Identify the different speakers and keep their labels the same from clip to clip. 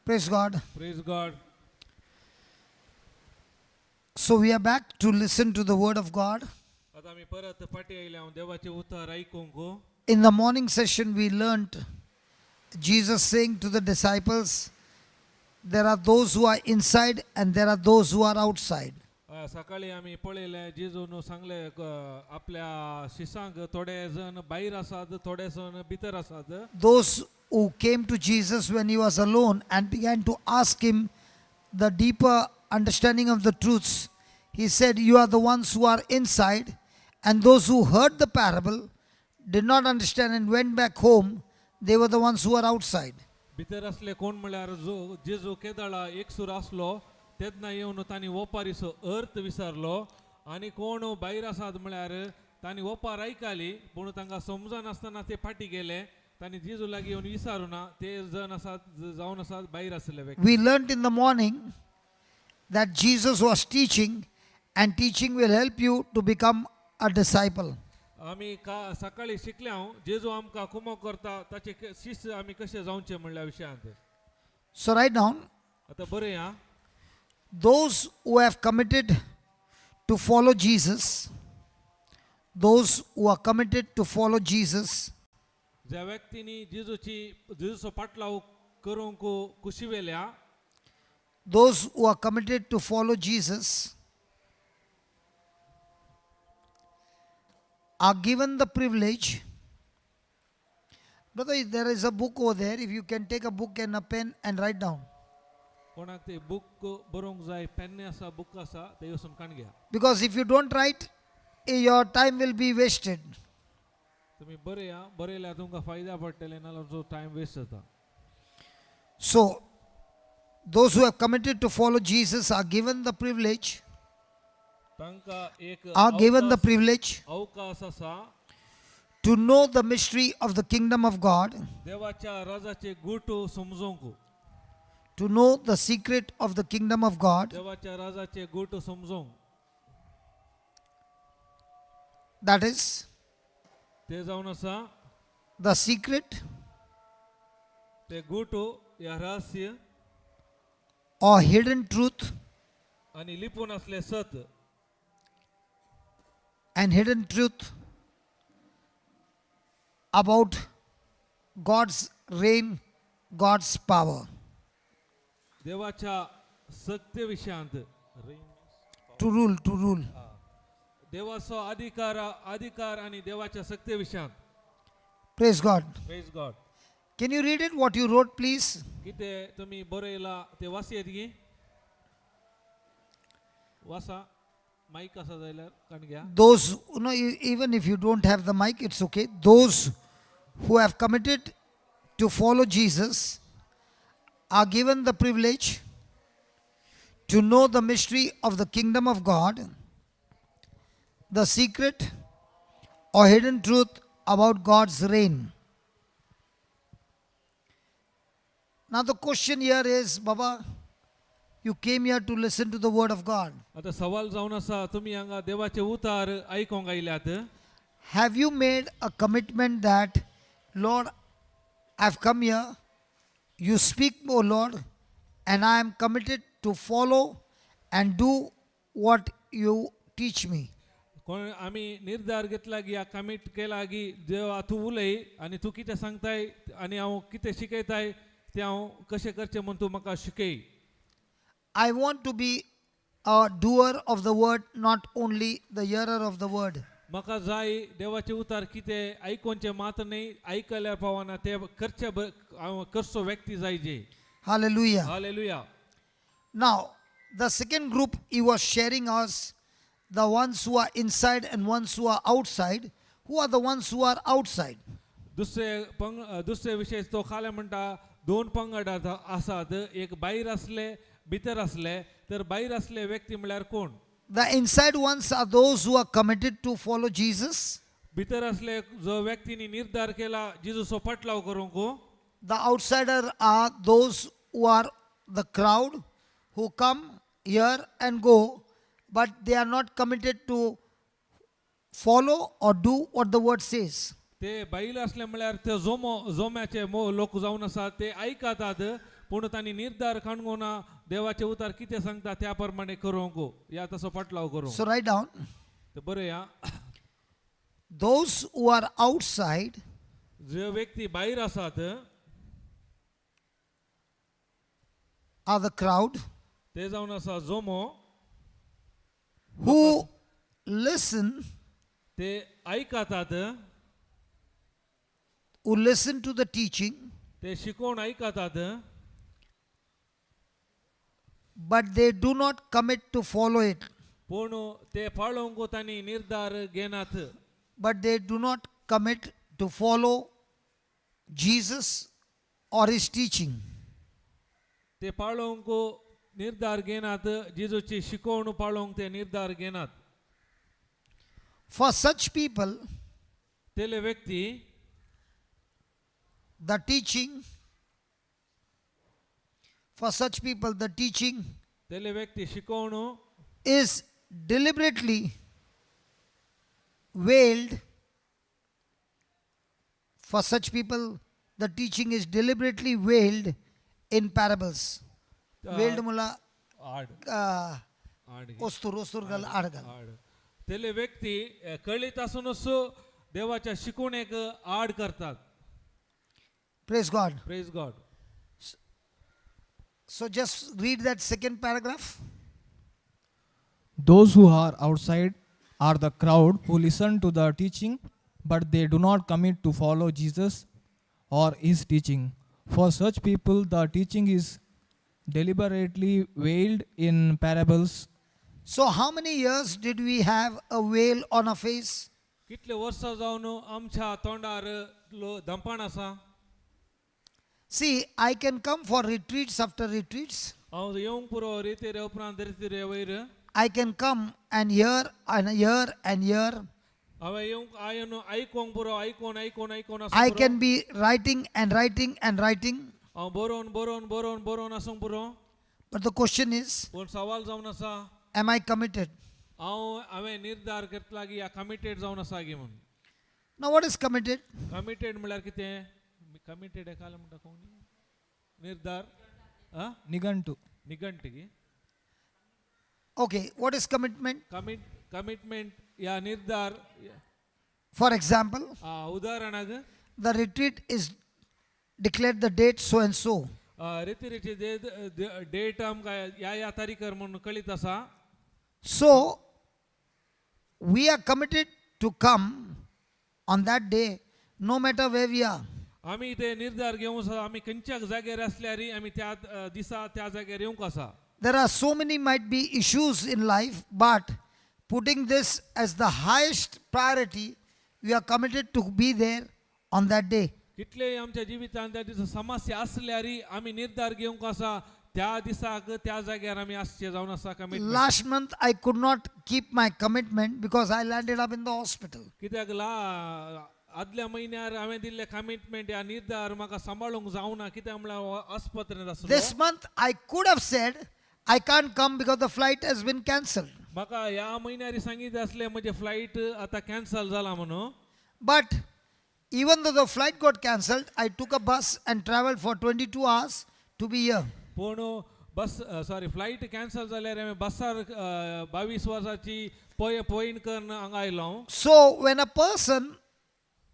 Speaker 1: Praise God.
Speaker 2: Praise God.
Speaker 1: So we are back to listen to the word of God.
Speaker 2: आतां आमी परत फाटीं आयल्या हांव देवाचें उतर आयकूंक.
Speaker 1: In the morning session, we learnt Jesus saying to the disciples, there are those who are inside and there are those who are outside.
Speaker 2: सकाळी आमी पळयलें जेजून सांगलें आपल्या शिसांक थोडे जण भायर आसात थोडे जण भितर आसात.
Speaker 1: Those who came to Jesus when he was alone and began to ask him the deeper understanding of the truths, he said, "You are the ones who are inside." And those who heard the parable did not understand and went back home, they were the ones who are outside.
Speaker 2: भितर आसले कोण म्हळ्यार जो जेजू केदळा एकसूर आसलो तेन्ना येवन तांणी ओपारीचो अर्थ विसरलो आनी कोण भायर आसात म्हळ्यार तांणी ओपार आयकली पूण तांकां समजनासतना ते फाटीं गेले तांणी जेजू लागीं येवन विचारूना ते जण आसात जावन आसात भायर आसले व्यक्ती.
Speaker 1: We learnt in the morning that Jesus was teaching, and teaching will help you to become a disciple.
Speaker 2: आमी का सकाळी शिकले हांव जेजू आमकां कुमो करता ताचे शिस्त आमी कशे जावचे म्हणल्या विशयांत.
Speaker 1: So, write down,
Speaker 2: आतां बरें आं.
Speaker 1: Those who have committed to follow Jesus, those who are committed to follow Jesus,
Speaker 2: ज्या व्यक्तींनी जेजूची जेजूचो पाटलाव करूंक कुशी वेल्या,
Speaker 1: those who are committed to follow Jesus are given the privilege. Brother, there is a book over there. If you can take a book and a pen and write down.
Speaker 2: कोणाक ते book बरोवंक जाय पेन्ने आसा book आसा ते वचून काण घ्या.
Speaker 1: Because if you don't write, your time will be wasted.
Speaker 2: तुमी बरया बरयल्यार तुमकां फायदा पडटले नाजाल्यार तुमचो टायम वेस्ट जाता.
Speaker 1: So, those who have committed to follow Jesus are given the privilege,
Speaker 2: तांकां एक
Speaker 1: are given the
Speaker 2: अवकाश
Speaker 1: privilege
Speaker 2: अवकाश आसा
Speaker 1: to know the mystery of the kingdom of God,
Speaker 2: देवाच्या राजाचे गूट समजूंक,
Speaker 1: to know the secret of the kingdom of God.
Speaker 2: देवाच्या राजाचे गूट समजूंक.
Speaker 1: That is
Speaker 2: ते जावन आसा
Speaker 1: the secret
Speaker 2: ते गूट ह्या रहस्य
Speaker 1: or hidden truth
Speaker 2: आनी लिपून आसले सत
Speaker 1: and hidden truth about God's reign, God's power.
Speaker 2: देवाच्या सत्य विशयांत
Speaker 1: To rule, to rule.
Speaker 2: देवाचो अधिकार अधिकार आनी देवाच्या सत्य विशयांत.
Speaker 1: Praise God.
Speaker 2: Praise God.
Speaker 1: Can you read it, what you wrote, please?
Speaker 2: कितें तुमी बरयला ते वाचयत गी वाचा मायक आसा जाल्यार काण घ्या.
Speaker 1: Those, no, even if you don't have the mic, it's okay. Those who have committed to follow Jesus are given the privilege to know the mystery of the kingdom of God, the secret or hidden truth about God's reign. Now, the question here is, Baba, you came here to listen to the word of God.
Speaker 2: आतां सवाल जावन आसा तुमी हांगा देवाचे उतार आयकोंक आयल्यात.
Speaker 1: Have you made a commitment that, Lord, I've come here, you speak, O Lord, and I am committed to follow and do what you teach me?
Speaker 2: कोण आमी निर्धार घेतला की या कमीट केला की देवा तूं उलय आनी तूं कितें सांगताय आनी हांव कितें शिकयताय तें हांव कशें करचें म्हूण तूं म्हाका शिकय.
Speaker 1: I want to be a doer of the word, not only the hearer of the word.
Speaker 2: म्हाका जाय देवाचे उतार कितें आयकोनचें मात न्ही आयकल्यार पावना ते करचे हांव करचो व्यक्ती जाय जे.
Speaker 1: Hallelujah.
Speaker 2: Hallelujah.
Speaker 1: Now, the second group he was sharing us, the ones who are inside and ones who are outside. Who are the ones who are outside?
Speaker 2: दुसरे पंग दुसरे विशय तो खाले म्हणटा दोन पंगड आसात एक भायर आसले भितर आसले तर भायर आसले व्यक्ती म्हळ्यार कोण?
Speaker 1: The inside ones are those who are committed to follow Jesus.
Speaker 2: भितर आसले जो व्यक्तींनी निर्धार केला जेजूचो पाटलाव करूंक.
Speaker 1: The outsider are those who are the crowd who come here and go, but they are not committed to follow or do what the word says.
Speaker 2: ते बैल असले म्हळ्यार ते जोमो जोम्याचे लोक जावन आसात ते आयकतात. पूण तांणी निर्धार काडूंक ना देवाचे उतार कितें सांगता त्या प्रमाणे करूंक या तसो फाटलाव करूंक.
Speaker 1: So write down,
Speaker 2: तर बरें या.
Speaker 1: those who are outside
Speaker 2: जे व्यक्ती भायर आसात
Speaker 1: are the crowd
Speaker 2: ते जावन आसा जोमो
Speaker 1: who listen,
Speaker 2: ते आयकतात
Speaker 1: who listen to the teaching,
Speaker 2: ते शिकोवन आयकतात
Speaker 1: but they do not commit to follow it.
Speaker 2: पूण ते पाळोवंक तांणी निर्धार घेनात.
Speaker 1: But they do not commit to follow Jesus or his teaching.
Speaker 2: ते पाळोवंक निर्धार घेनात जेजूची शिकवण पाळोवंक ते निर्धार घेनात.
Speaker 1: For such people,
Speaker 2: तेले व्यक्ती
Speaker 1: the teaching, for such people, the teaching
Speaker 2: तेले व्यक्ती शिकवण
Speaker 1: is deliberately veiled. For such people, the teaching is deliberately veiled in parables. Veiled mula
Speaker 2: add add
Speaker 1: ostur, ostur gal adgal.
Speaker 2: Add तेले व्यक्ती कळीत आसूनच देवाच्या शिकवणेक आड करतात.
Speaker 1: Praise God.
Speaker 2: Praise God.
Speaker 1: So just read that second paragraph.
Speaker 3: Those who are outside are the crowd who listen to the teaching, but they do not commit to follow Jesus or his teaching. For such people, the teaching is deliberately veiled in parables.
Speaker 1: So, how many years did we have a veil on our face?
Speaker 2: कितले वर्सां जावन आमच्या तोंडार दंपाण आसा.
Speaker 1: See, I can come for retreats after retreats.
Speaker 2: हांव येवंक पुरो रितेरे उपरांत रितेरे वयर.
Speaker 1: I can come and hear and hear and hear.
Speaker 2: हांवें येवंक आयन आयकोंक पुरो आयकोन आयकोन आयकोन
Speaker 1: I
Speaker 2: आसूंक पुरो.
Speaker 1: Can be writing and writing and writing.
Speaker 2: हांव बरोवन बरोवन बरोवन बरोवन आसूंक पुरो.
Speaker 1: But the question is,
Speaker 2: पूण सवाल जावन आसा,
Speaker 1: am I committed?
Speaker 2: हांव हांवें निर्धार घेतला की कमिटेड जावन आसा गी म्हूण.
Speaker 1: Now, what is committed?
Speaker 2: Committed म्हणल्यार कितें? कमिटेड एकाले म्हणटा कोण निर्धार आ
Speaker 3: Nigantu.
Speaker 2: निघंट की.
Speaker 1: Okay, what is commitment?
Speaker 2: Commitment या निर्धार.
Speaker 1: For example,
Speaker 2: आ, उदाहरणाक
Speaker 1: the retreat is declared the date so and so.
Speaker 2: आ, रितिरीची डेट आमकां ह्या ह्या तारीखार म्हूण कळीत आसा.
Speaker 1: So, we are committed to come on that day, no matter where we are.
Speaker 2: आमी ते निर्धार घेवंक आसा आमी खंयच्या जाग्यार आसल्यार आमी त्या दिसा त्या जाग्यार येवंक आसा.
Speaker 1: There are so many might be issues in life, but putting this as the highest priority, we are committed to be there on that day.
Speaker 2: कितलेय आमच्या जिवितांत त्या दिसा समस्या आसल्यार आमी निर्धार घेवंक आसा त्या दिसाक त्या जाग्यार आमी आसचे जावन आसा commitment.
Speaker 1: Last month, I could not keep my commitment because I landed up in the hospital.
Speaker 2: कित्याक ला आदल्या म्हयन्यार हांवें दिल्लें कमिटमेंट ह्या निर्धार म्हाका सांबाळूंक जावना कित्याक म्हणल्यार आस्पत्रेंत आसलो.
Speaker 1: This month, I could have said, I can't come because the flight has been cancelled.
Speaker 2: म्हाका ह्या म्हयन्यार सांगीत आसलें म्हजें फ्लायट आतां कॅन्सल जाला म्हणून.
Speaker 1: But even though the flight got cancelled, I took a bus and traveled for 22 hours to be here.
Speaker 2: पूण बस sorry flight cancel जाल्यार हांवें बसार 22 वर्साची पय पयण करून हांगा आयलो हांव.
Speaker 1: So when a person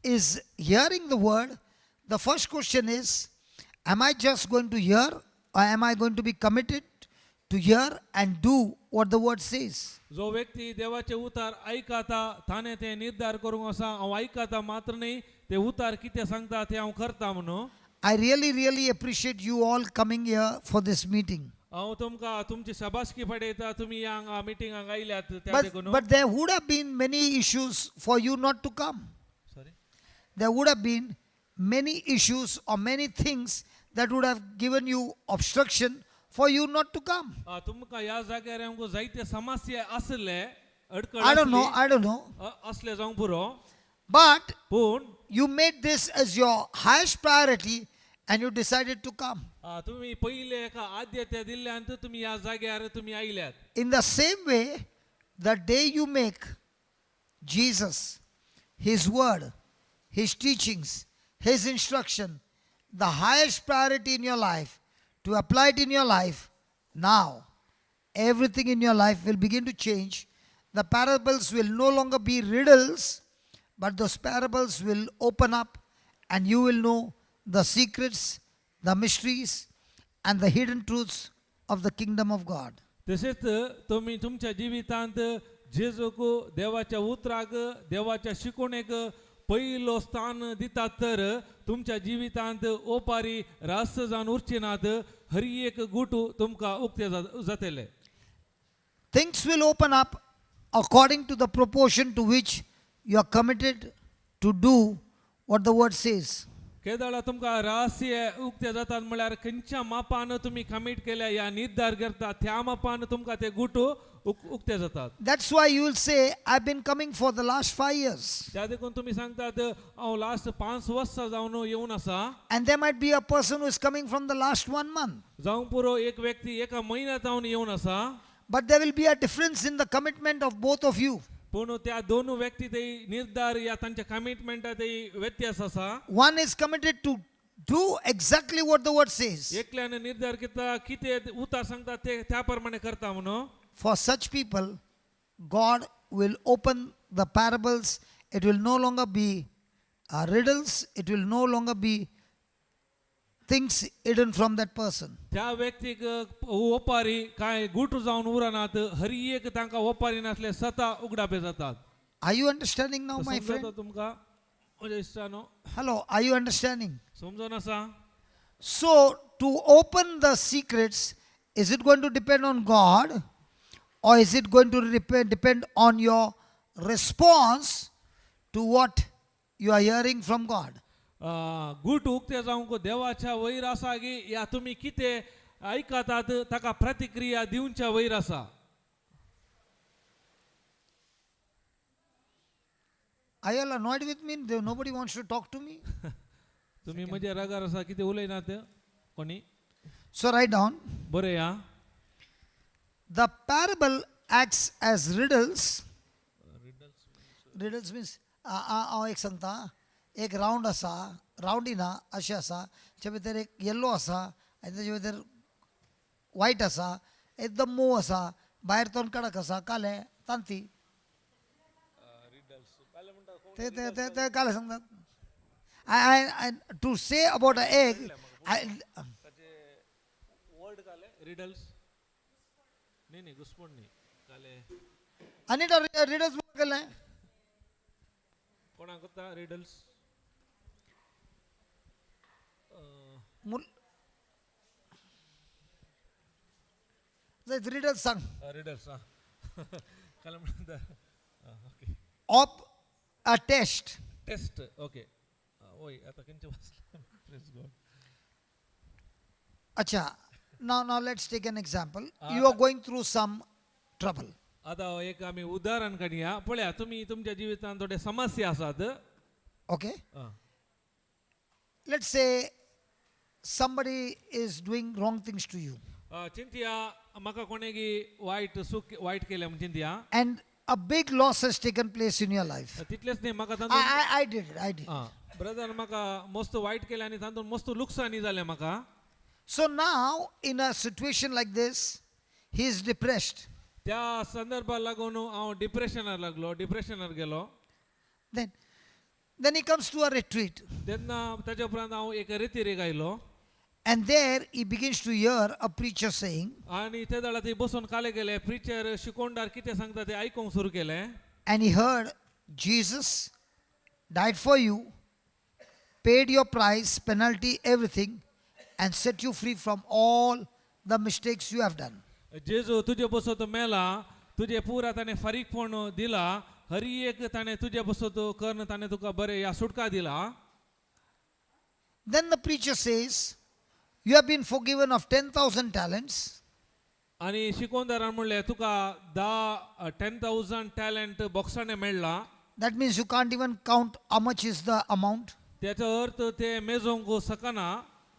Speaker 1: is hearing the word, the first question is, am I just going to hear or am I going to be committed to hear and do what the word says?
Speaker 2: जो व्यक्ती देवाचे उतार आयकता ताणें ते निर्धार करूंक आसा हांव आयकता मात्र न्ही ते उतार कितें सांगता ते हांव करता म्हणून.
Speaker 1: I really, really appreciate you all coming here for this meeting.
Speaker 2: हांव तुमकां तुमची शाबासकी पडयता तुमी ह्या हांगा मिटिंगाक आयल्यात त्या
Speaker 1: But,
Speaker 2: देखून.
Speaker 1: but there would have been many issues for you not to come.
Speaker 2: Sorry.
Speaker 1: There would have been many issues or many things that would have given you obstruction for you not to come.
Speaker 2: तुमकां ह्या जाग्यार आमकां जायते समस्या आसले अडकळ
Speaker 1: I don't know,
Speaker 2: आसली,
Speaker 1: I don't know.
Speaker 2: असले जावंक पुरो.
Speaker 1: But
Speaker 2: पूण
Speaker 1: you made this as your highest priority and you decided to come.
Speaker 2: तुमी पयले एका आद्यते दिल्ल्यान तुमी ह्या जाग्यार तुमी आयल्यात.
Speaker 1: In the same way, the day you make Jesus, His word, His teachings, His instruction, the highest priority in your life to apply it in your life, now everything in your life will begin to change. The parables will no longer be riddles, but those parables will open up and you will know the secrets, the mysteries, and the hidden truths of the kingdom of God.
Speaker 2: तशेंच तुमी तुमच्या जिवितांत जेजूक देवाच्या उतराक देवाच्या शिकवणेक पयलो स्थान दितात तर तुमच्या जिवितांत ओपारी रास जावन उरचे नात हर एक गुट तुमकां उक्ते जातले.
Speaker 1: Things will open up according to the proportion to which you are committed to do what the word says.
Speaker 2: केदळा तुमकां रहस्य उक्ते जातात म्हळ्यार खंयच्या मापान तुमी कमीट केल्या या निर्धार करता त्या मापान तुमकां ते गुट उक्ते जातात.
Speaker 1: That's why you will say, "I've been coming for the last 5 years."
Speaker 2: त्या देखून तुमी सांगतात हांव लास्ट 5 वर्सां जावन येवन आसा.
Speaker 1: And there might be a person who is coming from the last one month.
Speaker 2: जावं पुरो एक व्यक्ती एका म्हयन्या जावन येवन आसा.
Speaker 1: But there will be a difference in the commitment of both of you.
Speaker 2: पूण त्या दोन व्यक्ती ते निर्धार या तांच्या कमिटमेंटा ते व्यत्यास आसा.
Speaker 1: One is committed to do exactly what the word says.
Speaker 2: एकल्यान निर्धार केता कितें उतार सांगता ते त्या प्रमाणे करता म्हणून.
Speaker 1: For such people, God will open the parables. It will no longer be riddles, it will no longer be things hidden from that person.
Speaker 2: त्या व्यक्तीक ओपारी काय गुट जावन उरनात हर एक तांकां ओपारी नासले सता उगडापे जातात.
Speaker 1: Are you understanding now, my
Speaker 2: समजता
Speaker 1: friend?
Speaker 2: तुमकां म्हज्या इश्टानो?
Speaker 1: Hello, are you understanding?
Speaker 2: समजून आसा?
Speaker 1: So, to open the secrets, is it going to depend on God or is it going to depend on your response to what you are hearing from God?
Speaker 2: गुट उक्ते जावंक देवाच्या वयर आसा गी या तुमी कितें आयकतात ताका प्रतिक्रिया दिवच्या वयर आसा.
Speaker 1: Are you all annoyed with me? Nobody wants to talk to me.
Speaker 2: तुमी म्हज्या रागार आसा कितें उलयनात कोणी?
Speaker 1: So, write down,
Speaker 2: बरें या.
Speaker 1: the parable acts as riddles. Riddles means, हांव एक सांगता, एक रावंड आसा, रावंडी ना अशें आसा, ताचे भितर एक येल्लो आसा आनी ताचे भितर वायट आसा, एकदम मोव आसा, भायर तोंड कडक आसा, कालें तांती ते ते ते ते कालें सांगतात. I to say about a egg I
Speaker 2: word Kale riddles न्ही न्ही घुसपण न्ही काले.
Speaker 1: आनी रिडल्स केलें.
Speaker 2: कोणाक कोत्ता रिडल्स?
Speaker 1: मुल रिडल्स सांग.
Speaker 2: रिडल्स आं काले म्हणटा okay.
Speaker 1: Of a test.
Speaker 2: Test okay वय आतां खंयचे वाचलें प्रेज गॉड.
Speaker 1: अच्छा, now let's take an example. You are going through some trouble.
Speaker 2: आतां एक आमी उदाहरण काडया पळया तुमी तुमच्या जिवितांत थोडे समस्या आसात.
Speaker 1: Okay?
Speaker 2: आं.
Speaker 1: Let's say somebody is doing wrong things to you.
Speaker 2: चिंतया म्हाका कोणेगी वायट सूक वायट केलें म्हूण चिंतया.
Speaker 1: And a big loss has taken place in your life.
Speaker 2: तितलेंच न्ही म्हाका
Speaker 1: I,
Speaker 2: तातूंत
Speaker 1: I did it. I did.
Speaker 2: आं ब्रदर म्हाका मस्त वायट केलें आनी तातूंत मस्त लुकसाणी जालें म्हाका.
Speaker 1: So now, in a situation like this, he is depressed.
Speaker 2: त्या संदर्भाक लागून हांव डिप्रेशनार लागलो डिप्रेशनार गेलो.
Speaker 1: Then he comes to a retreat.
Speaker 2: तेन्ना ताच्या उपरांत हांव एक रेतिरेक आयलो.
Speaker 1: And there he begins to hear a preacher saying,
Speaker 2: आनी ते वेळार थंय बसून काले गेले प्रिचर शिकोणदार कितें सांगता तें आयकूंक सुरू केलें.
Speaker 1: And he heard Jesus died for you, paid your price, penalty, everything, and set you free from all the mistakes you have done.
Speaker 2: जेजू तुजे बसत मेला तुजे पुरा ताणें फारीकपण दिला हर एक ताणें तुजे बसत करून ताणें तुका बरें या सुटका दिला.
Speaker 1: Then the preacher says, "You have been forgiven of 10,000 talents."
Speaker 2: आनी शिकोवदारान म्हणलें तुका धा 10,000 टॅलंट बॉक्सांनी मेळ्ळा.
Speaker 1: That means you can't even count how much is the amount.
Speaker 2: त्याचो अर्थ ते मेजोवंक शकना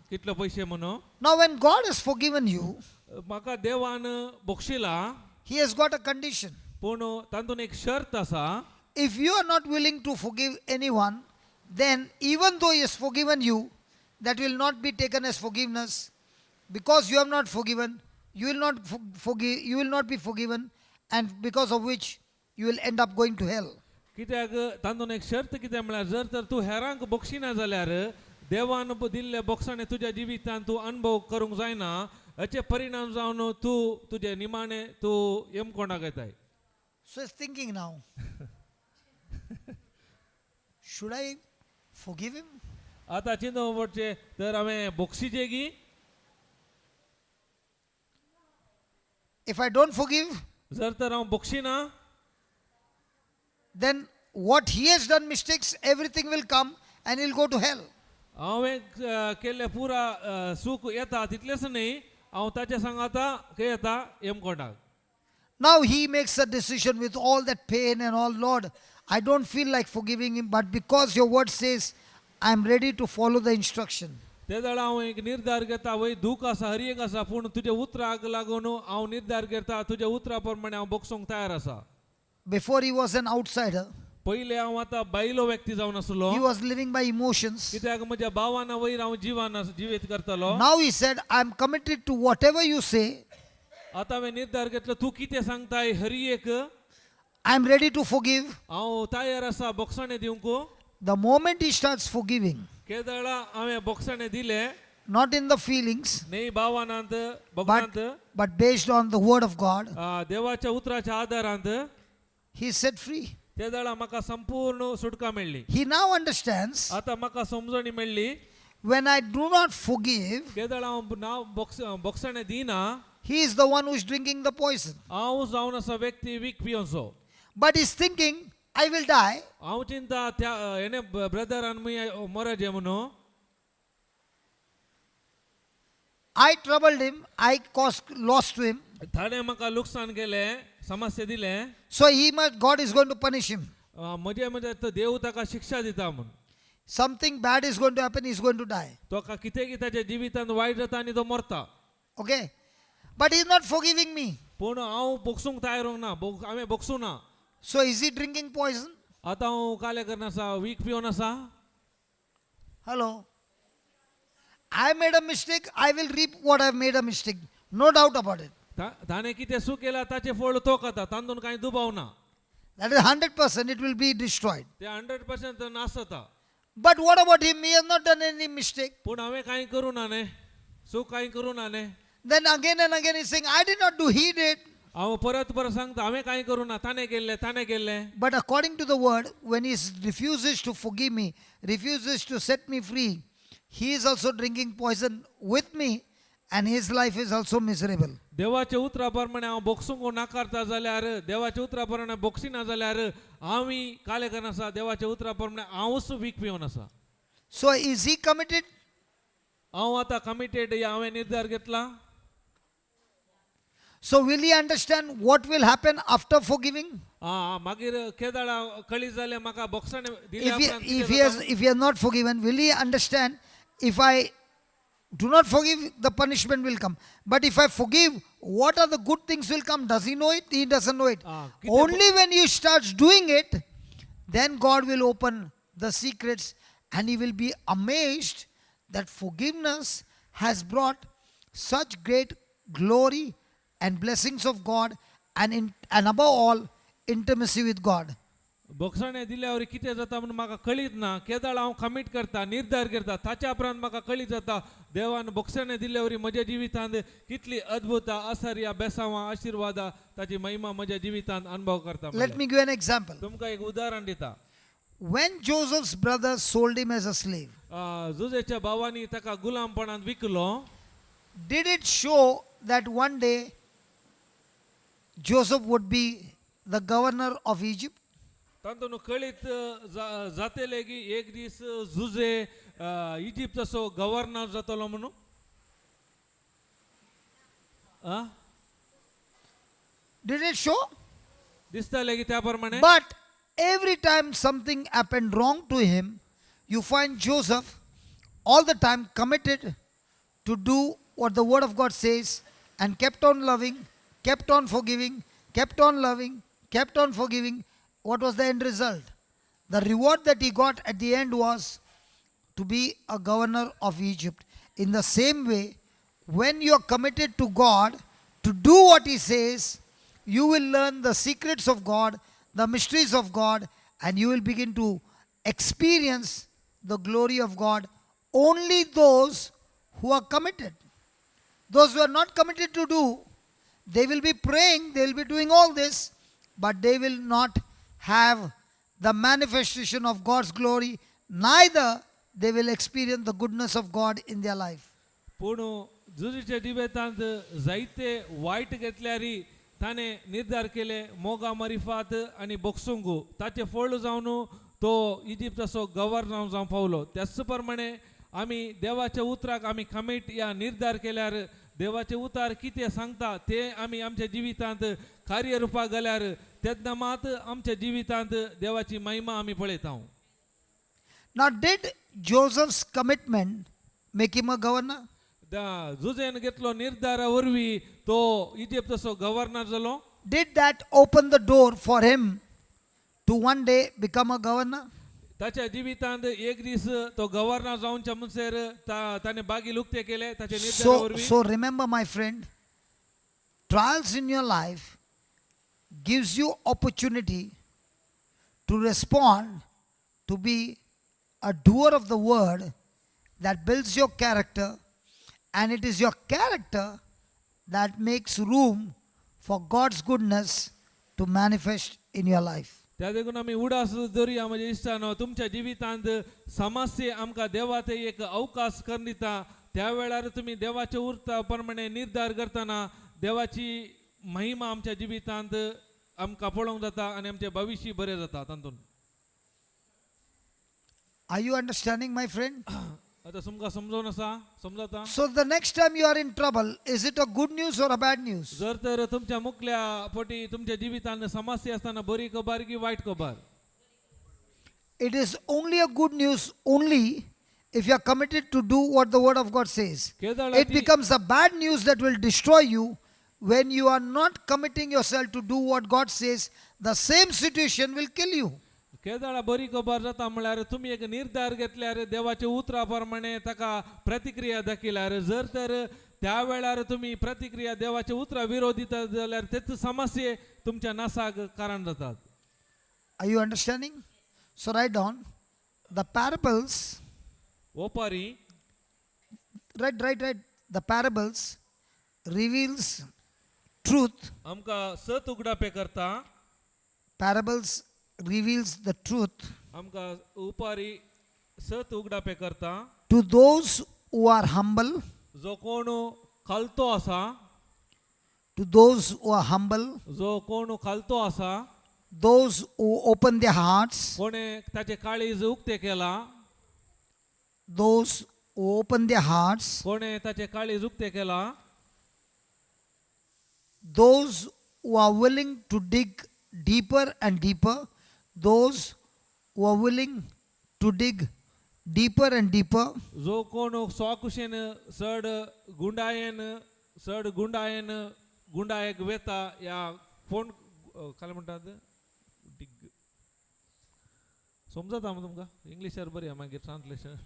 Speaker 2: कितले पयशे म्हणून.
Speaker 1: Now, when God has forgiven you,
Speaker 2: म्हाका देवान बक्षिला.
Speaker 1: He has got a condition.
Speaker 2: पूण तातूंत एक शर्त आसा.
Speaker 1: If you are not willing to forgive anyone, then even though He has forgiven you, that will not be taken as forgiveness. Because you have not forgiven, you will not forgive, you will not be forgiven, and because of which you will end up going to hell.
Speaker 2: कित्याक तातूंत एक शर्त कितें म्हळ्यार जर तर तूं हेरांक बक्षिना जाल्यार देवान दिल्ले बोक्षाणे तुज्या जिवितांत तूं अणभव करूंक जायना हाचे परिणाम जावन तूं तुजे निमाणे तूं यमकोंडाक येताय.
Speaker 1: So he's thinking now, should I forgive him?
Speaker 2: आतां चिंतूंक पडचें तर हांवें बक्षिचें की?
Speaker 1: If I don't forgive,
Speaker 2: जर तर हांव बक्षिना,
Speaker 1: then what he has done mistakes, everything will come and he'll go to hell.
Speaker 2: हांवें केल्लें पुरा सूख येता तितलेंच न्ही हांव ताच्या सांगाता खंय येता यमकोंडाक.
Speaker 1: Now he makes a decision with all that pain and all, "Lord, I don't feel like forgiving him, but because your word says, I'm ready to follow the instruction."
Speaker 2: ते जाणा हांव एक निर्धार घेता वय दूख आसा हर एक आसा पूण तुज्या उतराक लागून हांव निर्धार घेता तुज्या उतरा प्रमाणे हांव बक्षूंक तयार आसा.
Speaker 1: Before he was an outsider,
Speaker 2: पयले हांव आतां बायलो व्यक्ती जावन आसलो.
Speaker 1: He was living by emotions.
Speaker 2: कित्याक म्हज्या भावाना वयर हांव जिवान जिवीत करतालो.
Speaker 1: Now he said, "I'm committed to whatever you say.
Speaker 2: आतां हांवें निर्धार घेतलो तूं कितें सांगताय हरी एक.
Speaker 1: I'm ready to forgive."
Speaker 2: हांव तयार आसा बक्षाणें दिवंक.
Speaker 1: The moment he starts forgiving,
Speaker 2: केदळा हांवें बक्षाणें दिलें,
Speaker 1: not in the feelings,
Speaker 2: न्ही भावानांत भगवानांत,
Speaker 1: but based on the word of God,
Speaker 2: देवाच्या उतराच्या आदारांत,
Speaker 1: he is set free.
Speaker 2: ते जाणा म्हाका संपूर्ण सुटका मेळ्ळी.
Speaker 1: He now understands,
Speaker 2: आतां म्हाका समजणी मेळ्ळी,
Speaker 1: when I do not forgive,
Speaker 2: केदळ हांव नांव बक्षाणें दिना,
Speaker 1: he is the one who is drinking the poison.
Speaker 2: हांव जावन आसा व्यक्ती वीख पिवचो.
Speaker 1: But he's thinking, "I will die."
Speaker 2: हांव चिंता त्या हेणे ब्रदरान मरजें म्हणून.
Speaker 1: I troubled him, I caused loss to him.
Speaker 2: ताणें म्हाका लुकसाण केलें समस्या दिलें.
Speaker 1: So he must, God is going to punish him.
Speaker 2: म्हजें म्हणजे तो देव ताका शिक्षा दिता म्हूण.
Speaker 1: Something bad is going to happen, he's going to die.
Speaker 2: ताका कितें की ताच्या जिवितांत वायट जाता आनी तो मरता.
Speaker 1: Okay? But he's not forgiving me.
Speaker 2: पूण हांव बक्षूंक तयार ना हांवें बक्षूं ना.
Speaker 1: So is he drinking poison?
Speaker 2: आतां हांव काले करना आसा वीख पिवन आसा?
Speaker 1: Hello? I made a mistake, I will reap what I've made a mistake. No doubt about it.
Speaker 2: ताणें कितें चूक केला ताचें फळ तो खाता तातूंत कांय दुबाव ना.
Speaker 1: That is 100%, it will be destroyed.
Speaker 2: ते 100% नासता.
Speaker 1: But what about him? He has not done any mistake.
Speaker 2: पूण हांवें कांय करूं ना न्ही चूक कांय करूं ना न्ही.
Speaker 1: Then again and again he's saying, "I did not do, he did."
Speaker 2: हांव परत परत सांगता हांवें कांय करूं ना ताणें केल्लें ताणें केल्लें.
Speaker 1: But according to the word, when he refuses to forgive me, refuses to set me free, he is also drinking poison with me and his life is also miserable.
Speaker 2: देवाच्या उतरा प्रमाणे हांव बक्षूंक नाकारता जाल्यार देवाच्या उतरा प्रमाणे बक्षिना जाल्यार हांवूय काले करना आसा देवाच्या उतरा प्रमाणे हांवूच वीख पिवन आसा.
Speaker 1: So is he committed?
Speaker 2: हांव आतां कमिटेड या हांवें निर्धार घेतला.
Speaker 1: So will he understand what will happen after forgiving?
Speaker 2: आं मागीर केदाळा कळी जालें म्हाका बक्षाणे दिल्या
Speaker 1: If he,
Speaker 2: उपरांत कितें
Speaker 1: if he
Speaker 2: जाता?
Speaker 1: has if he has not forgiven, will he understand, if I do not forgive, the punishment will come? But if I forgive, what are the good things will come? Does he know it? He doesn't know it.
Speaker 2: Ah, कितें
Speaker 1: Only when he starts doing it, then God will open the secrets and he will be amazed that forgiveness has brought such great glory and blessings of God and above all, intimacy with God.
Speaker 2: बक्षाणे दिल्यावर कितें जाता म्हणून म्हाका कळीत ना केदाळ हांव commit करता निर्धार करता ताच्या उपरांत म्हाका कळीत जाता देवान बक्षाणे दिल्यावर म्हज्या जिवितांत कितली अद्भुत आसार्या बेसांवां आशिर्वादां ताची महिमा म्हज्या जिवितांत अनुभव करता
Speaker 1: Let
Speaker 2: म्हणल्यार.
Speaker 1: Me give an example.
Speaker 2: तुमकां एक उदाहरण दिता.
Speaker 1: When Joseph's brothers sold him as a slave,
Speaker 2: जुजेच्या भावांनी ताका गुलामपणांत विकलो,
Speaker 1: did it show that one day Joseph would be the governor of Egypt?
Speaker 2: तातूंत कळीत जातलें की एक दीस जुजे इजिप्ताचो गव्हर्नर जातलो म्हणून आ?
Speaker 1: Did it show?
Speaker 2: दिसतालें की त्या प्रमाणे?
Speaker 1: But every time something happened wrong to him, you find Joseph all the time committed to do what the Word of God says and kept on loving, kept on forgiving, kept on loving, kept on forgiving. What was the end result? The reward that he got at the end was to be a governor of Egypt. In the same way, When you are committed to God to do what He says, you will learn the secrets of God, the mysteries of God, and you will begin to experience the glory of God. Only those who are committed. Those who are not committed to do, they will be praying, they will be doing all this, but they will not have the manifestation of God's glory, neither they will experience the goodness of God in their life.
Speaker 2: पूण जुजीच्या जिवेतांत जायते वायट घेतल्यारी ताणें निर्धार केले मोगा मरिफात आनी बोक्सुंगू ताचें फळ जावन तो इजिप्ताचो गव्हर्नर जावन पावलो. त्याच प्रमाणे आमी देवाच्या उतराक आमी कमीट या निर्धार केल्यार, देवाचें उतार कितें सांगता तें आमी आमच्या जिवितांत कार्यरुपाक घाल्यार, तेन्ना मात आमच्या जिवितांत देवाची महिमा आमी पळयता.
Speaker 1: Now, did Joseph's commitment make him a governor?
Speaker 2: जुजेन घेतलो निर्धारा वरवीं तो इजिप्ताचो गव्हर्नर जालो?
Speaker 1: Did that open the door for him to one day become a governor?
Speaker 2: ताच्या जिवितांत एक दीस तो गव्हर्नर जावच्या म्हणसर ताणें बागील उक्ते केले ताच्या निर्धारा
Speaker 1: So,
Speaker 2: वरवीं?
Speaker 1: so remember, my friend, trials in your life gives you opportunity to respond, to be a doer of the word that builds your character, and it is your character that makes room for God's goodness to manifest in your life.
Speaker 2: त्या देखून आमी उडास दवरुया म्हज्या इश्टानो, तुमच्या जिवितांत समस्ये आमकां देवा ते एक अवकाश करून दिता. त्या वेळार तुमी देवाचे उरता प्रमाणे निर्धार करतना देवाची महिमा आमच्या जिवितांत आमकां पळोवंक जाता आनी आमचें भविश्य बरें जाता तातूंत.
Speaker 1: Are you understanding, my friend?
Speaker 2: आतां तुमकां समजून आसा, समजता?
Speaker 1: So, the next time you are in trouble, is it a good news or a bad news?
Speaker 2: जर तर तुमच्या मुखल्या पोटी तुमच्या जिवितांत समस्या आसतना बरी खबर की वायट खबर?
Speaker 1: It is only a good news only if you are committed to do what the word of God says.
Speaker 2: केदळ
Speaker 1: It becomes a bad news that will destroy you when you are not committing yourself to do what God says. The same situation will kill you.
Speaker 2: केदळा बरी खबर जाता म्हळ्यार तुमी एक निर्धार घेतल्यार, देवाच्या उतरा प्रमाणे ताका प्रतिक्रिया दाखयल्यार. जर तर त्या वेळार तुमी प्रतिक्रिया देवाच्या उतरा विरोध दिता जाल्यार तेच समस्ये तुमच्या नासाक कारण जातात.
Speaker 1: Are you understanding? So write down the parables.
Speaker 2: ओपारी.
Speaker 1: Write, write, write. The parables reveals truth.
Speaker 2: आमकां सत उगडापे करता.
Speaker 1: Parables reveals the truth
Speaker 2: आमकां उपारी सत उगडापे करता
Speaker 1: to those who are humble,
Speaker 2: जो कोण खालतो आसा,
Speaker 1: to those who are humble,
Speaker 2: जो कोण खालतो आसा,
Speaker 1: those who open their hearts,
Speaker 2: कोणे ताचे काळीज उक्ते केला,
Speaker 1: those who open their hearts,
Speaker 2: कोणे ताचे काळीज उक्ते केला,
Speaker 1: those who are willing to dig deeper and deeper, those who are willing to dig deeper and deeper,
Speaker 2: जो कोण स्वाकुशेन चड गुंडायेन चड गुंडायेन गुंडायेक वेता या कोण काय म्हणटात डिग समजता मग तुमकां इंग्लिशार बरी मागीर ट्रान्सलेशन.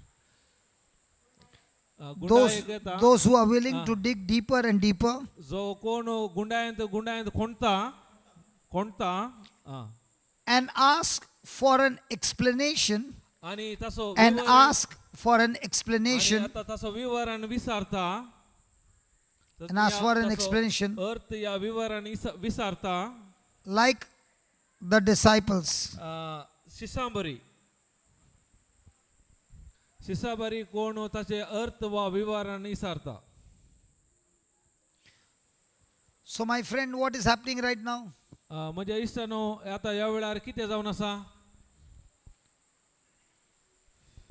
Speaker 1: Those,
Speaker 2: गुंडायेक येता,
Speaker 1: those who are willing to dig deeper and deeper,
Speaker 2: जो कोण गुंडायेंत गुंडायेंत खोंडता खोंडता आं,
Speaker 1: and ask for an explanation,
Speaker 2: आनी तसो
Speaker 1: and
Speaker 2: विवरण-
Speaker 1: ask for an
Speaker 2: आनी
Speaker 1: explanation,
Speaker 2: आतां तसो विवरण विसारता तर
Speaker 1: and ask for an
Speaker 2: तसो
Speaker 1: explanation,
Speaker 2: अर्थ या विवरण विसारता,
Speaker 1: like the disciples.
Speaker 2: शिसांबरी शिसाबरी कोण ताचे अर्थ वा विवरण विसारता.
Speaker 1: So, my friend, what is happening right now?
Speaker 2: म्हज्या इश्टानो, आतां ह्या वेळार कितें जावन आसा?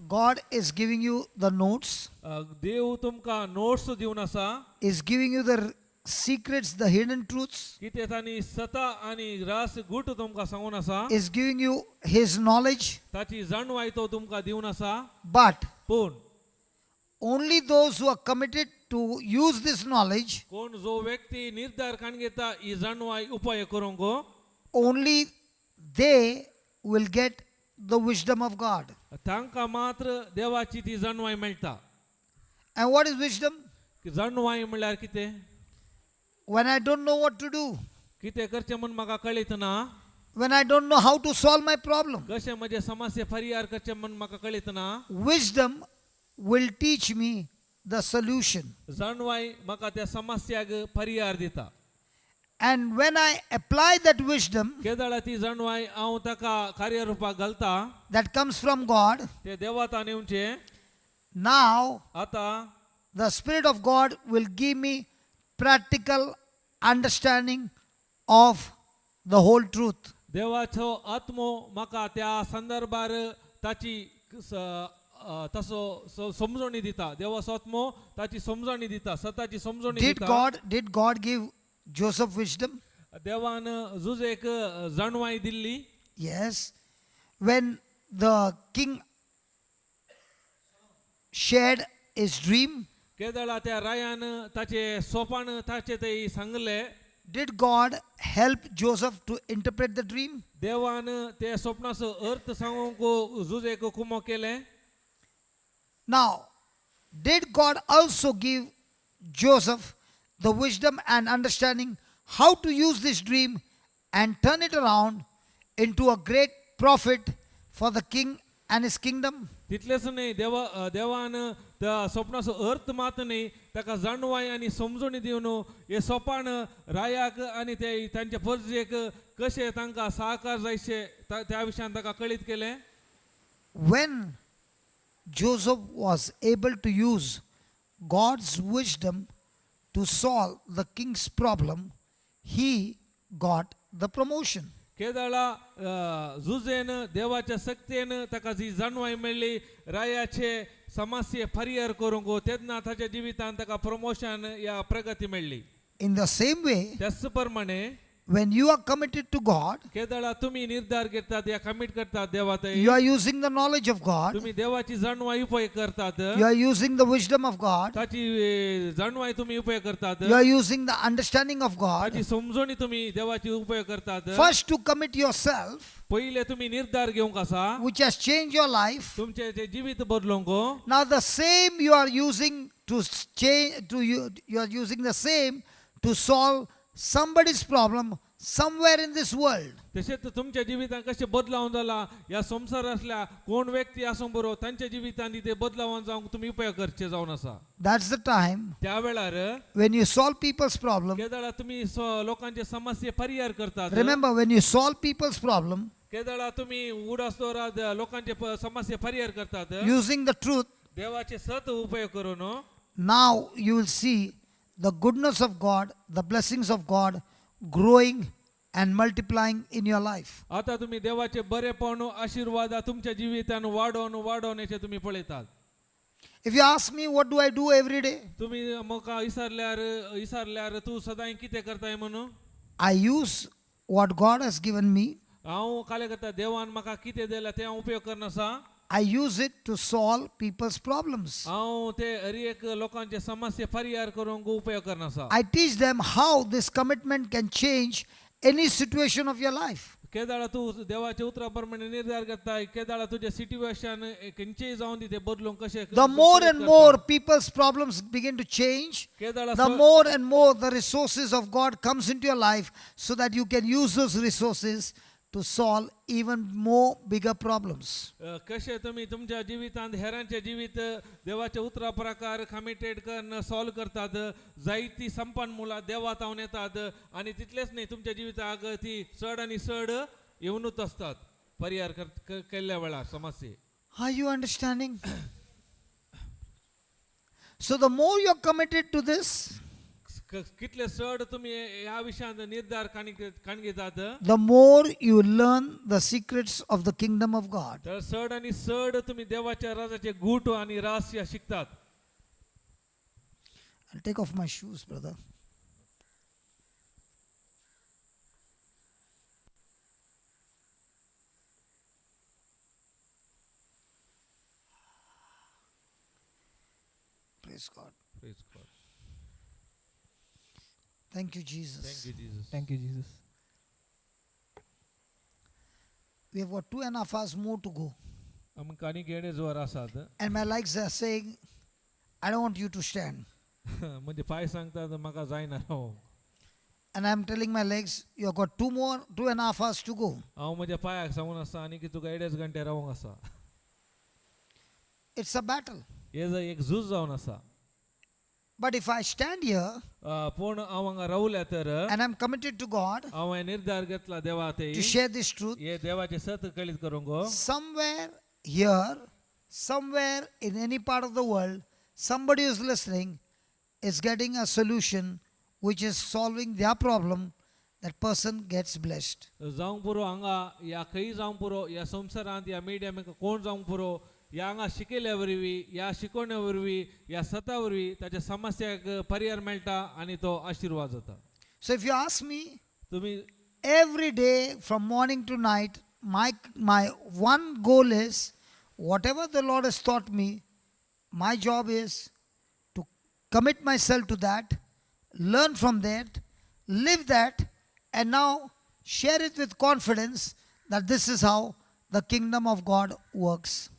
Speaker 1: God is giving you the notes,
Speaker 2: देव तुमकां नोट्स दिवन आसा,
Speaker 1: is giving you the secrets, the hidden truths,
Speaker 2: कितें तांणी सता आनी रास गूट तुमकां सांगून आसा,
Speaker 1: is giving you His knowledge,
Speaker 2: ताची जाणवाय तो तुमकां दिवन आसा,
Speaker 1: but
Speaker 2: पूण
Speaker 1: only those who are committed to use this knowledge,
Speaker 2: कोण जो व्यक्ती निर्धार काण घेता ही जाणवाय उपाय करूंक,
Speaker 1: only they will get the wisdom of God.
Speaker 2: तांकां मात्र देवाची ती जाणवाय मेळटा.
Speaker 1: And what is wisdom?
Speaker 2: जाणवाय म्हणल्यार कितें?
Speaker 1: When I don't know what to do,
Speaker 2: कितें करचें म्हूण म्हाका कळीत ना,
Speaker 1: when I don't know how to solve my problem,
Speaker 2: कशें म्हजें समस्या परिहार करचें म्हूण म्हाका कळीत ना,
Speaker 1: wisdom will teach me the solution.
Speaker 2: जाणवाय म्हाका त्या समस्याक परिहार दिता.
Speaker 1: And when I apply that wisdom
Speaker 2: केदळा ती जाणवाय हांव ताका कार्यरुपाक घालता
Speaker 1: that comes from God,
Speaker 2: ते देवातान येवचें,
Speaker 1: now
Speaker 2: आतां
Speaker 1: the Spirit of God will give me practical understanding of the whole truth.
Speaker 2: देवाचो आत्मो म्हाका त्या संदर्भार ताची तसो समजणी दिता. देवाचो आत्मो ताची समजणी दिता, सताची समजणी
Speaker 1: Did
Speaker 2: दिता.
Speaker 1: God give Joseph wisdom?
Speaker 2: देवान जुजेक जाणवाय दिल्ली.
Speaker 1: Yes. When the king shared his dream,
Speaker 2: केदळा त्या रायान ताचे सोपान ताचे ते सांगले,
Speaker 1: did God help Joseph to interpret the dream?
Speaker 2: देवान ते स्वप्नाचो अर्थ सांगूंक जुजेक कुमो केलें.
Speaker 1: Now, did God also give Joseph the wisdom and understanding how to use this dream and turn it around into a great profit for the king and his kingdom?
Speaker 2: तितलेंच न्हय, देवा देवान त्या स्वप्नाचो अर्थ मात न्हय ताका जाणवाय आनी समजणी दिवन हे सोपान रायाक आनी ते तांच्या परजेक कशें तांकां सहकार जायशे त्या विशयान ताका कळीत केलें.
Speaker 1: When Joseph was able to use God's wisdom to solve the king's problem, he got the promotion.
Speaker 2: केदळा जुजेन देवाच्या शक्तेन ताका जी जाणवाय मेळ्ळी रायाचे समस्ये परिहार करूंक, तेन्ना ताच्या जिवितांत ताका प्रमोशन या प्रगती मेळ्ळी.
Speaker 1: In the same way,
Speaker 2: त्याच प्रमाणे
Speaker 1: when you are committed to God,
Speaker 2: केदळा तुमी निर्धार घेतात या कमीट करतात देवा थंय,
Speaker 1: you are using the knowledge of God,
Speaker 2: तुम्ही देवाची जाणवाय उपयोग करतात,
Speaker 1: you are using the wisdom of God,
Speaker 2: ताची जाणवाय तुम्ही उपयोग करतात,
Speaker 1: you are using the understanding of God.
Speaker 2: ताची समजणी तुम्ही देवाची उपयोग करतात.
Speaker 1: First, to commit yourself,
Speaker 2: पहिले तुम्ही निर्धार घेवंक आसा
Speaker 1: which has changed your life.
Speaker 2: तुमचे जे जिवीत बदलूंक.
Speaker 1: Now, the same you are using to change, to you, you are using the same to solve somebody's problem somewhere in this world.
Speaker 2: तशेंच तुमच्या जिवितांत कशें बदलावन जाला ह्या संवसारांतल्या कोण व्यक्ती आसूं बरो तांच्या जिवितांत ते बदलावन जावंक तुमी उपयोग करचे जावन आसा.
Speaker 1: That's the time
Speaker 2: त्या वेळार
Speaker 1: when you solve people's problem.
Speaker 2: केदळा तुमी लोकांचे समस्ये परिहार करतात.
Speaker 1: Remember, when you solve people's problem
Speaker 2: केदळा तुमी उडास दवरात लोकांचे समस्ये परिहार करतात
Speaker 1: using the truth,
Speaker 2: देवाचे सत उपयोग करून,
Speaker 1: now you will see the goodness of God, the blessings of God growing and multiplying in your life.
Speaker 2: आता तुम्ही देवाचे बरेपण आशीर्वाद तुमच्या जिवितान वाडोवन वाडोवन याचे तुम्ही पळयतात.
Speaker 1: If you ask me, what do I do every day?
Speaker 2: तुम्ही म्हाका विसारल्यार तूं सदांय कितें करताय म्हणून,
Speaker 1: I use what God has given me,
Speaker 2: हांव काले करता देवान म्हाका कितें दिलां तें हांव उपयोग करनासा.
Speaker 1: I use it to solve people's problems.
Speaker 2: हांव ते हर एक लोकांचे समस्ये परिहार करूंक उपयोग करनासा.
Speaker 1: I teach them how this commitment can change any situation of your life.
Speaker 2: केदाळा तूं देवाच्या उतरा प्रमाणे निर्धार करताय, केदाळा तुजें सिट्युएशन खंयचेय जावन दी तें बदलूंक कशें
Speaker 1: The more and more people's problems begin to change,
Speaker 2: केदाळा
Speaker 1: the more and more the resources of God comes into your life so that you can use those resources to solve even more bigger problems.
Speaker 2: कशें तुमी तुमच्या जिवितांत हेरांचे जिवीत देवाच्या उतरा प्रकार committed करून solve करतात, जायती संपन्न मुलां देवा तावन येतात आनी तितलेंच न्हय तुमच्या जिविताक ती चड आनी चड येवनूच आसतात परिहार केल्ल्या वेळार समस्ये.
Speaker 1: Are you understanding? So the more you're committed to this,
Speaker 2: कितले चड तुमी ह्या विशयांत निर्धार काण घेतात,
Speaker 1: the more you learn the secrets of the kingdom of God.
Speaker 2: तर चड आनी चड तुमी देवाच्या राजाचे गूट आनी रहस्य शिकतात.
Speaker 1: I'll take off my shoes, brother. Praise God.
Speaker 2: Praise God.
Speaker 1: Thank you, Jesus.
Speaker 2: Thank you, Jesus.
Speaker 3: Thank you, Jesus.
Speaker 1: We have got 2.5 hours more to go.
Speaker 2: आमकां आनीक येणें जोर आसात.
Speaker 1: And my legs are saying, I don't want you to stand.
Speaker 2: म्हणजे पांय सांगतात म्हाका जायना रावोंक.
Speaker 1: And I'm telling my legs, you've got two more, 2.5 hours to go.
Speaker 2: हांव म्हज्या पांयाक सांगून आसा आनी की तुका एडेच घंटे रावंक आसा.
Speaker 1: It's a battle.
Speaker 2: हे जर एक झूज जावन आसा.
Speaker 1: But if I stand here
Speaker 2: पूण हांव हांगा रावल्या तर
Speaker 1: and I'm committed to God
Speaker 2: हांवें निर्धार घेतला देवा ते
Speaker 1: to share this truth,
Speaker 2: हे देवाचे सत कळीत करूंक,
Speaker 1: somewhere here, somewhere in any part of the world, somebody who's listening is getting a solution which is solving their problem. That person gets blessed.
Speaker 2: जावंक पुरो हांगा ह्या खंय जावंक पुरो, ह्या संवसारांत ह्या मिडियम कोण जावंक पुरो, ह्या हांगा शिकयल्या वरवीं, ह्या शिकवण्या वरवीं, ह्या सता वरवीं ताच्या समस्याक पर्याय मेळटा आनी तो आशिर्वाद जाता.
Speaker 1: So if you ask me,
Speaker 2: तुमी
Speaker 1: every day from morning to night, my one goal is whatever the Lord has taught me, my job is to commit myself to that, learn from that, live that, and now share it with confidence that this is how the kingdom of God works.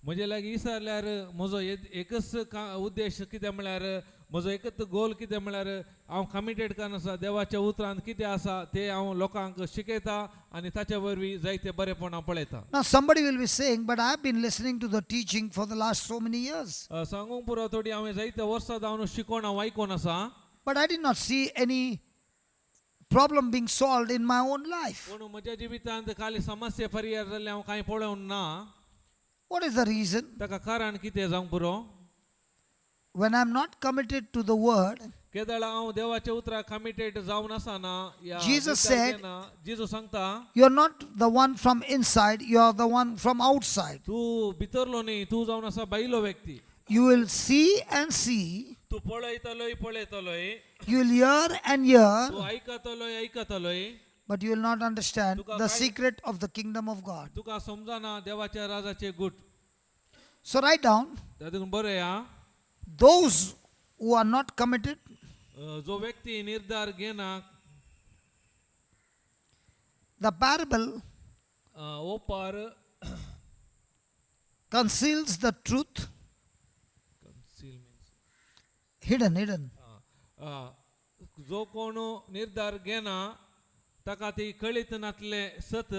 Speaker 2: म्हजे लागीं विचारल्यार म्हजो एकच उद्देश कितें म्हळ्यार, म्हजो एकच गोल कितें म्हळ्यार, हांव कमिटेड करून आसा देवाच्या उतरांत कितें आसा तें हांव लोकांक शिकयता आनी ताचे वरवीं जायते बरेपण हांव पळयता.
Speaker 1: Now, somebody will be saying, "But I've been listening to the teaching for the last so many years,
Speaker 2: सांगूंक पुरो थोडी हांवें जायते वर्सां जावन शिकोवन हांव आयकोन आसा,
Speaker 1: but I did not see any problem being solved in my own life."
Speaker 2: पूण म्हज्या जिवितांत खाली समस्या पर्याय जाल्ले हांव कांय पळोवंक ना.
Speaker 1: What is the reason?
Speaker 2: ताका कारण कितें जावंक पुरो?
Speaker 1: When I'm not committed to the word,
Speaker 2: केदळा हांव देवाच्या उतराक कमिटेड जावन आसना या
Speaker 1: Jesus
Speaker 2: विचार
Speaker 1: said,
Speaker 2: घेना, जेजू सांगता,
Speaker 1: you're not the one from inside, you're the one from outside.
Speaker 2: तूं भितरलो न्ही, तूं जावन आसा भायलो व्यक्ती.
Speaker 1: You will see and see,
Speaker 2: तूं पळयतलोय पळयतलोय,
Speaker 1: you will hear and hear,
Speaker 2: तूं आयकतलोय आयकतलोय,
Speaker 1: but you will not understand
Speaker 2: तुका
Speaker 1: the secret of the kingdom of God.
Speaker 2: तुका समजना देवाच्या राजाचे गूट.
Speaker 1: So write down,
Speaker 2: तातूंत बरया,
Speaker 1: those who are not committed,
Speaker 2: जो व्यक्ती निर्धार घेना,
Speaker 1: the parable
Speaker 2: ओपार
Speaker 1: conceals the truth, hidden, hidden.
Speaker 2: जो कोण निर्धार घेना ताका ती कळीत नातले सत.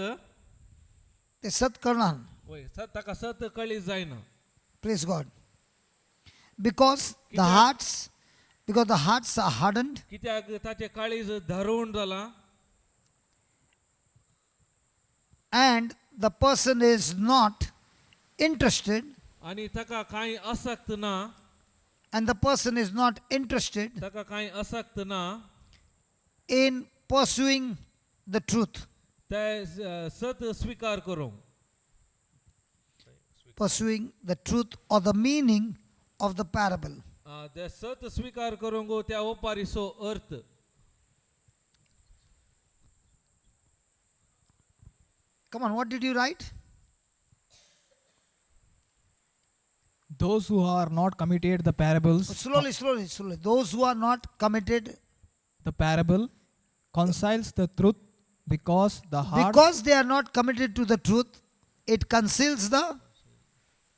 Speaker 1: ते सत करणार.
Speaker 2: वय सत ताका सत कळीत जायना.
Speaker 1: Praise God. Because the hearts are hardened,
Speaker 2: कित्याक ताचे काळीज धरून जाला
Speaker 1: and the person is not interested,
Speaker 2: आनी ताका कांय आसक्त ना,
Speaker 1: and the person is not interested
Speaker 2: ताका कांय आसक्त ना
Speaker 1: in pursuing the truth,
Speaker 2: ते सत स्विकार करूंक,
Speaker 1: pursuing the truth or the meaning of the parable.
Speaker 2: ते सत स्विकार करूंक त्या ओपारीचो अर्थ.
Speaker 1: Come on, what did you write?
Speaker 3: Those who are not committed the parables,
Speaker 1: Slowly, slowly, slowly. Those who are not committed,
Speaker 3: the parable conceals the truth because the heart
Speaker 1: because they are not committed to the truth, it conceals the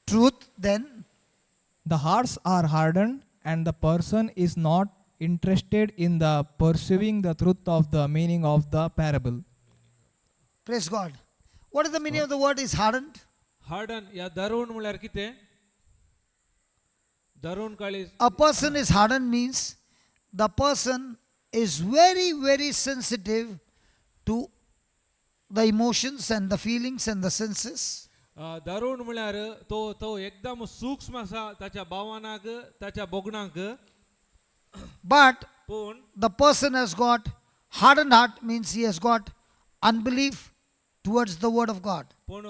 Speaker 1: truth then.
Speaker 3: The hearts are hardened and the person is not interested in the pursuing the truth of the meaning of the parable.
Speaker 1: Praise God. What is the meaning of the word is hardened?
Speaker 2: Harden ह्या धरून म्हळ्यार कितें? धरून काळीज.
Speaker 1: A person is hardened means the person is very, very sensitive to the emotions and the feelings and the senses.
Speaker 2: दारुण म्हळ्यार तो तो एकदम सूक्ष्म आसा ताच्या भावनाक, ताच्या भोगणाक.
Speaker 1: But
Speaker 2: पूण
Speaker 1: the person has got hardened heart means he has got unbelief towards the word of God.
Speaker 2: पूण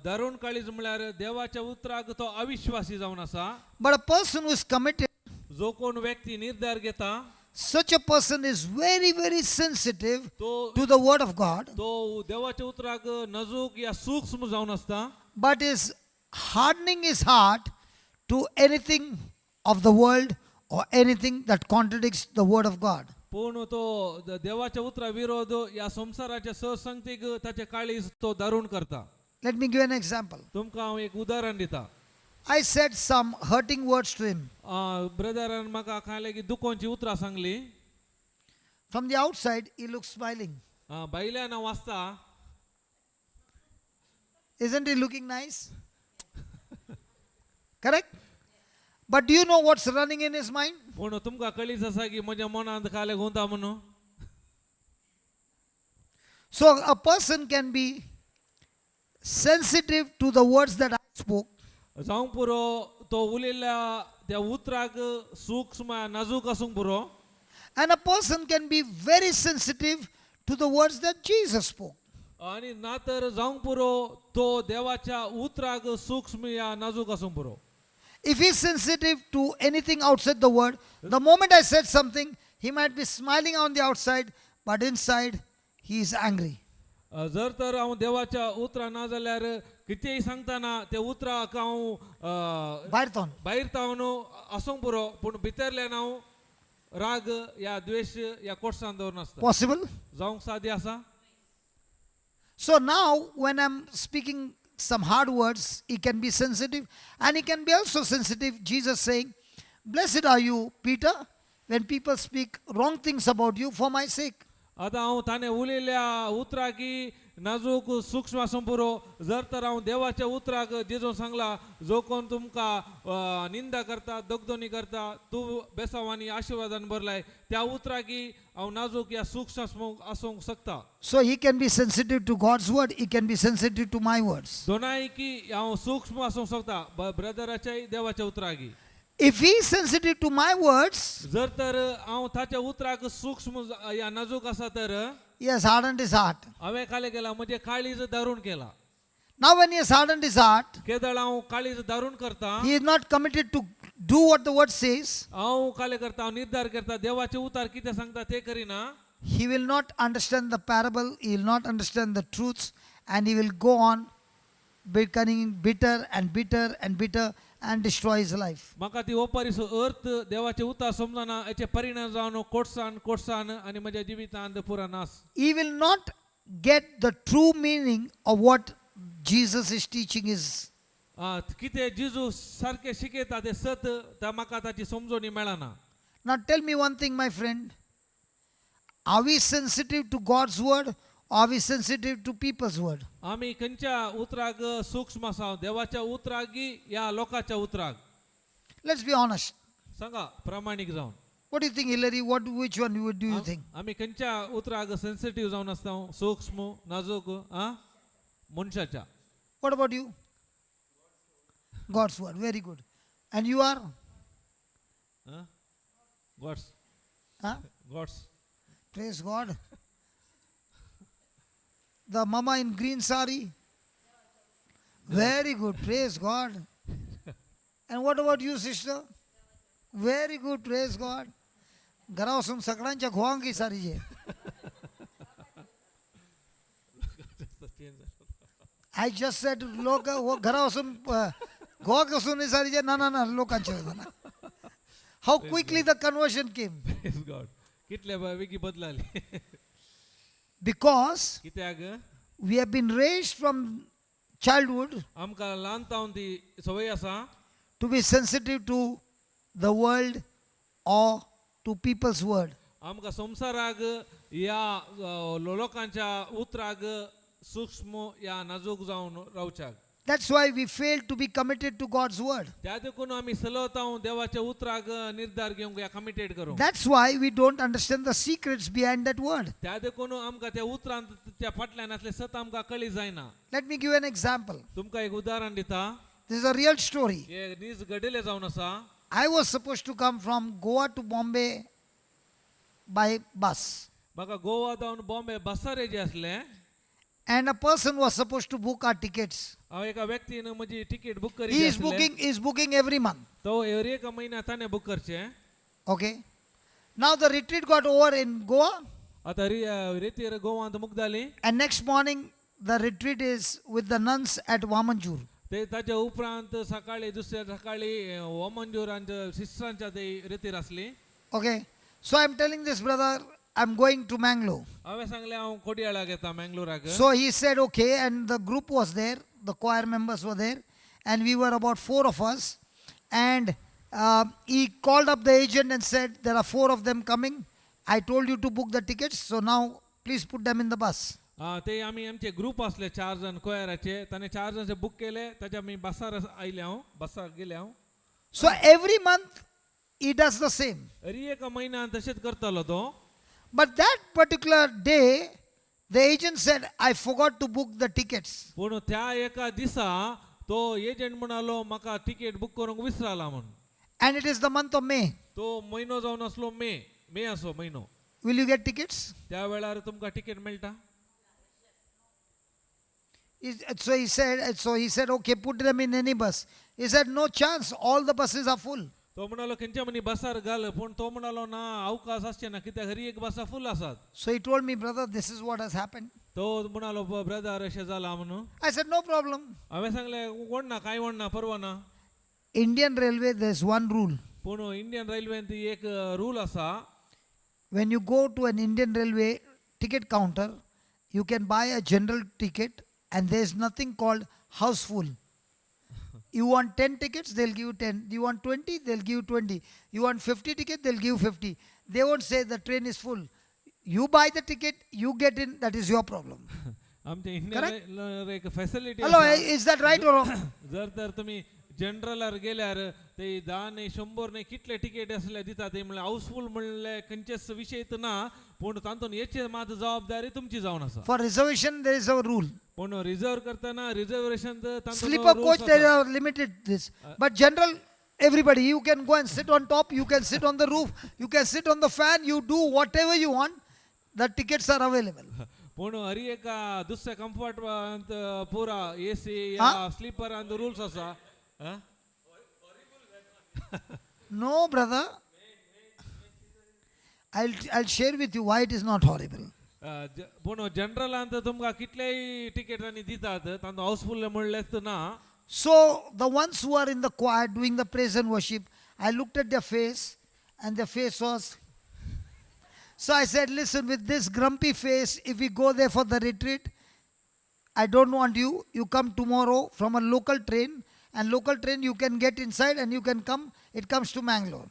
Speaker 2: दारुण काळीज म्हळ्यार देवाच्या उतराक तो अविश्वासी जावन आसा.
Speaker 1: But a person who is committed,
Speaker 2: जो कोण व्यक्ती निर्धार घेता,
Speaker 1: such a person is very, very sensitive
Speaker 2: तो
Speaker 1: to the word of God,
Speaker 2: तो देवाच्या उतराक नजूक या सूक्ष्म जावन आसता,
Speaker 1: but is hardening his heart to anything of the world or anything that contradicts the word of God.
Speaker 2: पूण तो देवाच्या उतरा विरोध या संवसाराच्या सहसंगतीक ताचे काळीज तो दारुण करता.
Speaker 1: Let me give an example.
Speaker 2: तुमकां हांव एक उदाहरण दिता.
Speaker 1: I said some hurting words to him.
Speaker 2: Brethren म्हाका कांय लेगीत दुखोवची उतरां सांगली.
Speaker 1: From the outside, he looks smiling.
Speaker 2: भायल्यान हांव वाचता.
Speaker 1: Isn't he looking nice? Correct? But do you know what's running in his mind?
Speaker 2: पूण तुमकां कळीच आसा की म्हज्या मनांत काले घुंवता म्हणून.
Speaker 1: So a person can be sensitive to the words that I spoke,
Speaker 2: जावंक पुरो तो उलयल्ल्या त्या उतराक सूक्ष्म नाजूक आसूंक पुरो,
Speaker 1: and a person can be very sensitive to the words that Jesus spoke.
Speaker 2: आनी ना तर जावंक पुरो तो देवाच्या उतराक सूक्ष्म या नाजूक आसूंक पुरो.
Speaker 1: If he's sensitive to anything outside the word, the moment I said something, he might be smiling on the outside, but inside he is angry.
Speaker 2: जर तर हांव देवाच्या उतरां ना जाल्यार कितेंय सांगतना त्या उतराक हांव
Speaker 1: भायर
Speaker 2: भायर तावन आसूंक पुरो, पूण भितरल्यान हांव राग या द्वेश या कोटसान दवरून आसता.
Speaker 1: Possible?
Speaker 2: जावंक सादी आसा.
Speaker 1: So now, when I'm speaking some hard words, he can be sensitive, and he can be also sensitive. Jesus saying, "Blessed are you, Peter, when people speak wrong things about you for my sake."
Speaker 2: आतां हांव ताणें उलयल्ल्या उतराकी नाजूक सूक्ष्म आसूंक पुरो. जर तर हांव देवाच्या उतराक जेजून सांगला, जो कोण तुमकां निंदा करता, दगदोनी करता, तूं बेसांव आनी आशिर्वादान भरलाय, त्या उतराकी हांव नाजूक या सूक्ष्म आसूंक शकता.
Speaker 1: So he can be sensitive to God's word, he can be sensitive to my words.
Speaker 2: दोनायकी हांव सूक्ष्म आसूंक शकता, ब्रदराच्याय देवाच्या उतराकी.
Speaker 1: If he is sensitive to my words,
Speaker 2: जर तर हांव ताच्या उतराक सूक्ष्म या नाजूक आसा तर
Speaker 1: he has hardened his heart.
Speaker 2: हांवें कालें केलां, म्हजें काळीज दारून केलां.
Speaker 1: Now, when he has hardened his heart,
Speaker 2: केदळ हांव काळीज दारून करता,
Speaker 1: he is not committed to do what the word says.
Speaker 2: हांव कालें करता, हांव निर्धार करता, देवाचे उतार कितें सांगता ते करिना.
Speaker 1: He will not understand the parable, he will not understand the truths, and he will go on becoming bitter and bitter and bitter and destroy his life.
Speaker 2: म्हाका ती ओपारीचो अर्थ देवाचे उतार समजना, हेचे परिणाम जावन कोटसान कोटसान आनी म्हज्या जिवितांत पुरा नास.
Speaker 1: He will not get the true meaning of what Jesus is teaching his.
Speaker 2: कितें जेजू सारकें शिकयता तें सत त्या म्हाका ताची समजोणी मेळना.
Speaker 1: Now tell me one thing, my friend. Are we sensitive to God's word or are we sensitive to people's word?
Speaker 2: आमी खंयच्या उतराक सूक्ष्म आसा, देवाच्या उतराक या लोकांच्या उतराक?
Speaker 1: Let's be honest.
Speaker 2: सांगा प्रामाणीक जावन.
Speaker 1: What do you think, Hillary? Which one do you think?
Speaker 2: आमी खंयच्या उतराक सेन्सिटीव जावन आसता, सूक्ष्म नाजूक आ मनशाच्या?
Speaker 1: What about you? God's word. Very good. And you are?
Speaker 2: God's.
Speaker 1: Huh?
Speaker 2: God's.
Speaker 1: Praise God. The mama in green sari? Very good. Praise God. And what about you, sister? Very good. Praise God. घरा वचून सगळ्यांच्या घोवांकी सारी जे. I just said लोक हो घरा वचून घोवा कसून सारी जे ना ना ना लोकांच्या. How quickly the conversion came.
Speaker 2: Praise God. कितले बेगी बदलाले.
Speaker 1: Because
Speaker 2: कित्याक
Speaker 1: we have been raised from childhood
Speaker 2: आमकां ल्हान तावन ती संवय आसा
Speaker 1: to be sensitive to the world or to people's word.
Speaker 2: आमकां संवसाराक या लोकांच्या उतराक सूक्ष्म या नाजूक जावन रावच्याक.
Speaker 1: That's why we fail to be committed to God's word.
Speaker 2: त्या देखून आमी सलवता देवाच्या उतराक निर्धार घेवंक या कमिटेड करूंक.
Speaker 1: That's why we don't understand the secrets behind that word.
Speaker 2: त्या देखून आमकां त्या उतरांत त्या फाटल्यान आसले सत आमकां कळी जायना.
Speaker 1: Let me give an example.
Speaker 2: तुमकां एक उदाहरण दिता.
Speaker 1: This is a real story.
Speaker 2: हे नीज घडिल्लें जावन आसा.
Speaker 1: I was supposed to come from Goa to Bombay by bus.
Speaker 2: म्हाका गोवा जावन बॉम्बे बसार जे आसलें.
Speaker 1: And a person was supposed to book our tickets.
Speaker 2: हांव एका व्यक्तीन म्हजी ticket book
Speaker 1: He
Speaker 2: curry.
Speaker 1: is booking every month.
Speaker 2: तो एवरी एका म्हयन्या ताणें बूक करचें.
Speaker 1: Okay. Now the retreat got over in Goa,
Speaker 2: आतां रेतीर गोवांत मुक्त जाली.
Speaker 1: And next morning the retreat is with the nuns at Vamanjur.
Speaker 2: ते ताच्या उपरांत सकाळी दुसऱ्या सकाळी वमंजूरांच्या सिस्टरांच्या ते रेतीर आसली.
Speaker 1: Okay. So I'm telling this brother, I'm going to Mangalore.
Speaker 2: हांवें सांगलें हांव कोडियाळाक येता, मँगलोराक.
Speaker 1: So he said, okay, and the group was there, the choir members were there, and we were about four of us. And he called up the agent and said, "There are four of them coming. I told you to book the tickets, so now please put them in the bus."
Speaker 2: ते आमी आमचे group आसले चार जण कोयराचे ताणें चार जण book केले ताच्या आमी बसार आयले हांव बसार गेले हांव.
Speaker 1: So every month he does the same.
Speaker 2: तरी एका म्हयन्यान तशेंच करतालो तो.
Speaker 1: But that particular day, the agent said, "I forgot to book the tickets."
Speaker 2: पूण त्या एका दिसा तो एजंट म्हणालो म्हाका तिकेट बुक करूंक विसराला म्हूण.
Speaker 1: And it is the month of May.
Speaker 2: तो म्हयनो जावन आसलो मे मे असो म्हयनो.
Speaker 1: Will you get tickets?
Speaker 2: त्या वेळार तुमकां तिकेट मेळटा?
Speaker 1: So he said, "Okay, put them in any bus." He said, "No chance, all the buses are full."
Speaker 2: तो म्हणालो खंयच्या मनी बसार घाल पूण तो म्हणालो ना अवकाश आसचे ना कित्याक हरी एक बसा फूल आसात.
Speaker 1: So he told me, "Brother, this is what has happened."
Speaker 2: तो म्हणालो ब्रदर अशें जालां म्हणून.
Speaker 1: I said, "No problem."
Speaker 2: हांवें सांगलें कोण ना कांय व्हडना परवा ना.
Speaker 1: Indian Railway, there's one rule.
Speaker 2: पूण इंडियन रेल्वेन ती एक रूल आसा.
Speaker 1: When you go to an Indian Railway ticket counter, you can buy a general ticket and there's nothing called house full. You want 10 tickets, they'll give you 10. You want 20, they'll give you 20. You want 50 tickets, they'll give you 50. They won't say the train is full. You buy the ticket, you get in, that is your problem.
Speaker 2: आमच्या Indian एक facility.
Speaker 1: Hello, is that right or wrong?
Speaker 2: जर तर तुम्ही जनरलार गेल्यार ते धा न्ही शंबर न्ही कितले तिकेट आसले दिता ते म्हणल्यार हाऊसफूल म्हणले खंयचेच विशय ना पूण तातूंत हेची मात जबाबदारी तुमची जावन आसा.
Speaker 1: For reservation, there is a rule.
Speaker 2: पूण रिजर्व करतना reservation.
Speaker 1: Sleeper coach, there are limited this. But general, everybody, you can go and sit on top, you can sit on the roof, you can sit on the fan, you do whatever you want. The tickets are available.
Speaker 2: पूण हरी एका दुसऱ्या comfort पुरा AC
Speaker 1: हा?
Speaker 2: Sleeper rules आसा हा?
Speaker 1: No, brother. I'll share with you why it is not horrible.
Speaker 2: पूण जनरलांत तुमकां कितलेय तिकेटांनी दितात तांचो हाऊसफूल म्हणलेंच ना.
Speaker 1: So the ones who are in the choir doing the praise and worship, I looked at their face and their face was. So I said, "Listen, with this grumpy face, if we go there for the retreat, I don't want you. You come tomorrow from a local train, and local train you can get inside and you can come. It comes to Mangalore."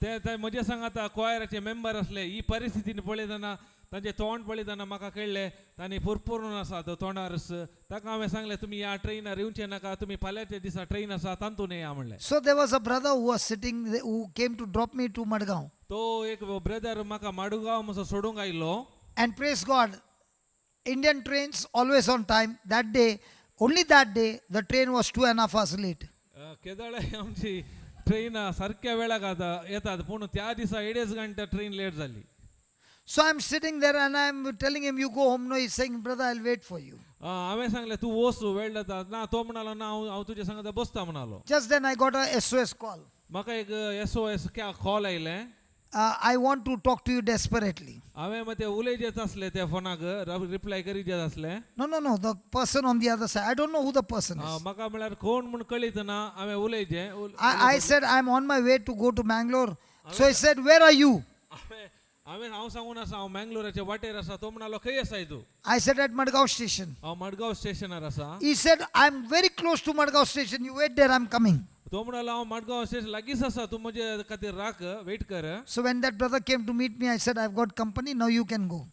Speaker 2: ते ते म्हजे सांगाता क्वायराचे member आसले ही परिस्थिती पळयतना तांचे तोंड पळयतना म्हाका कळ्ळें तांणी पुरपुरून आसा तो तोंडारच ताका हांवें सांगलें तुमी ह्या ट्रेनार येवचे नाका तुमी फाल्यांच्या दिसा ट्रेन आसा तातूंत येया म्हणलें.
Speaker 1: So there was a brother who was sitting, who came to drop me to Madgaon.
Speaker 2: तो एक ब्रदर म्हाका माडुगांव म्हणसर सोडूंक आयलो.
Speaker 1: And praise God, Indian trains always on time. That day, only that day, the train was 2.5 hours late.
Speaker 2: केदळाय आमची train सारक्या वेळाक आतां येतात पूण त्या दिसा एडेच घंटा ट्रेन लेट जाली.
Speaker 1: So I'm sitting there and I'm telling him, "You go home." No, he's saying, "Brother, I'll wait for you."
Speaker 2: हांवें सांगलें तूं वच वेळ जाता ना तो म्हणालो ना हांव हांव तुज्या सांगता बसता म्हणालो.
Speaker 1: Just then I got a SOS call.
Speaker 2: म्हाका एक एसओएस कॉल आयलें.
Speaker 1: "I want to talk to you desperately."
Speaker 2: हांवें मग ते उलयत आसले त्या फोनाक रिप्लाय करीत आसले.
Speaker 1: No. The person on the other side. I don't know who the person is.
Speaker 2: म्हाका म्हळ्यार कोण म्हूण कळीत ना हांवें उलयचें
Speaker 1: I said, "I'm on my way to go to Mangalore." So he said, "Where are you?"
Speaker 2: हांवें हांवें हांव सांगून आसा हांव मँगलोराच्या वाटेर आसा तो म्हणालो खंय आसाय तूं?
Speaker 1: I said, "At Madgaon station."
Speaker 2: हांव मडगांव स्टेशनार आसा.
Speaker 1: He said, "I'm very close to Madgaon station. You wait there, I'm coming."
Speaker 2: तो म्हणालो हांव मडगांव स्टेशन लागींच आसा तूं म्हजे खातीर राख वेट कर.
Speaker 1: So when that brother came to meet me, I said, "I've got company, now you can go."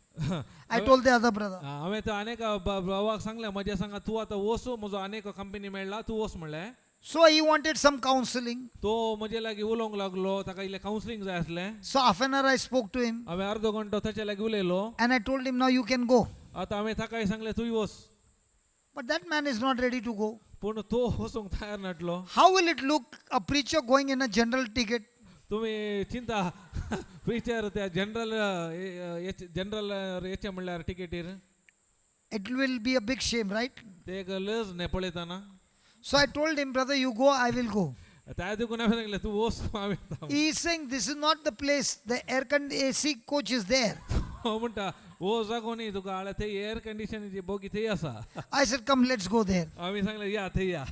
Speaker 1: I told the other brother.
Speaker 2: हांवें तो अनेक भावाक सांगलें म्हज्या सांगा तूं आतां वचू म्हजो अनेक कंपनी मेळ्ळा तूं वच म्हणलें.
Speaker 1: So he wanted some counseling.
Speaker 2: तो म्हजे लागीं उलोवंक लागलो ताका इल्लें कावन्सिलींग जाय आसलें.
Speaker 1: So half an hour I spoke to him
Speaker 2: हांवें अर्दो घंटो ताच्या लागीं उलयलो.
Speaker 1: and I told him, "Now you can go."
Speaker 2: आतां हांवें ताकाय सांगलें तूंय वच.
Speaker 1: But that man is not ready to go.
Speaker 2: पूण तो वचूंक तयार नासलो.
Speaker 1: How will it look, a preacher going in a general ticket?
Speaker 2: तुमी चिंता प्रिचर त्या जनरल जनरल हेचे म्हणल्यार टिकेटीर.
Speaker 1: It will be a big shame, right?
Speaker 2: ते एक लज न्ही पळयतना.
Speaker 1: So I told him, "Brother, you go, I will go."
Speaker 2: त्या देखून हांवें सांगलें तूं वच हांव येता.
Speaker 1: He is saying, "This is not the place. The air AC coach is there."
Speaker 2: तो म्हणटा हो जागो न्ही तुका हाडल्या थंय एअर कंडिशनाची बोगी थंय आसा.
Speaker 1: I said, "Come, let's go there."
Speaker 2: हांवें सांगलें या थंय या.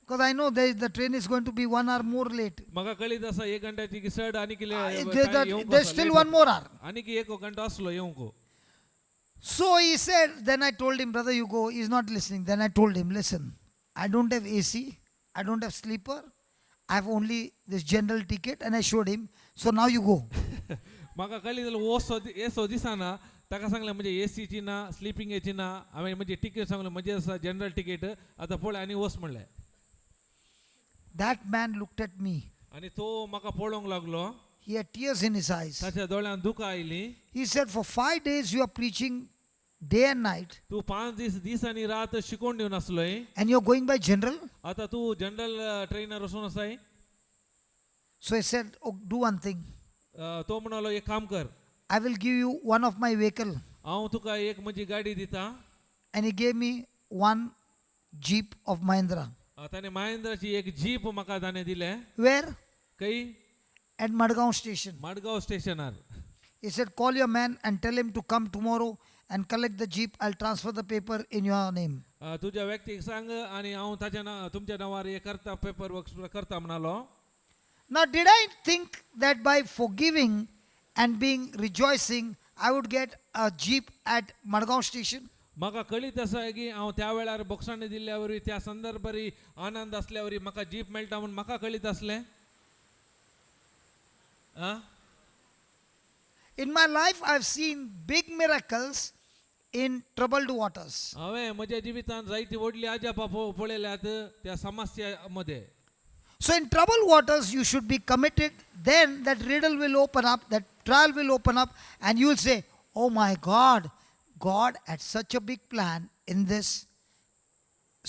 Speaker 1: Because I know the train is going to be 1 hour more late.
Speaker 2: म्हाका कळीत आसा एक घंट्याची चड आनी
Speaker 1: There's still one more hour.
Speaker 2: आनीक एक घंटो आसलो येवंक.
Speaker 1: So he said, then I told him, "Brother, you go." He's not listening. Then I told him, "Listen, I don't have AC. I don't have sleeper. I have only this general ticket, and I showed him. So now you go.
Speaker 2: म्हाका कळ्ळी जाल्यार वसो येसो दिसना. ताका सांगलें म्हणजे एसीची ना, स्लिपिंगेची ना. हांवें म्हणजे टिकेट सांगलें म्हजे आसा जनरल टिकेट, आतां पळय आनी वच म्हणलें.
Speaker 1: That man looked at me.
Speaker 2: आनी तो म्हाका पळोवंक लागलो.
Speaker 1: He had tears in his eyes.
Speaker 2: ताच्या दोळ्यांत दुकां आयलीं.
Speaker 1: He said, "For 5 days you are preaching day and night,
Speaker 2: तूं 5 दीस दीस आनी रात शिकोवन दिवन आसलोय
Speaker 1: and you're going by general?"
Speaker 2: आतां तूं जनरल ट्रेनार वचून आसाय.
Speaker 1: So he said, "Oh, do one thing.
Speaker 2: तो म्हणालो एक काम कर.
Speaker 1: I will give you one of my vehicle."
Speaker 2: हांव तुका एक म्हजी गाडी दिता.
Speaker 1: And he gave me one Jeep of Mahindra.
Speaker 2: ताणें महेंद्राची एक जीप म्हाका ताणें दिलें.
Speaker 1: Where?
Speaker 2: खंय?
Speaker 1: At Madgaon station.
Speaker 2: Madgaon स्टेशनार.
Speaker 1: He said, "Call your man and tell him to come tomorrow and collect the Jeep. I'll transfer the paper in your name."
Speaker 2: तुज्या व्यक्तीक सांग आनी हांव ताच्या नांव तुमच्या नांवार हे करता, पेपर वर्क करता म्हणालो.
Speaker 1: Now, did I think that by forgiving and being rejoicing, I would get a Jeep at Madgaon station?
Speaker 2: म्हाका कळीत आसा की हांव त्या वेळार बोक्सांनी दिल्ल्या वरवीं त्या संदर्भारी आनंद आसल्या वरवीं म्हाका जीप मेळटा म्हूण म्हाका कळीत आसलें आं?
Speaker 1: In my life, I've seen big miracles in troubled waters.
Speaker 2: हांवें म्हज्या जिवितांत जायती व्हडली अजापां पळयल्यात त्या समस्या मध्ये.
Speaker 1: So, in troubled waters, you should be committed. Then that riddle will open up, that trial will open up, and you will say, "Oh my God, God had such a big plan in this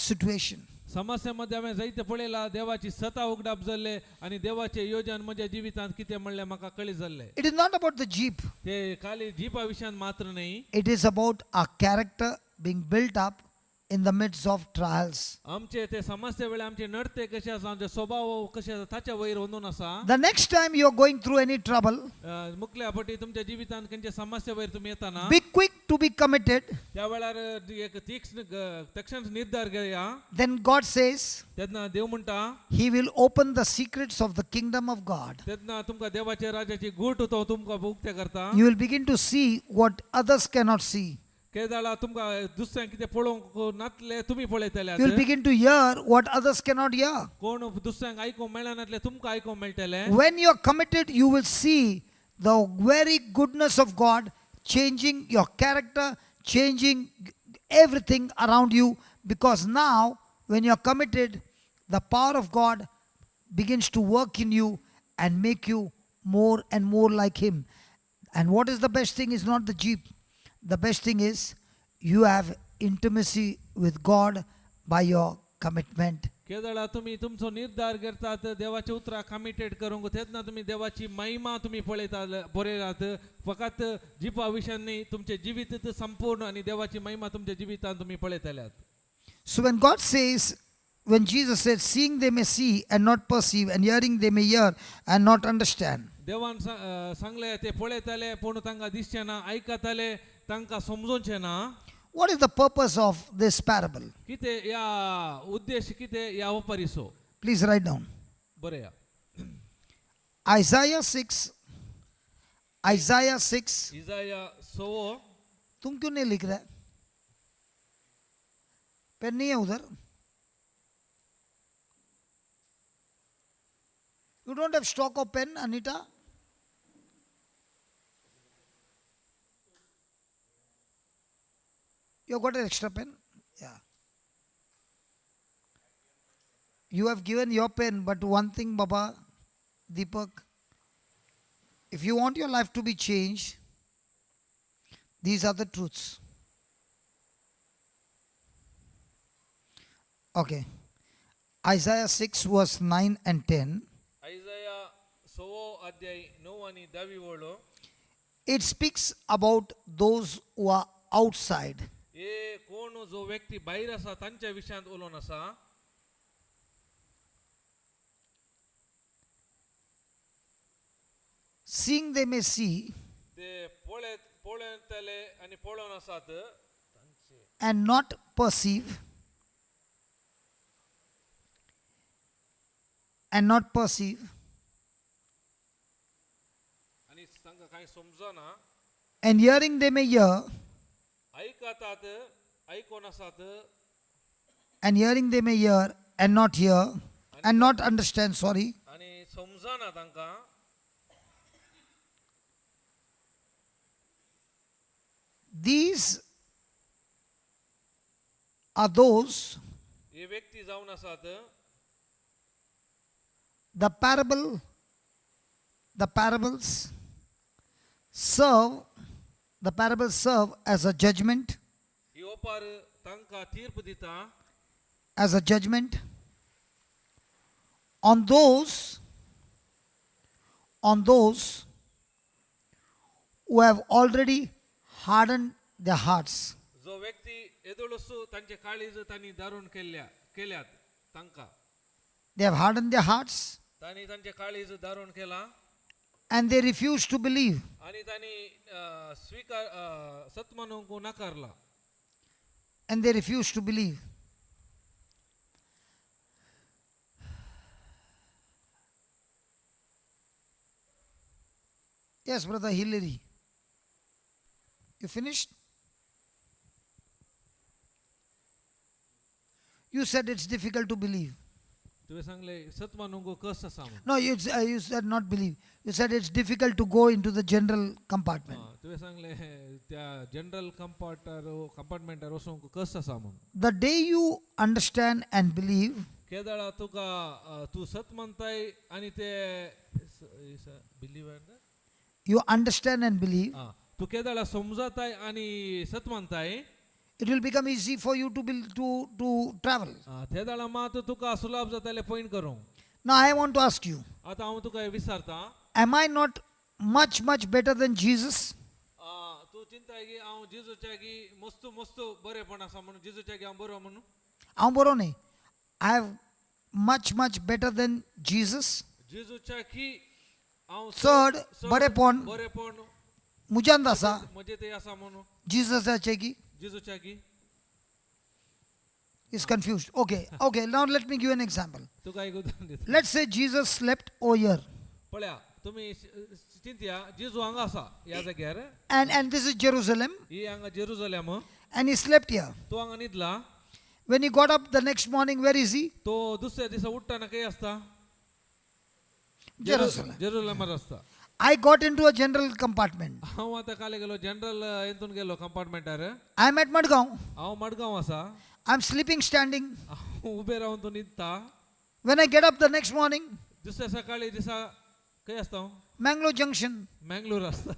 Speaker 1: situation."
Speaker 2: समस्यामध्ये हांवें जायते पळयला देवाची सता उगडाप जाल्ले आनी देवाचे योजन म्हज्या जिवितांत कितें म्हणलें म्हाका कळीत जाल्लें.
Speaker 1: It is not about the Jeep,
Speaker 2: ते खाली जिपा विशयान मात्र न्ही.
Speaker 1: It is about our character being built up in the midst of trials.
Speaker 2: आमचे ते समस्या वेळार आमचे नडते कशे आसा, आमचे स्वभाव कशे आसा ताच्या वयर अंदून आसा.
Speaker 1: The next time you are going through any trouble,
Speaker 2: मुखल्या फावटी तुमच्या जिवितांत खंयच्या समस्या वयर तुमी येताना
Speaker 1: be quick to be committed.
Speaker 2: त्या वेळार एक तीक्ष्ण तक्षण निर्धार घेया.
Speaker 1: Then God says,
Speaker 2: तेन्ना देव म्हणटा
Speaker 1: He will open the secrets of the kingdom of God.
Speaker 2: तेन्ना तुमकां देवाच्या राजाची गूट तो तुमकां उक्ते करता.
Speaker 1: You will begin to see what others cannot see.
Speaker 2: केदाळा तुमकां दुसऱ्यांक कितें पळोवंक नातले तुमी पळयतले.
Speaker 1: You will begin to hear what others cannot hear.
Speaker 2: कोण दुसऱ्यांक आयकूंक मेळनातले तुमकां आयकूंक मेळटले.
Speaker 1: When you are committed, you will see the very goodness of God changing your character, changing everything around you. Because now, when you are committed, the power of God begins to work in you and make you more and more like Him. And what is the best thing is not the Jeep. The best thing is you have intimacy with God by your commitment.
Speaker 2: केदळा तुमी तुमचो निर्धार करतात देवाच्या उतराक committed करूंक तेन्ना तुमी देवाची महिमा तुमी पळयता पळयतात. फकत जिपा विशयान न्ही, तुमचें जिवीत संपूर्ण आनी देवाची महिमा तुमच्या जिवितांत तुमी पळयतल्यात.
Speaker 1: So when God says, when Jesus said, "Seeing they may see and not perceive, and hearing they may hear and not understand."
Speaker 2: देवान सांगलें ते पळयताले पूण तांकां दिसचें ना, आयकताले तांकां समजूचें ना.
Speaker 1: What is the purpose of this parable?
Speaker 2: कितें ह्या उद्देश, कितें ह्या ओपारीचो?
Speaker 1: Please write down.
Speaker 2: बरया.
Speaker 1: Isaiah 6. Isaiah 6.
Speaker 2: इजाया सवो.
Speaker 1: तुम क्यों नहीं लिख रहे? पेन नहीं है उधर? You don't have stock of pen, Anita? You got an extra pen? Yeah. You have given your pen, but one thing, Baba, Deepak, if you want your life to be changed, these are the truths. Okay. Isaiah 6, verse 9 and 10.
Speaker 2: Isaiah सवो अध्याय 9 आनी धावी वळ.
Speaker 1: It speaks about those who are outside.
Speaker 2: हे कोण जो व्यक्ती भायर आसा तांच्या विशयांत उलोवन आसा.
Speaker 1: Seeing they may see
Speaker 2: ते पळयत पळयतले आनी पळोवन आसात
Speaker 1: and not perceive, and not perceive,
Speaker 2: आनी तांकां कांय समजना
Speaker 1: and hearing they may hear,
Speaker 2: आयकतात आयकोन आसात
Speaker 1: and hearing they may hear and not hear, And not understand, sorry.
Speaker 2: आनी समजना तांकां.
Speaker 1: These are those,
Speaker 2: हे व्यक्ती जावन आसात
Speaker 1: the parable, the parables serve, the parables serve as a judgment,
Speaker 2: ही ओपार तांकां तीर्प दिता
Speaker 1: as a judgment on those who have already hardened their hearts.
Speaker 2: जो व्यक्ती येदोळसो तांचे काळीज तांणी दारून केल्ल्या केल्यात तांकां.
Speaker 1: They have hardened their hearts
Speaker 2: तांणी तांचे काळीज दारून केला
Speaker 1: and they refuse to believe.
Speaker 2: आणि तांणी स्वीकार सत मानूंक नाकारला.
Speaker 1: And they refuse to believe. Yes, Brother Hillary. You finished? You said it's difficult to believe.
Speaker 2: तुवें सांगले सत मानूंक कस आसा म्हणून.
Speaker 1: No, you said not believe. You said it's difficult to go into the general compartment.
Speaker 2: तुवें सांगले त्या जनरल कंपार्टर कंपार्टमेंटार वचूंक कस आसा म्हणून.
Speaker 1: The day you understand and believe,
Speaker 2: केदळा तुका तूं सत मानताय आनी ते believe
Speaker 1: you understand and believe,
Speaker 2: तूं केदळा समजताय आनी सत मानताय,
Speaker 1: it will become easy for you to travel.
Speaker 2: ते वेळा मात तुका सुलाभ जाताले पॉयंट करूंक.
Speaker 1: Now I want to ask you,
Speaker 2: आतां हांव तुका विचारता,
Speaker 1: am I not much, much better than Jesus?
Speaker 2: तूं चिंताय की हांव जेजूच्या की मस्तू मस्तू बरेपण आसा म्हणून, जेजूच्या की हांव बरो म्हणून?
Speaker 1: हांव बरो न्ही. I have much, much better than Jesus.
Speaker 2: जेजूच्या की हांव
Speaker 1: चड
Speaker 2: चड
Speaker 1: बरेपण
Speaker 2: बरेपण
Speaker 1: म्हज्यांत आसा
Speaker 2: म्हजें ते आसा म्हणून
Speaker 1: जेजूसाचे की?
Speaker 2: जेजूच्या की?
Speaker 1: Is confused. Okay. Now let me give an example.
Speaker 2: तुका एक उदाहरण दिता.
Speaker 1: Let's say Jesus slept over here,
Speaker 2: पळया तुमी चिंतया जेजू हांगा आसा ह्या जाग्यार
Speaker 1: and this is Jerusalem,
Speaker 2: ही हांगा Jerusalem
Speaker 1: and he slept here.
Speaker 2: तो हांगा न्हिदला.
Speaker 1: When he got up the next morning, where is he?
Speaker 2: तो दुसऱ्या दिसा उठ्ठना खंय आसता?
Speaker 1: Jerusalem.
Speaker 2: जेरुजलेमार आसता.
Speaker 1: I got into a general compartment.
Speaker 2: हांव आतां काल गेलो जनरल हेतून गेलो कंपार्टमेंटार.
Speaker 1: I'm at Madgaon.
Speaker 2: हांव मडगांव आसा.
Speaker 1: I'm sleeping standing.
Speaker 2: हांव उबें रावन तूं न्हिदता.
Speaker 1: When I get up the next morning,
Speaker 2: दुसऱ्या सकाळी दिसा खंय आसता हांव?
Speaker 1: Mangalore Junction.
Speaker 2: Mangalore आसता.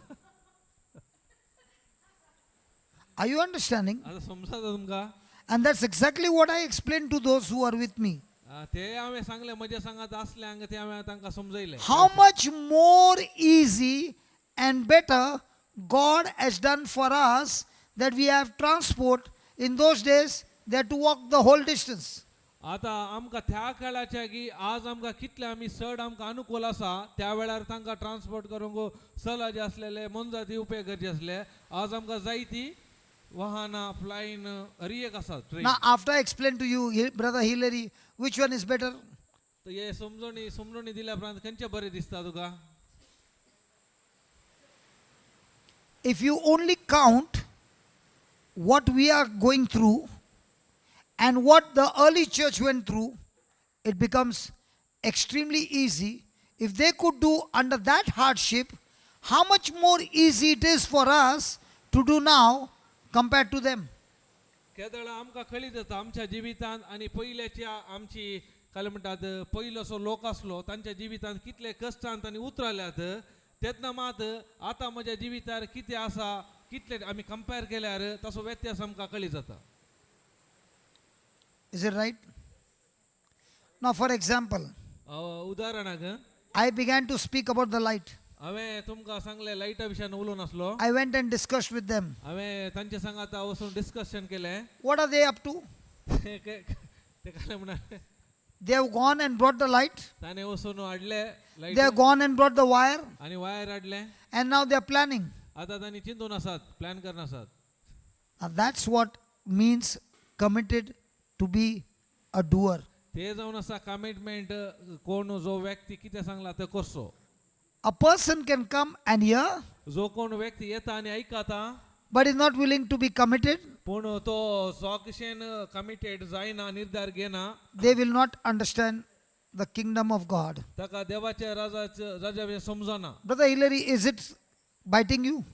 Speaker 1: Are you understanding?
Speaker 2: आतां समजता तुमकां?
Speaker 1: And that's exactly what I explained to those who are with me.
Speaker 2: ते हांवें सांगलें म्हज्या सांगात आसले हांगा ते हांवें तांकां समजयलें.
Speaker 1: How much more easy and better God has done for us that we have transport. In those days, they had to walk the whole distance.
Speaker 2: आतां आमकां त्या काळाच्या की आज आमकां कितले आमी चड आमकां अनुकूल आसा, त्या वेळार तांकां ट्रान्सपोर्ट करूंक सलाजे आसलेले मोनजाती उपेग करचे आसले. आज आमकां जायती वाहनां फ्लायन हरी एक आसा train.
Speaker 1: Now, after I explained to you, Brother Hillary, which one is better?
Speaker 2: तर हे समजणी समजणी दिल्या उपरांत खंयचें बरें दिसता तुका?
Speaker 1: If you only count what we are going through and what the early church went through, it becomes extremely easy. If they could do under that hardship, how much more easy it is for us to do now compared to them?
Speaker 2: केदळा आमकां कळीत जाता आमच्या जिवितांत आनी पयल्याच्या आमची काय म्हणटात पयलो असो लोक आसलो तांच्या जिवितांत कितले कश्टांत आनी उतरल्यात तेन्ना मात आतां म्हज्या जिवितार कितें आसा कितले आमी कंपेर केल्यार ताचो व्यत्यास आमकां कळीत जाता.
Speaker 1: Is it right? Now, for example,
Speaker 2: उदाहरणाक
Speaker 1: I began to speak about the light.
Speaker 2: हांवें तुमकां सांगलें लायटा विशयान उलोवन आसलो.
Speaker 1: I went and discussed with them.
Speaker 2: हांवें तांच्या सांगाता वचून डिस्कशन केलें.
Speaker 1: What are they up to?
Speaker 2: ते ते काय म्हणाले?
Speaker 1: They have gone and brought the light.
Speaker 2: ताणें वचून हाडले
Speaker 1: They
Speaker 2: light
Speaker 1: have gone and brought the wire.
Speaker 2: आनी वायर हाडले.
Speaker 1: And now they are planning.
Speaker 2: आतां तांणी चिंतून आसात प्लॅन करून आसात.
Speaker 1: Now that's what means committed to be a doer.
Speaker 2: ते जावन आसा कमिटमेंट कोण जो व्यक्ती कितें सांगला ते करचो.
Speaker 1: A person can come and hear,
Speaker 2: जो कोण व्यक्ती येता आनी आयकता
Speaker 1: but is not willing to be committed,
Speaker 2: पूण तो जो कशेन कमिटेड जायना निर्धार घेना,
Speaker 1: they will not understand the kingdom of God.
Speaker 2: ताका देवाच्या राजाचं राजा समजना.
Speaker 1: Brother Hillary, is it biting you?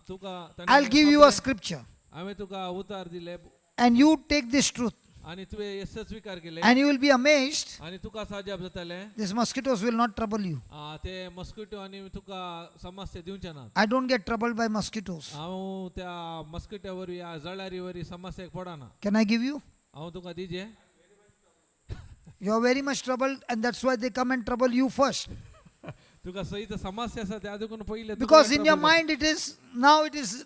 Speaker 2: तुका
Speaker 1: I'll give you a scripture
Speaker 2: हांवें तुका उतार दिले
Speaker 1: and you take this truth
Speaker 2: आनी तुवें हें स्विकार केले
Speaker 1: and you will be amazed.
Speaker 2: आनी तुका साजाप जातलें.
Speaker 1: These mosquitoes will not trouble you.
Speaker 2: ते मस्किटो आनी तुका समस्या दिवचे नात.
Speaker 1: I don't get troubled by mosquitoes.
Speaker 2: हांव त्या मस्किट्या वरवीं ह्या जळारी वरवीं समस्येक पडना.
Speaker 1: Can I give you?
Speaker 2: हांव तुका दिजे?
Speaker 1: You are very much troubled, and that's why they come and trouble you first.
Speaker 2: तुका सहित समस्या आसा त्या देखून पयलें तुका
Speaker 1: Because in your
Speaker 2: trouble.
Speaker 1: Mind it is now it is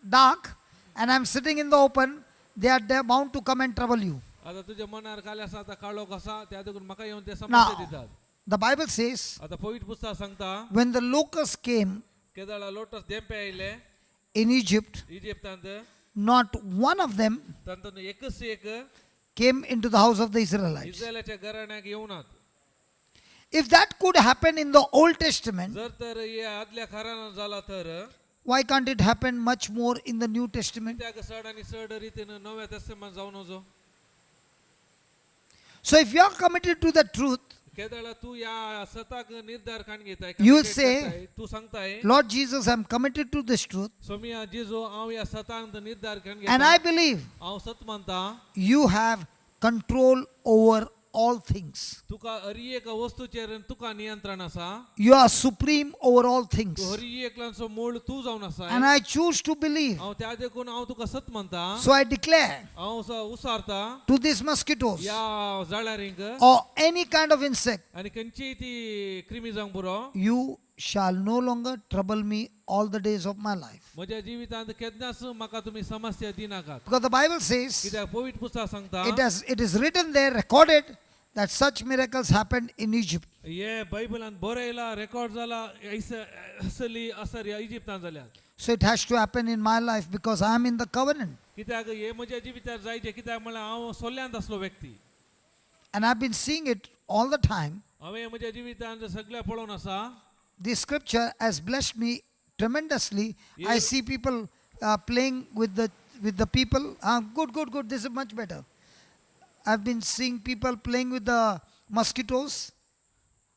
Speaker 1: dark and I'm sitting in the open, they are bound to come and trouble you.
Speaker 2: आता तुझ्या मनार काल आसा आतां काळोख आसा त्या देखून म्हाका येवन ते समस्या
Speaker 1: Now,
Speaker 2: दितात.
Speaker 1: The Bible says
Speaker 2: आता पवित्र पुस्तक सांगता
Speaker 1: when the locusts came
Speaker 2: केदळा लोटस देंपे आयले
Speaker 1: in Egypt,
Speaker 2: इजिप्तांत
Speaker 1: not one of them
Speaker 2: तातूंत एकच एक
Speaker 1: came into the house of the Israelites.
Speaker 2: इस्रायलाच्या घराण्याक येवनात.
Speaker 1: If that could happen in the Old Testament,
Speaker 2: जर तर हे आदल्या घराण्यात जाला तर
Speaker 1: why can't it happen much more in the New Testament?
Speaker 2: कित्याक चड आनी चड रितीन नव्या तेस्तेमांत जावं नजो?
Speaker 1: So if you are committed to the truth,
Speaker 2: केदळा तू या सताक निर्धार काण घेताय
Speaker 1: You will
Speaker 2: committed
Speaker 1: say,
Speaker 2: करताय, तू सांगताय,
Speaker 1: "Lord Jesus, I'm committed to this truth,
Speaker 2: सोमिया जिजो हांव ह्या सतांत निर्धार काण
Speaker 1: and I
Speaker 2: घेता
Speaker 1: believe
Speaker 2: हांव सत मानता
Speaker 1: you have control over all things.
Speaker 2: तुका हरी एक वस्तूचेर तुका नियंत्रण आसा.
Speaker 1: You are supreme over all things.
Speaker 2: तूं हरी एकलांचो मूळ तूं जावन आसा.
Speaker 1: And I choose to believe.
Speaker 2: हांव त्या देखून हांव तुका सत मानता.
Speaker 1: So I declare
Speaker 2: हांव उसारता
Speaker 1: to these mosquitoes
Speaker 2: ह्या जळारींक
Speaker 1: or any kind of insect,
Speaker 2: आनी खंयचीय ती क्रिमी जावंक पुरो,
Speaker 1: you shall no longer trouble me all the days of my life."
Speaker 2: म्हज्या जिवितांत केन्नाच म्हाका तुमी समस्या दिनाकात.
Speaker 1: Because the Bible says
Speaker 2: कित्याक पवित्र पुस्तक सांगता
Speaker 1: it is written there, recorded that such miracles happened in Egypt.
Speaker 2: हे बायबलान बरयला रेकॉर्ड जाला असली असर ह्या इजिप्तान जाल्यात.
Speaker 1: So it has to happen in my life because I am in the covenant.
Speaker 2: कित्याक हे म्हज्या जिवितार जायचें कित्याक म्हणल्यार हांव सोल्यांत आसलो व्यक्ती.
Speaker 1: And I've been seeing it all the time.
Speaker 2: हांवें म्हज्या जिवितांत सगळें पळोवन आसा.
Speaker 1: This scripture has blessed me tremendously. I see people playing with the people. Ah, good, good, good. This is much better. I've been seeing people playing with the mosquitoes.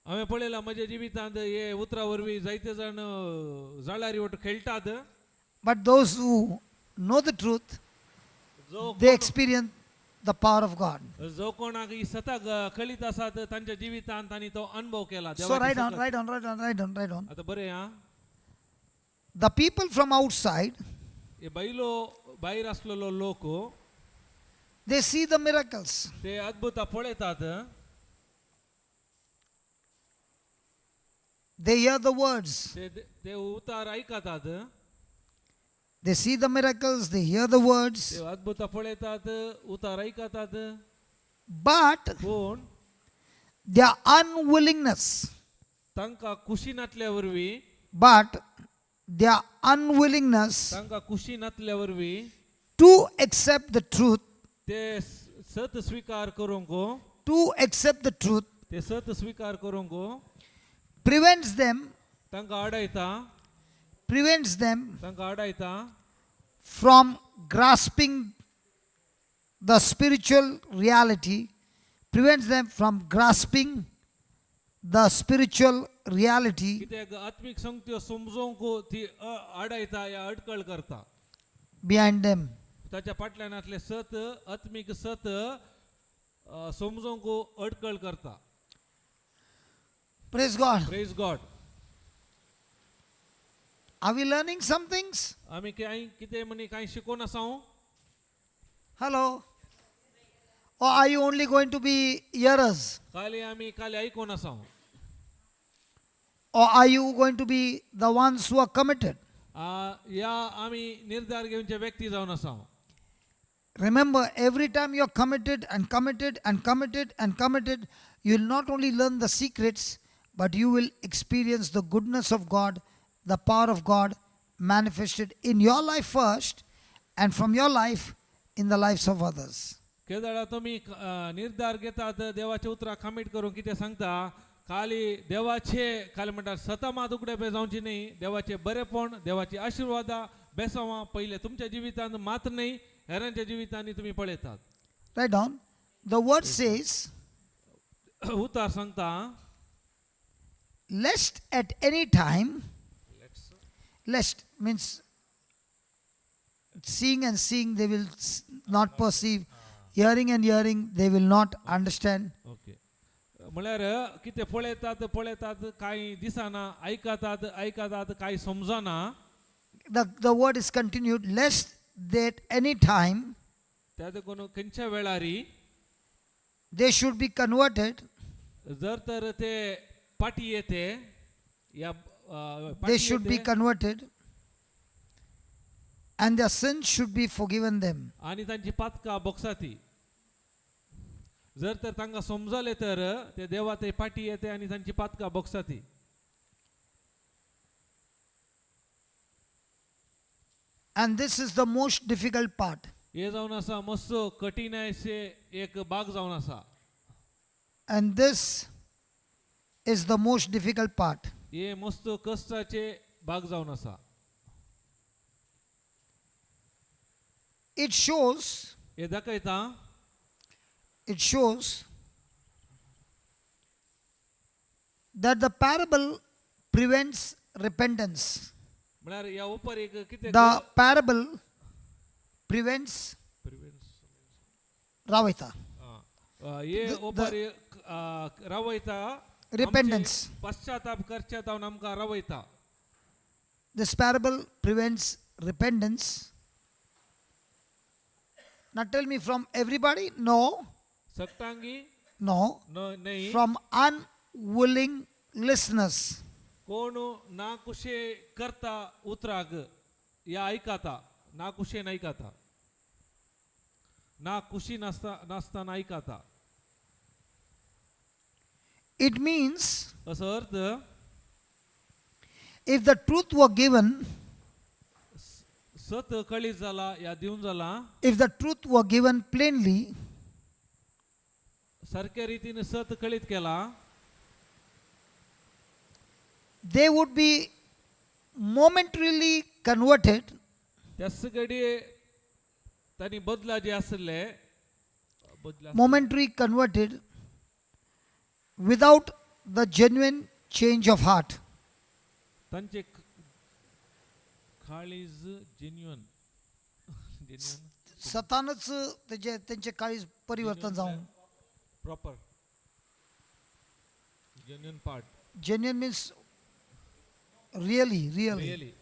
Speaker 2: हांवें पळयलां म्हज्या जिवितांत हे उतरा वरवीं जायते जाण जळारी वट खेळटात.
Speaker 1: But those who know the truth,
Speaker 2: जो
Speaker 1: they experience the power of God.
Speaker 2: जो कोणाक ही सताक कळीत आसात तांच्या जिवितांत तांणी तो अनुभव केला
Speaker 1: So
Speaker 2: देवाची
Speaker 1: write on,
Speaker 2: सकत.
Speaker 1: Write on, write on, write on, write on.
Speaker 2: आता बरें हा.
Speaker 1: The people from outside,
Speaker 2: हे बैलो भायर आसलेलो लोक
Speaker 1: they see the miracles.
Speaker 2: ते अद्भुतां पळयतात.
Speaker 1: They hear the words.
Speaker 2: ते ते उतार आयकतात.
Speaker 1: They see the miracles, they hear the words.
Speaker 2: ते अद्भुतां पळयतात उतार आयकतात.
Speaker 1: But
Speaker 2: पूण
Speaker 1: their unwillingness,
Speaker 2: तांकां खुशी नातल्या वरवीं
Speaker 1: but their unwillingness
Speaker 2: तांकां खुशी नातल्या वरवीं
Speaker 1: to accept the truth,
Speaker 2: ते सत स्विकार करूंक
Speaker 1: to accept the truth,
Speaker 2: ते सत स्विकार करूंक
Speaker 1: prevents them,
Speaker 2: तांकां आडायता
Speaker 1: prevents them
Speaker 2: तांकां आडायता
Speaker 1: from grasping the spiritual reality, prevents them from grasping the spiritual reality
Speaker 2: कित्याक आत्मीक संगत्यो समजोवंक ती आडायता या अडकळ करता
Speaker 1: behind them.
Speaker 2: ताच्या फाटल्यान आसले सत आत्मीक सत समजोवंक अडकळ करता.
Speaker 1: Praise God.
Speaker 2: Praise God.
Speaker 1: Are we learning some things?
Speaker 2: आमी कांय कितें म्हणी कांय शिकोवन आसा हांव?
Speaker 1: Hello? Or are you only going to be hearers?
Speaker 2: खाली आमी खाली आयकून आसा हांव?
Speaker 1: Or are you going to be the ones who are committed?
Speaker 2: या आमी निर्धार घेवचे व्यक्ती जावन आसा हांव?
Speaker 1: Remember, every time you're committed and committed and committed and committed, you'll not only learn the secrets, but you will experience the goodness of God, the power of God manifested in your life first, and from your life in the lives of others.
Speaker 2: केदळा तुमी निर्धार घेतात देवाच्या उतराक commit करून कितें सांगता खाली देवाचे खाली म्हणटात सता मात उगडे पे जावची न्ही देवाचे बरेपण देवाची आशिर्वादां बेसांवां पयले तुमच्या जिवितांत मात्र न्ही हेरांच्या जिवितांनी तुमी पळयतात.
Speaker 1: Write down. The word says,
Speaker 2: उतार सांगता
Speaker 1: lest at any time, lest means seeing and seeing they will not perceive, hearing and hearing they will not understand.
Speaker 2: Okay म्हळ्यार कितें पळयतात पळयतात कांय दिसना आयकतात आयकतात कांय समजना.
Speaker 1: The word is continued, lest that any time
Speaker 2: त्या देखून खंयच्या वेळारी
Speaker 1: they should be converted,
Speaker 2: जर तर ते पाटी येते या
Speaker 1: they
Speaker 2: पाटी
Speaker 1: should be
Speaker 2: येते
Speaker 1: converted and their sins should be forgiven them.
Speaker 2: आणि तांची पातकां बोगसाती जर तर तांकां समजले तर ते देवा ते पाटी येते आणि तांची पातकां बोगसाती.
Speaker 1: And this is the most difficult part.
Speaker 2: हे जावन आसा मस्त कठीण अशें एक भाग जावन आसा.
Speaker 1: And this is the most difficult part.
Speaker 2: हे मस्त कश्टाचे भाग जावन आसा.
Speaker 1: It shows,
Speaker 2: हे दाखयता
Speaker 1: it shows that the parable prevents repentance.
Speaker 2: म्हळ्यार ह्या उपर एक कितें
Speaker 1: The parable prevents Ravita.
Speaker 2: हे ओपर रावयता
Speaker 1: Repentance.
Speaker 2: आमचे पश्चाताप करचे जावन आमकां रावयता.
Speaker 1: This parable prevents repentance. Now tell me, from everybody? No,
Speaker 2: सगटांगी
Speaker 1: no.
Speaker 2: न्हय
Speaker 1: From unwilling listeners.
Speaker 2: कोण ना कुशे करता उतराक या आयकता ना कुशेन आयकता ना कुशी नासता नासतना आयकता.
Speaker 1: It means
Speaker 2: असो अर्थ
Speaker 1: if the truth were given,
Speaker 2: सत कळीत जाला या दिवन जाला
Speaker 1: if the truth were given plainly,
Speaker 2: सारक्या रितीन सत कळीत केला
Speaker 1: they would be momentarily converted
Speaker 2: त्याच घडये तांणी बदला जे आसले बदला
Speaker 1: momentary converted without the genuine change of heart.
Speaker 2: तांचे काळीज जेन्युअन जेन्युअन
Speaker 1: सतानच तेजे तेंचे काळीज परिवर्तन जावं.
Speaker 2: Proper genuine part.
Speaker 1: Genuine means really, really.
Speaker 2: Really.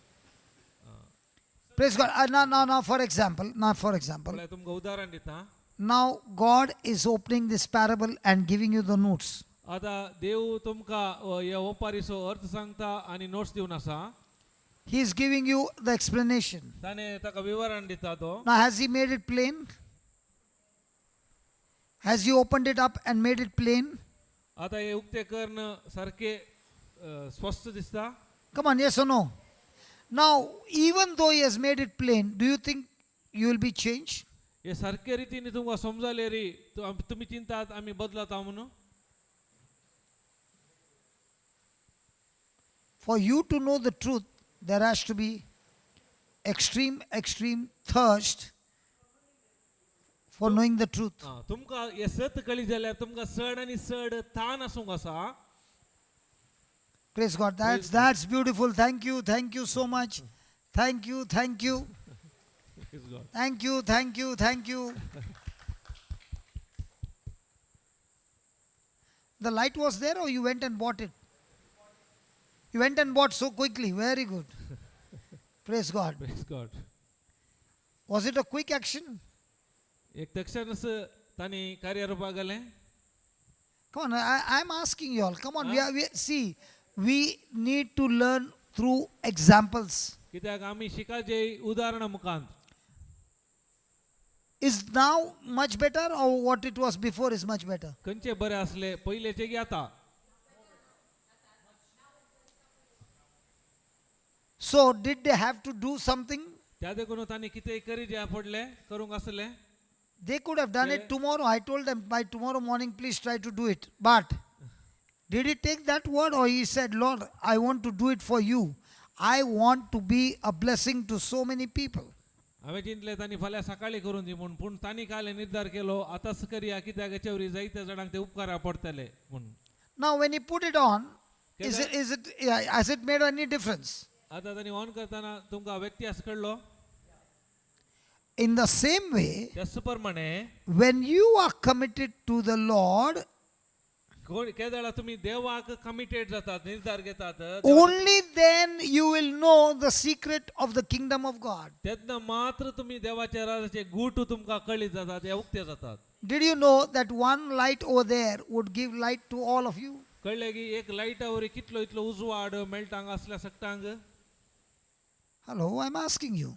Speaker 1: Praise God. Now, for example, now, for example,
Speaker 2: म्हळ्यार तुमकां उदाहरण दिता
Speaker 1: now God is opening this parable and giving you the notes.
Speaker 2: आतां देव तुमकां ह्या ओपारीचो अर्थ सांगता आनी नोट्स दिवन आसा.
Speaker 1: He is giving you the explanation.
Speaker 2: ताणें ताका विवरण दिता तो.
Speaker 1: Now, has He made it plain? Has He opened it up and made it plain?
Speaker 2: आतां हे उक्तें कर्ण सारकें स्पश्ट दिसता.
Speaker 1: Come on, yes or no? Now, even though He has made it plain, do you think you will be changed?
Speaker 2: हे सारके रितीन तुमकां समजले री तुमी चिंतात आमी बदलता म्हणून.
Speaker 1: For you to know the truth, there has to be extreme, extreme thirst for knowing the truth.
Speaker 2: आं, तुमकां हे सत कळी जाल्यार तुमकां चड आनी चड तान आसूंक आसा.
Speaker 1: Praise God. That's beautiful. Thank you. Thank you so much. Thank you. Thank you. Thank you. Thank you. Thank you. The light was there, or you went and bought it? You went and bought so quickly. Very good. Praise God.
Speaker 2: Praise God.
Speaker 1: Was it a quick action?
Speaker 2: एक तक्षणच तांणी कार्यारूपाक घालें.
Speaker 1: Come on, I'm asking you all. Come on, see, we need to learn through examples.
Speaker 2: कित्याक आमी शिकाचे उदाहरणां मुखांत.
Speaker 1: Is now much better, or what it was before is much better?
Speaker 2: खंयचे बरें आसले पयलेचे की आतां?
Speaker 1: So, did they have to do something?
Speaker 2: त्या देखून तांणी कितेंय करी जे पडलें करूंक आसलें.
Speaker 1: They could have done it tomorrow. I told them by tomorrow morning, please try to do it. But did he take that word, or he said, Lord, I want to do it for you. I want to be a blessing to so many people.
Speaker 2: हांवें चिंतलें तांणी फाल्यां सकाळीं करून दी म्हूण, पूण तांणी काल निर्धार केलो आतांच करया, कित्याक हेचे वरी जायत्या जाणांक ते उपकारा पडटले म्हूण.
Speaker 1: Now, when you put it on, is it, yeah, has it made any difference?
Speaker 2: आतां तांणी ऑन करतना तुमकां व्यत्यास कळ्ळो?
Speaker 1: In the same way,
Speaker 2: त्याच प्रमाणे,
Speaker 1: when you are committed to the Lord,
Speaker 2: कोण केदळा तुमी देवाक कमिटेड जातात, निर्धार घेतात,
Speaker 1: only then you will know the secret of the kingdom of God.
Speaker 2: तेन्ना मात्र तुमी देवाच्या राजाचे गूट तुमकां कळीत जातात, हे उक्ते जातात.
Speaker 1: Did you know that one light over there would give light to all of you?
Speaker 2: कळ्ळें की एक लायटा वरी कितलो इतलो उजवाड मेळटा हांगा असल्या सगटांक?
Speaker 1: Hello, I'm asking you.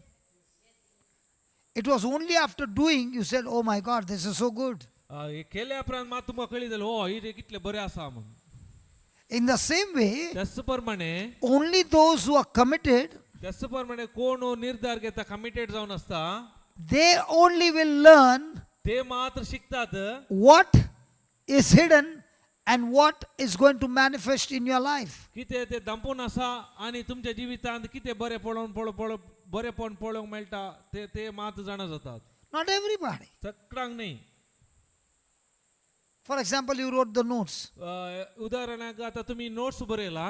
Speaker 1: It was only after doing you said, "Oh my God, this is so good."
Speaker 2: हे केल्या उपरांत मात तुमकां कळीत जालें, हो, ही कितलें बरें आसा म्हूण.
Speaker 1: In the same way,
Speaker 2: त्याच प्रमाणे,
Speaker 1: only those who are committed,
Speaker 2: त्याच प्रमाणे कोण हो निर्धार घेता, कमिटेड जावन आसता,
Speaker 1: they only will learn
Speaker 2: ते मात्र शिकतात
Speaker 1: what is hidden and what is going to manifest in your life.
Speaker 2: कितें ते दांपून आसा आनी तुमच्या जिवितांत कितें बरें पळोवन पळो पळो बरेंपण पळोवंक मेळटा ते ते मात जाणा जातात.
Speaker 1: Not everybody.
Speaker 2: सगळ्यांक न्ही.
Speaker 1: For example, you wrote the notes
Speaker 2: उदाहरणाक आतां तुमी नोट्स बरयला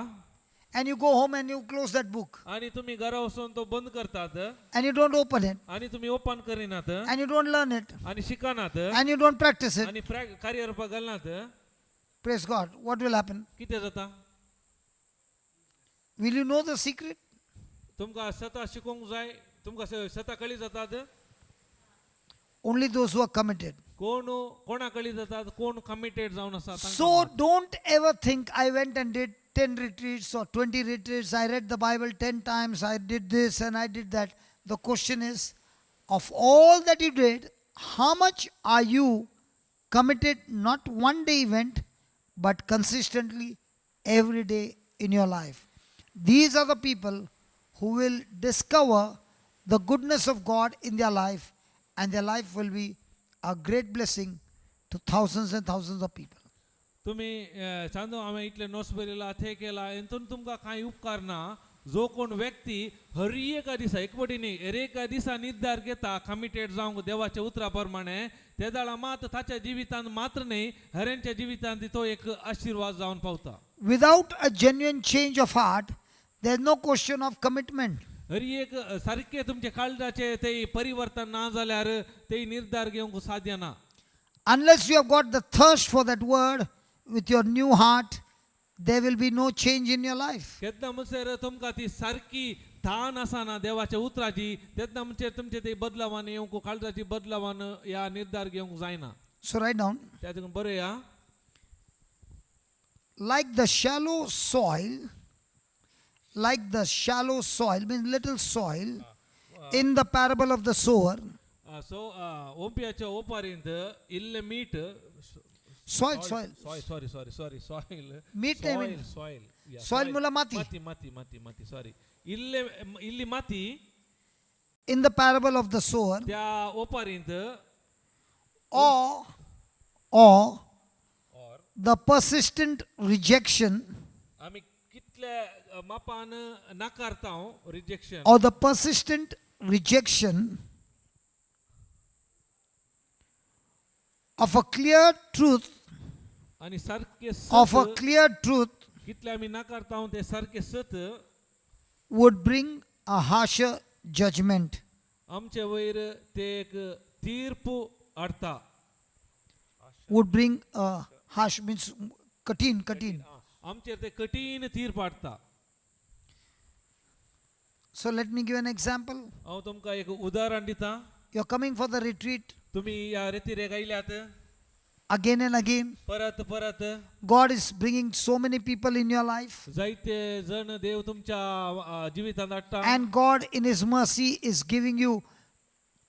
Speaker 1: and you go home and you close that book
Speaker 2: आनी तुमी घरा वचून तो बंद करतात
Speaker 1: and you don't open it
Speaker 2: आनी तुमी ओपन करिनात
Speaker 1: and you don't learn it
Speaker 2: आनी शिकनात
Speaker 1: and you don't practice it.
Speaker 2: आनी कार्यरुपाक घालनात.
Speaker 1: Praise God. What will happen?
Speaker 2: कितें जाता?
Speaker 1: Will you know the secret?
Speaker 2: तुमकां सता शिकोवंक जाय, तुमकां सता कळी जातात?
Speaker 1: Only those who are committed.
Speaker 2: कोण कोणा कळी जातात? कोण कमिटेड जावन आसा तांकां
Speaker 1: So
Speaker 2: मात.
Speaker 1: Don't ever think, "I went and did 10 retreats or 20 retreats, I read the Bible 10 times, I did this and I did that." The question is, of all that you did, how much are you committed, not one day event, but consistently every day in your life? These are the people who will discover the goodness of God in their life, and their life will be a great blessing to thousands and thousands of people.
Speaker 2: तुमी सांदो हांवें इतले notes बरयला, ते केला, हेतून तुमकां कांय उपकार ना. जो कोण व्यक्ती हर एका दिसा, एक पटी न्ही, हर एका दिसा निर्धार घेता कमिटेड जावंक देवाच्या उतरा प्रमाणे, ते दाळा मात ताच्या जिवितांत मात्र न्ही, हरेंच्या जिवितांत तो एक आशिर्वाद जावन पावता.
Speaker 1: Without a genuine change of heart, there's no question of commitment.
Speaker 2: हर एक सारकें तुमच्या काळजाचें ते परिवर्तन ना जाल्यार ते निर्धार घेवंक साध्य ना.
Speaker 1: Unless you have got the thirst for that word with your new heart, there will be no change in your life.
Speaker 2: केन्ना म्हणसर तुमकां ती सारकी तान आसना देवाच्या उतराची, तेन्ना म्हणचे तुमचे ते बदलावान येवंक, काळजाची बदलावान ह्या निर्धार घेवंक जायना.
Speaker 1: So write down,
Speaker 2: त्या तुका बरया.
Speaker 1: Like the shallow soil, like the shallow soil means little soil in the parable of the sower.
Speaker 2: So ओंपियाच्या ओपारींत इल्लें मीठ.
Speaker 1: Soil, soil.
Speaker 2: Soil, sorry, sorry, sorry, soil.
Speaker 1: Meat नाही.
Speaker 2: Soil, soil.
Speaker 1: Soil मुला माती.
Speaker 2: माती, माती, माती, माती, सॉरी, इल्ले इल्ली माती.
Speaker 1: In the parable of the sower,
Speaker 2: त्या ओपारींत
Speaker 1: or
Speaker 2: or
Speaker 1: the persistent rejection
Speaker 2: आमी कितल्या मापान नाकारता, rejection,
Speaker 1: or the persistent rejection of a clear truth,
Speaker 2: आनी सारकें
Speaker 1: of a
Speaker 2: सत
Speaker 1: clear truth
Speaker 2: कितले आमी नाकारता ते सारकें सत
Speaker 1: would bring a harsher judgment.
Speaker 2: आमचे वयर ते एक तीर्प हाडटा.
Speaker 1: Would bring a harsh means कठीण, कठीण.
Speaker 2: आमचेर ते कठीण तीर्प हाडटा.
Speaker 1: So let me give an example.
Speaker 2: हांव तुमकां एक उदाहरण दिता.
Speaker 1: You're coming for the retreat
Speaker 2: तुमी ह्या रेतिरेक आयल्यात
Speaker 1: again and again.
Speaker 2: परत परत.
Speaker 1: God is bringing so many people in your life.
Speaker 2: जायते जण देव तुमच्या जिवितांत हाडटा.
Speaker 1: And God, in His mercy, is giving you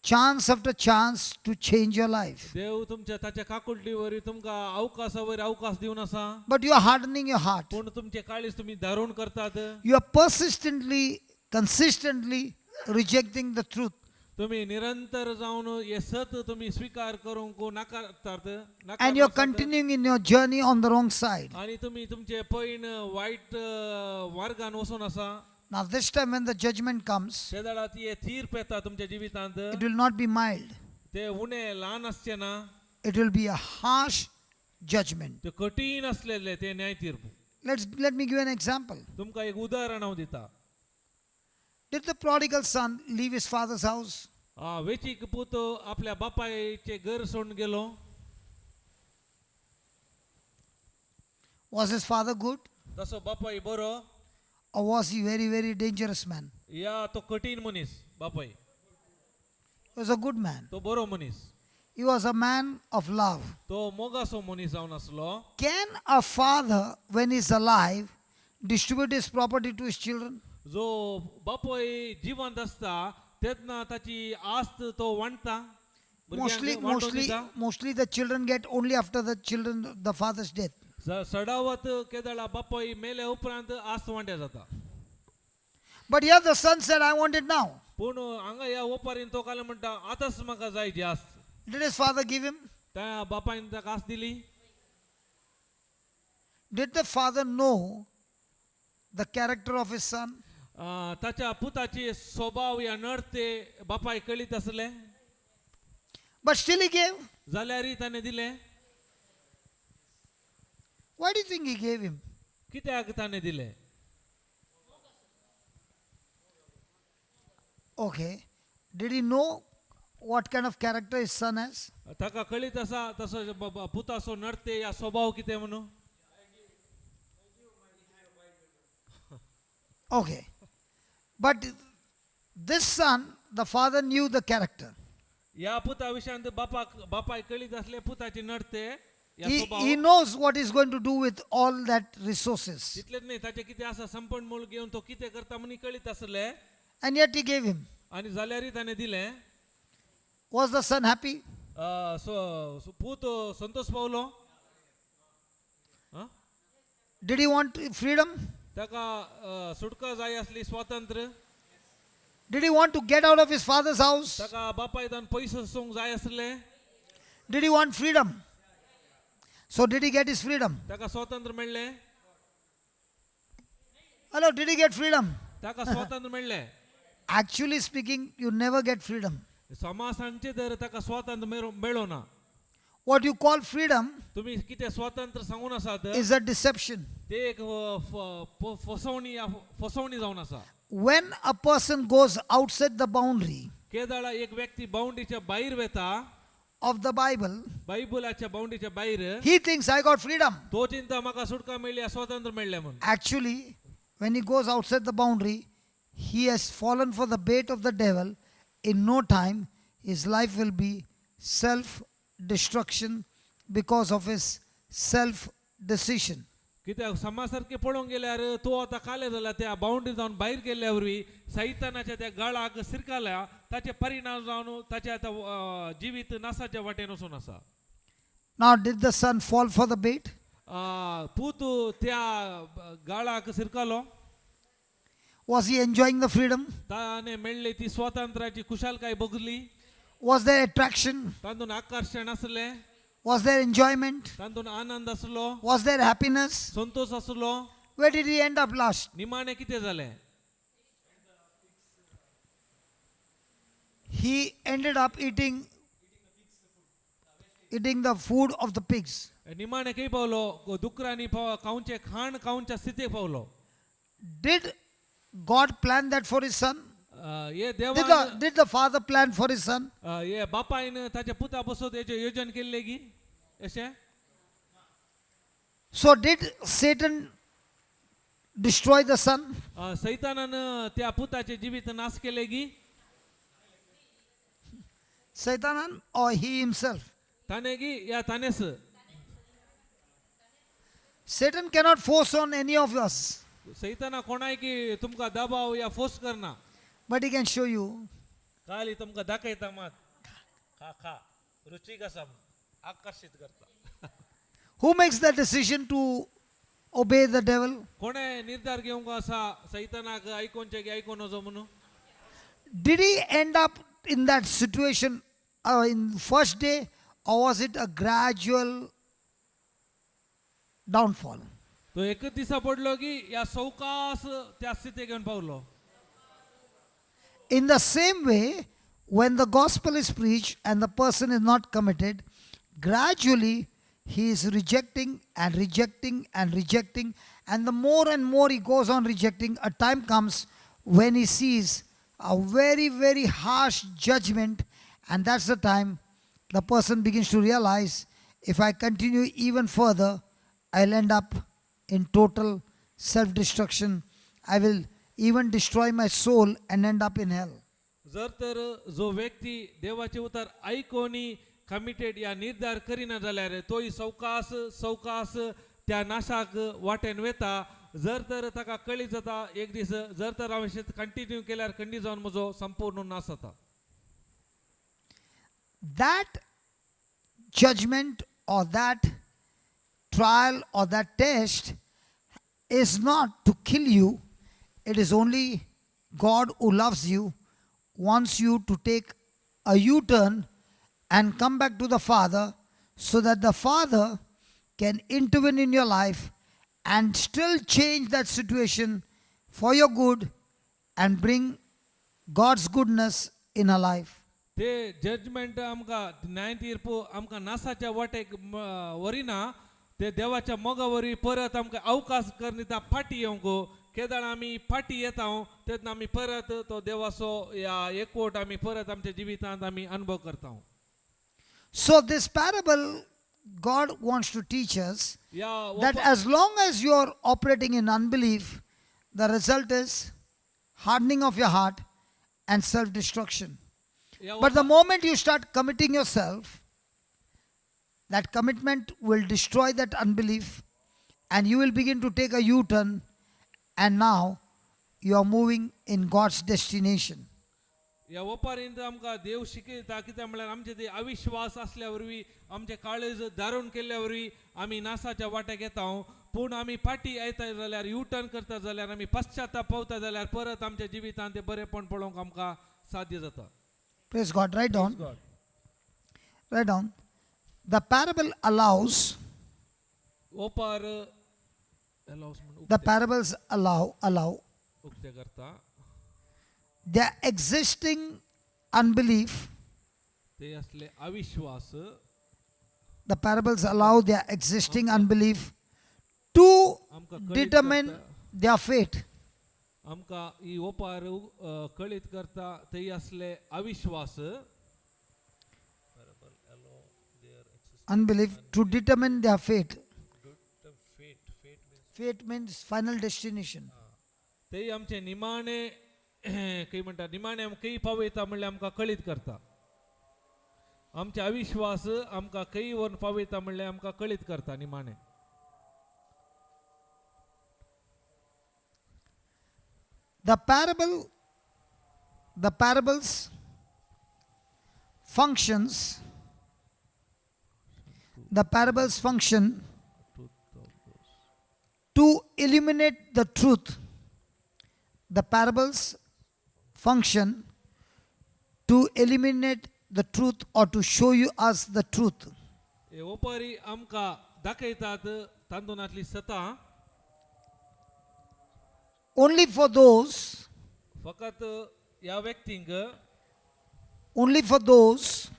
Speaker 1: chance after chance to change your life.
Speaker 2: देव तुमच्या ताच्या काकुळटीवर तुमकां अवकाशावयर अवकाश दिवन आसा.
Speaker 1: But you are hardening your heart.
Speaker 2: पूण तुमचे काळीज तुमी दारूण करतात.
Speaker 1: You are persistently, consistently rejecting the truth.
Speaker 2: तुम्ही निरंतर जावन हे सत तुम्ही स्वीकार करूंक नाकारतात
Speaker 1: And you're
Speaker 2: नाकारतात.
Speaker 1: Continuing in your journey on the wrong side.
Speaker 2: आणि तुम्ही तुमचे पैण वाईट मार्गान वचून आसा.
Speaker 1: Now, this time when the judgment comes,
Speaker 2: ते वेळार ती तीर्प येता तुमच्या जिवितांत
Speaker 1: it will not be mild,
Speaker 2: ते उणें ल्हान आसचें ना
Speaker 1: it will be a harsh judgment.
Speaker 2: ते कठीण आसलेले ते न्याय तीर्प.
Speaker 1: Let me give an example.
Speaker 2: तुमकां एक उदाहरण हांव दिता.
Speaker 1: Did the prodigal son leave his father's house?
Speaker 2: वेचीक पूत आपल्या बापायचें घर सोडून गेलो.
Speaker 1: Was his father good
Speaker 2: तसो बापाय बरो
Speaker 1: or was he very, very dangerous man?
Speaker 2: या तो कठीण मनीस बापाय?
Speaker 1: He was a good man.
Speaker 2: तो बरो मनीस.
Speaker 1: He was a man of love.
Speaker 2: तो मोगासो मनीस जावन आसलो.
Speaker 1: Can a father, when he's alive, distribute his property to his children?
Speaker 2: जो बापूय जिवंत आसता तेन्ना ताची आस्त तो वांटता भुरग्यांक
Speaker 1: Mostly,
Speaker 2: वांटून
Speaker 1: mostly,
Speaker 2: दिता.
Speaker 1: mostly the children get only after the father's death.
Speaker 2: सडावत केदळा बापूय मेल्या उपरांत आस्त वांट्या जाता.
Speaker 1: But here the son said, "I want it now."
Speaker 2: पूण हांगा ह्या ओपारीन तो काल म्हणटा आतांच म्हाका जाय जी आस्त.
Speaker 1: Did his father give him?
Speaker 2: त्या बापायन ताका आस्त दिली?
Speaker 1: Did the father know the character of his son?
Speaker 2: ताच्या पुताची स्वभाव या नडते बापाय कळीत आसले?
Speaker 1: But still he gave.
Speaker 2: जाल्यारय ताणें दिलें.
Speaker 1: Why do you think he gave him?
Speaker 2: कित्याक ताणें दिलें?
Speaker 1: Okay. Did he know what kind of character his son has?
Speaker 2: ताका कळीत आसा तसो पुताचो नडते या स्वभाव कितें म्हणून?
Speaker 1: Okay. But this son, the father knew the character.
Speaker 2: ह्या पुता विशयांत बापाक बापाय कळीत आसले पुताची नडते या
Speaker 1: He,
Speaker 2: स्वभाव.
Speaker 1: he knows what he's going to do with all that resources.
Speaker 2: तितलेच न्ही ताचे कितें आसा संपण मूळ घेवन तो कितें करता म्हणून कळीत आसले.
Speaker 1: And yet he gave him.
Speaker 2: आनी जाल्यारय ताणें दिलें.
Speaker 1: Was the son happy?
Speaker 2: पूत संतोष पावलो आं?
Speaker 1: Did he want freedom?
Speaker 2: ताका सुटका जाय आसली स्वातंत्र्य?
Speaker 1: Did he want to get out of his father's house?
Speaker 2: ताका बापायतान पयस वचूंक जाय आसलें?
Speaker 1: Did he want freedom? So did he get his freedom?
Speaker 2: ताका स्वातंत्र्य मेळ्ळें?
Speaker 1: Hello, did he get freedom?
Speaker 2: ताका स्वातंत्र्य मेळ्ळें?
Speaker 1: Actually speaking, you never get freedom.
Speaker 2: समा सांगचें तर ताका स्वातंत्र्य मेळो ना.
Speaker 1: What you call freedom
Speaker 2: तुमी कितें स्वातंत्र्य सांगून आसात
Speaker 1: is a deception.
Speaker 2: ते एक फसवणी या फसवणी जावन आसा.
Speaker 1: When a person goes outside the boundary
Speaker 2: केदाळा एक व्यक्ती बाउंड्रीच्या भायर वता
Speaker 1: of the Bible,
Speaker 2: बायबलाच्या बाउंड्रीच्या भायर
Speaker 1: he thinks, "I got freedom."
Speaker 2: तो चिंता म्हाका सुटका मेळ्ळी स्वातंत्र्य मेळ्ळें म्हूण.
Speaker 1: Actually, when he goes outside the boundary, he has fallen for the bait of the devil. In no time, his life will be self destruction because of his self decision.
Speaker 2: कित्याक समा सारकें पळोवंक गेल्यार तो आतां काले जाला त्या बाउंड्री जावन भायर गेल्ल्या वरवीं सैतानाच्या त्या गळाक सिरकाल्या ताचे परिणाम जावन ताचे आतां जिवीत नासाच्या वाटेन वचून आसा.
Speaker 1: Now, did the son fall for the bait?
Speaker 2: पूत त्या गाळाक सिरकालो?
Speaker 1: Was he enjoying the freedom?
Speaker 2: ताणें मेळ्ळी ती स्वातंत्र्याची खुशालकाय बगली?
Speaker 1: Was there attraction?
Speaker 2: तातूंत आकर्शण आसलें?
Speaker 1: Was there enjoyment?
Speaker 2: तातूंत आनंद आसलो?
Speaker 1: Was there happiness?
Speaker 2: संतोष आसलो?
Speaker 1: Where did he end up last?
Speaker 2: निमाणें कितें जालें?
Speaker 1: He ended up eating the food of the pigs.
Speaker 2: निमाणें खंय पावलो? दुकरांनी खावचें खाण खावच्या स्थितीक पावलो.
Speaker 1: Did God plan that for his son?
Speaker 2: हे
Speaker 1: Did
Speaker 2: देवान
Speaker 1: the, did the father plan for his son?
Speaker 2: हे बापायन ताच्या पुता बसत हेचें योजन केल्लें गी अशें?
Speaker 1: So did Satan destroy the son?
Speaker 2: सैतानान त्या पुताचें जिवीत नाश केलें गी?
Speaker 1: Satan or he himself?
Speaker 2: ताणें गी या ताणेंच?
Speaker 1: Satan cannot force on any of us,
Speaker 2: सैताना कोणाय की तुमकां दबाव या फोर्स करना.
Speaker 1: But he can show you.
Speaker 2: खाली तुमकां दाखयता मात खा खा रुचीक आसा म्हूण आकर्शीत करता.
Speaker 1: Who makes the decision to obey the devil?
Speaker 2: कोणें निर्धार घेवंक आसा सैतानाक आयकोनचें की आयकोन वचो म्हणून?
Speaker 1: Did he end up in that situation in first day, or was it a gradual downfall?
Speaker 2: तो एकच दिसा पडलो की ह्या सवकास त्या स्थितीक येवन पावलो.
Speaker 1: In the same way, when the gospel is preached and the person is not committed, gradually he is rejecting and rejecting and rejecting. And the more and more he goes on rejecting, a time comes when he sees a very, very harsh judgment. And that's the time the person begins to realize, if I continue even further, I'll end up in total self destruction. I will even destroy my soul and end up in hell.
Speaker 2: जर तर जो व्यक्ती देवाचे उतर आयकोनी committed या निर्धार करिना जाल्यार तोय सवकास सवकास त्या नाशाक वाटेन वेता. जर तर ताका कळीत जाता एक दीस, जर तर हांवें शेत कंटिन्यू केल्यार खंडीत जावन म्हजो संपूर्ण नाश जाता.
Speaker 1: That judgment or that trial or that test is not to kill you. It is only God who loves you, wants you to take a U turn and come back to the Father so that the Father can intervene in your life and still change that situation for your good and bring God's goodness in our life.
Speaker 2: ते judgement आमकां न्याय तीर्प आमकां नासाच्या वाटेक व्हरिना, ते देवाच्या मोगा वरवीं परत आमकां अवकाश करून दिता फाटी येवंक. केदळ आमी फाटी येता तेन्ना आमी परत तो देवाचो ह्या एकवट आमी परत आमच्या जिवितांत आमी अनुभव करता.
Speaker 1: So, this parable, God wants to teach us
Speaker 2: ह्या
Speaker 1: that as long as you are operating in unbelief, the result is hardening of your heart and self destruction.
Speaker 2: ह्या
Speaker 1: But the moment you start committing yourself, that commitment will destroy that unbelief and you will begin to take a U turn, and now you are moving in God's destination.
Speaker 2: ह्या ओपारींत आमकां देव शिकयता, कित्याक म्हणल्यार आमचे ते अविश्वास आसल्या वरवीं, आमचे काळीज दारून केल्ल्या वरवीं आमी नासाच्या वाट्याक येता. पूण आमी फाटी येता जाल्यार, यू टर्न करता जाल्यार, आमी पश्चाताप पावता जाल्यार परत आमच्या जिवितांत ते बरेपण पळोवंक आमकां साध्य जाता.
Speaker 1: Praise God. Write down. Write down. The parable allows,
Speaker 2: ओपार allows म्हण
Speaker 1: the parables allow
Speaker 2: उक्ते करता
Speaker 1: their existing unbelief.
Speaker 2: ते असले अविश्वास.
Speaker 1: The parables allow their existing unbelief to
Speaker 2: आमकां कळीत
Speaker 1: determine
Speaker 2: करता.
Speaker 1: Their fate.
Speaker 2: आमकां ही ओपार कळीत करता ते असले अविश्वास.
Speaker 1: Unbelief to determine their fate. Fate means final destination.
Speaker 2: ते आमचे निमाणे खंय म्हणटा, निमाणे आमकां खंय पावयता म्हणल्यार आमकां कळीत करता. आमचे अविश्वास आमकां खंय व्हरून पावयता म्हणल्यार आमकां कळीत करता निमाणे.
Speaker 1: The parables functions, the parables function to illuminate the truth. The parables function to illuminate the truth or to show you us the truth.
Speaker 2: हे ओपारी आमकां दाखयतात तातूंतली सतां.
Speaker 1: Only for those,
Speaker 2: फकत ह्या व्यक्तींक,
Speaker 1: only for those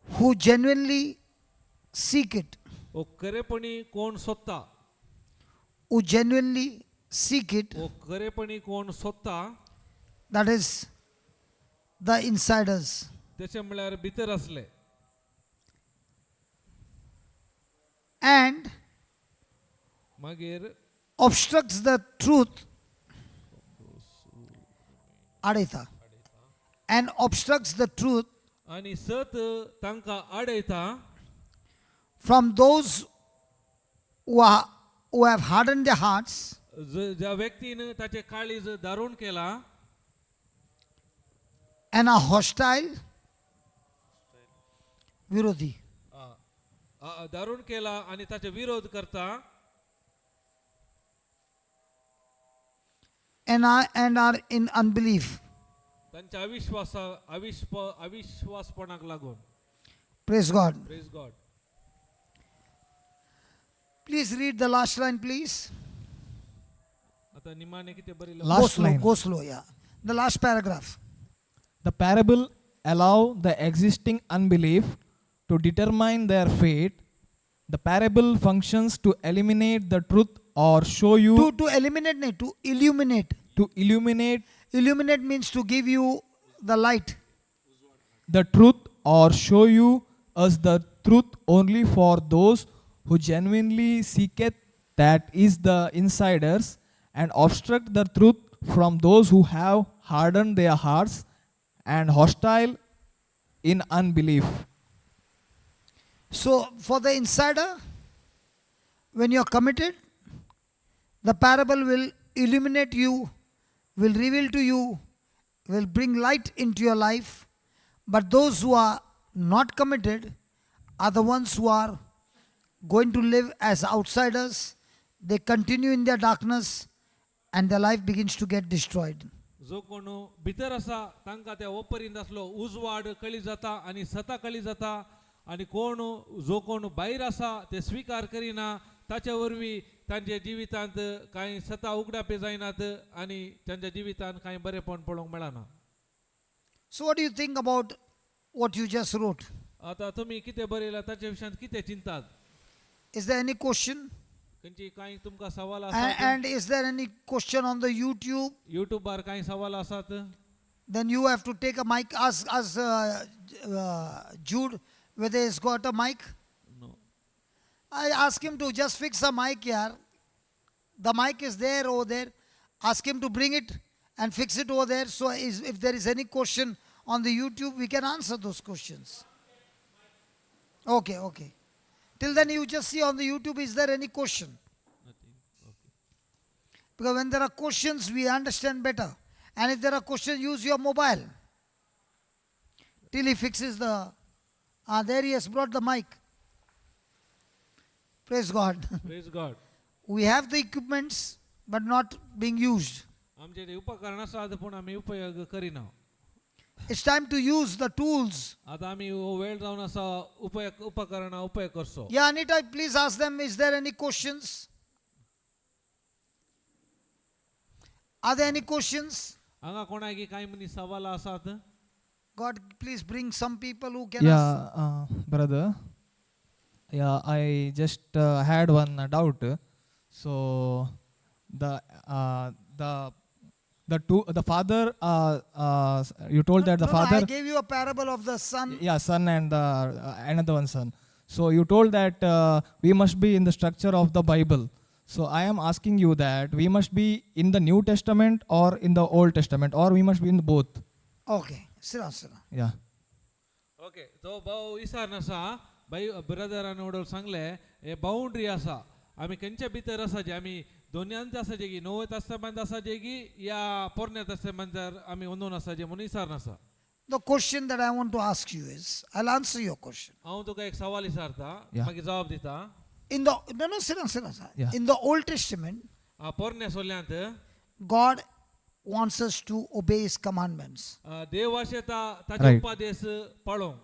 Speaker 1: who genuinely seek it,
Speaker 2: वो खरेपणी कोण सोदता,
Speaker 1: who genuinely seek it,
Speaker 2: वो खरेपणी कोण सोदता,
Speaker 1: that is, the insiders,
Speaker 2: तेचे म्हणल्यार भितर आसले,
Speaker 1: and
Speaker 2: मागीर
Speaker 1: obstructs the truth, आडयता, and obstructs the truth
Speaker 2: आनी सत तांकां आडयता
Speaker 1: from those who have hardened their hearts
Speaker 2: ज्या व्यक्तीन ताचे काळीज दारून केला
Speaker 1: and are hostile, विरोधी,
Speaker 2: दारून केला आनी ताचे विरोध करता
Speaker 1: and are in unbelief.
Speaker 2: तांच्या अविश्वासपणाक लागून.
Speaker 1: Praise God.
Speaker 2: Praise God.
Speaker 1: Please read the last line, please.
Speaker 2: आतां निमाणें कितें बरयलें?
Speaker 1: Go
Speaker 3: Last
Speaker 1: slow,
Speaker 3: line.
Speaker 1: go slow, yeah. The last paragraph.
Speaker 3: The parable allow the existing unbelief to determine their fate. The parable functions to eliminate the truth or show you
Speaker 1: To eliminate, nahi, to illuminate.
Speaker 3: To illuminate
Speaker 1: Illuminate means to give you the light.
Speaker 3: The truth or show you us the truth only for those who genuinely seeketh, that is the insiders, and obstruct the truth from those who have hardened their hearts and hostile in unbelief.
Speaker 1: So, for the insider, when you are committed, the parable will illuminate you, will reveal to you, will bring light into your life. But those who are not committed are the ones who are going to live as outsiders. They continue in their darkness and their life begins to get destroyed.
Speaker 2: जो कोण भितर आसा तांकां त्या ओपरींत आसलो उजवाड कळी जाता आनी सता कळी जाता आनी कोण जो कोण भायर आसा ते स्विकार करिना ताच्या वरवीं तांच्या जिवितांत कांय सता उगडापे जायनात आनी तांच्या जिवितांत कांय बरेपण पळोवंक मेळना.
Speaker 1: So, what do you think about what you just wrote?
Speaker 2: आतां तुमी कितें बरयलां ताच्या विशयांत कितें चिंतात?
Speaker 1: Is there any question?
Speaker 2: खंयची कांय तुमकां सवाल
Speaker 1: And,
Speaker 2: आसात?
Speaker 1: And is there any question on the YouTube?
Speaker 2: युट्यूबार कांय सवाल आसात?
Speaker 1: Then you have to take a mic. Ask Jude whether he's got a mic.
Speaker 2: No.
Speaker 1: I ask him to just fix a mic here. The mic is there over there. Ask him to bring it and fix it over there. So if there is any question on the YouTube, we can answer those questions. Okay. Till then, you just see on the YouTube, is there any question?
Speaker 2: Nothing. Okay.
Speaker 1: Because when there are questions, we understand better. And if there are questions, use your mobile. Till he fixes the. Ah, there he has brought the mic. Praise God.
Speaker 2: Praise God.
Speaker 1: We have the equipments, but not being used.
Speaker 2: आमचे ते उपकरण आसात पूण आमी उपयोग करिना.
Speaker 1: It's time to use the tools.
Speaker 2: आतां आमी हो वेळ जावन आसा उपयोग उपकरणां उपयोग करचो.
Speaker 1: Yeah, Anita, please ask them, is there any questions? Are there any questions?
Speaker 2: हांगा कोणाक कांय मनीस सवाल आसात?
Speaker 1: God, please bring some people who can ask.
Speaker 3: Yeah, brother. Yeah, I just had one doubt. So, the two the father, you told that the
Speaker 1: No, no, I
Speaker 3: father
Speaker 1: gave you a parable of the son.
Speaker 3: Yeah, son and the another one son. So you told that we must be in the structure of the Bible. So I am asking you that we must be in the New Testament or in the Old Testament, or we must be in both.
Speaker 1: Okay, sit down, sit down.
Speaker 3: Yeah.
Speaker 2: Okay, तो भाव विचार आसा बाई brethren वडोल सांगले हे boundary आसा आमी खंयच्या भितर आसा जे आमी दोनयांत आसा जे की नव्या तेस्तामेंत आसा जे की या पोरण्या तेस्तामेंतार आमी अंदून आसा जे म्हणून विचार आसा.
Speaker 1: The question that I want to ask you is, I'll answer your question.
Speaker 2: हांव तुका एक सवाल विचारता मागीर जबाब दिता.
Speaker 1: In the no, sit down, sit down, sit down.
Speaker 3: Yeah.
Speaker 1: In the Old Testament,
Speaker 2: पोरण्या सोल्यांत
Speaker 1: God wants us to obey His commandments.
Speaker 2: देव आशेता ताचे उपदेश पाळोवंक.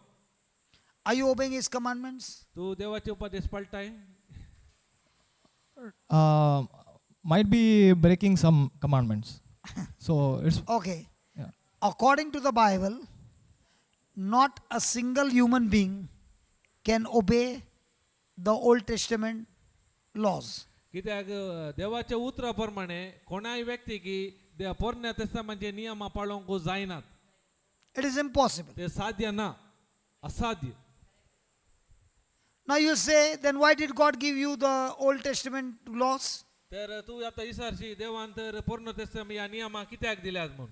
Speaker 1: Are you obeying His commandments?
Speaker 2: तूं देवाचे उपदेश पाळटाय?
Speaker 3: Might be breaking some commandments. So it's
Speaker 1: Okay.
Speaker 3: Yeah.
Speaker 1: According to the Bible, not a single human being can obey the Old Testament laws.
Speaker 2: कित्याक देवाच्या उतरा प्रमाणे कोणाय व्यक्तीक पोरण्या तेस्तामांचे नियमां पाळोवंक जायनात.
Speaker 1: It is impossible.
Speaker 2: ते साध्य ना, असाध्य.
Speaker 1: Now you say, then why did God give you the Old Testament laws?
Speaker 2: तर तूं आतां विचारशी देवान तर पोरण्या तेस्ताम ह्या नियमां कित्याक दिल्यात म्हूण.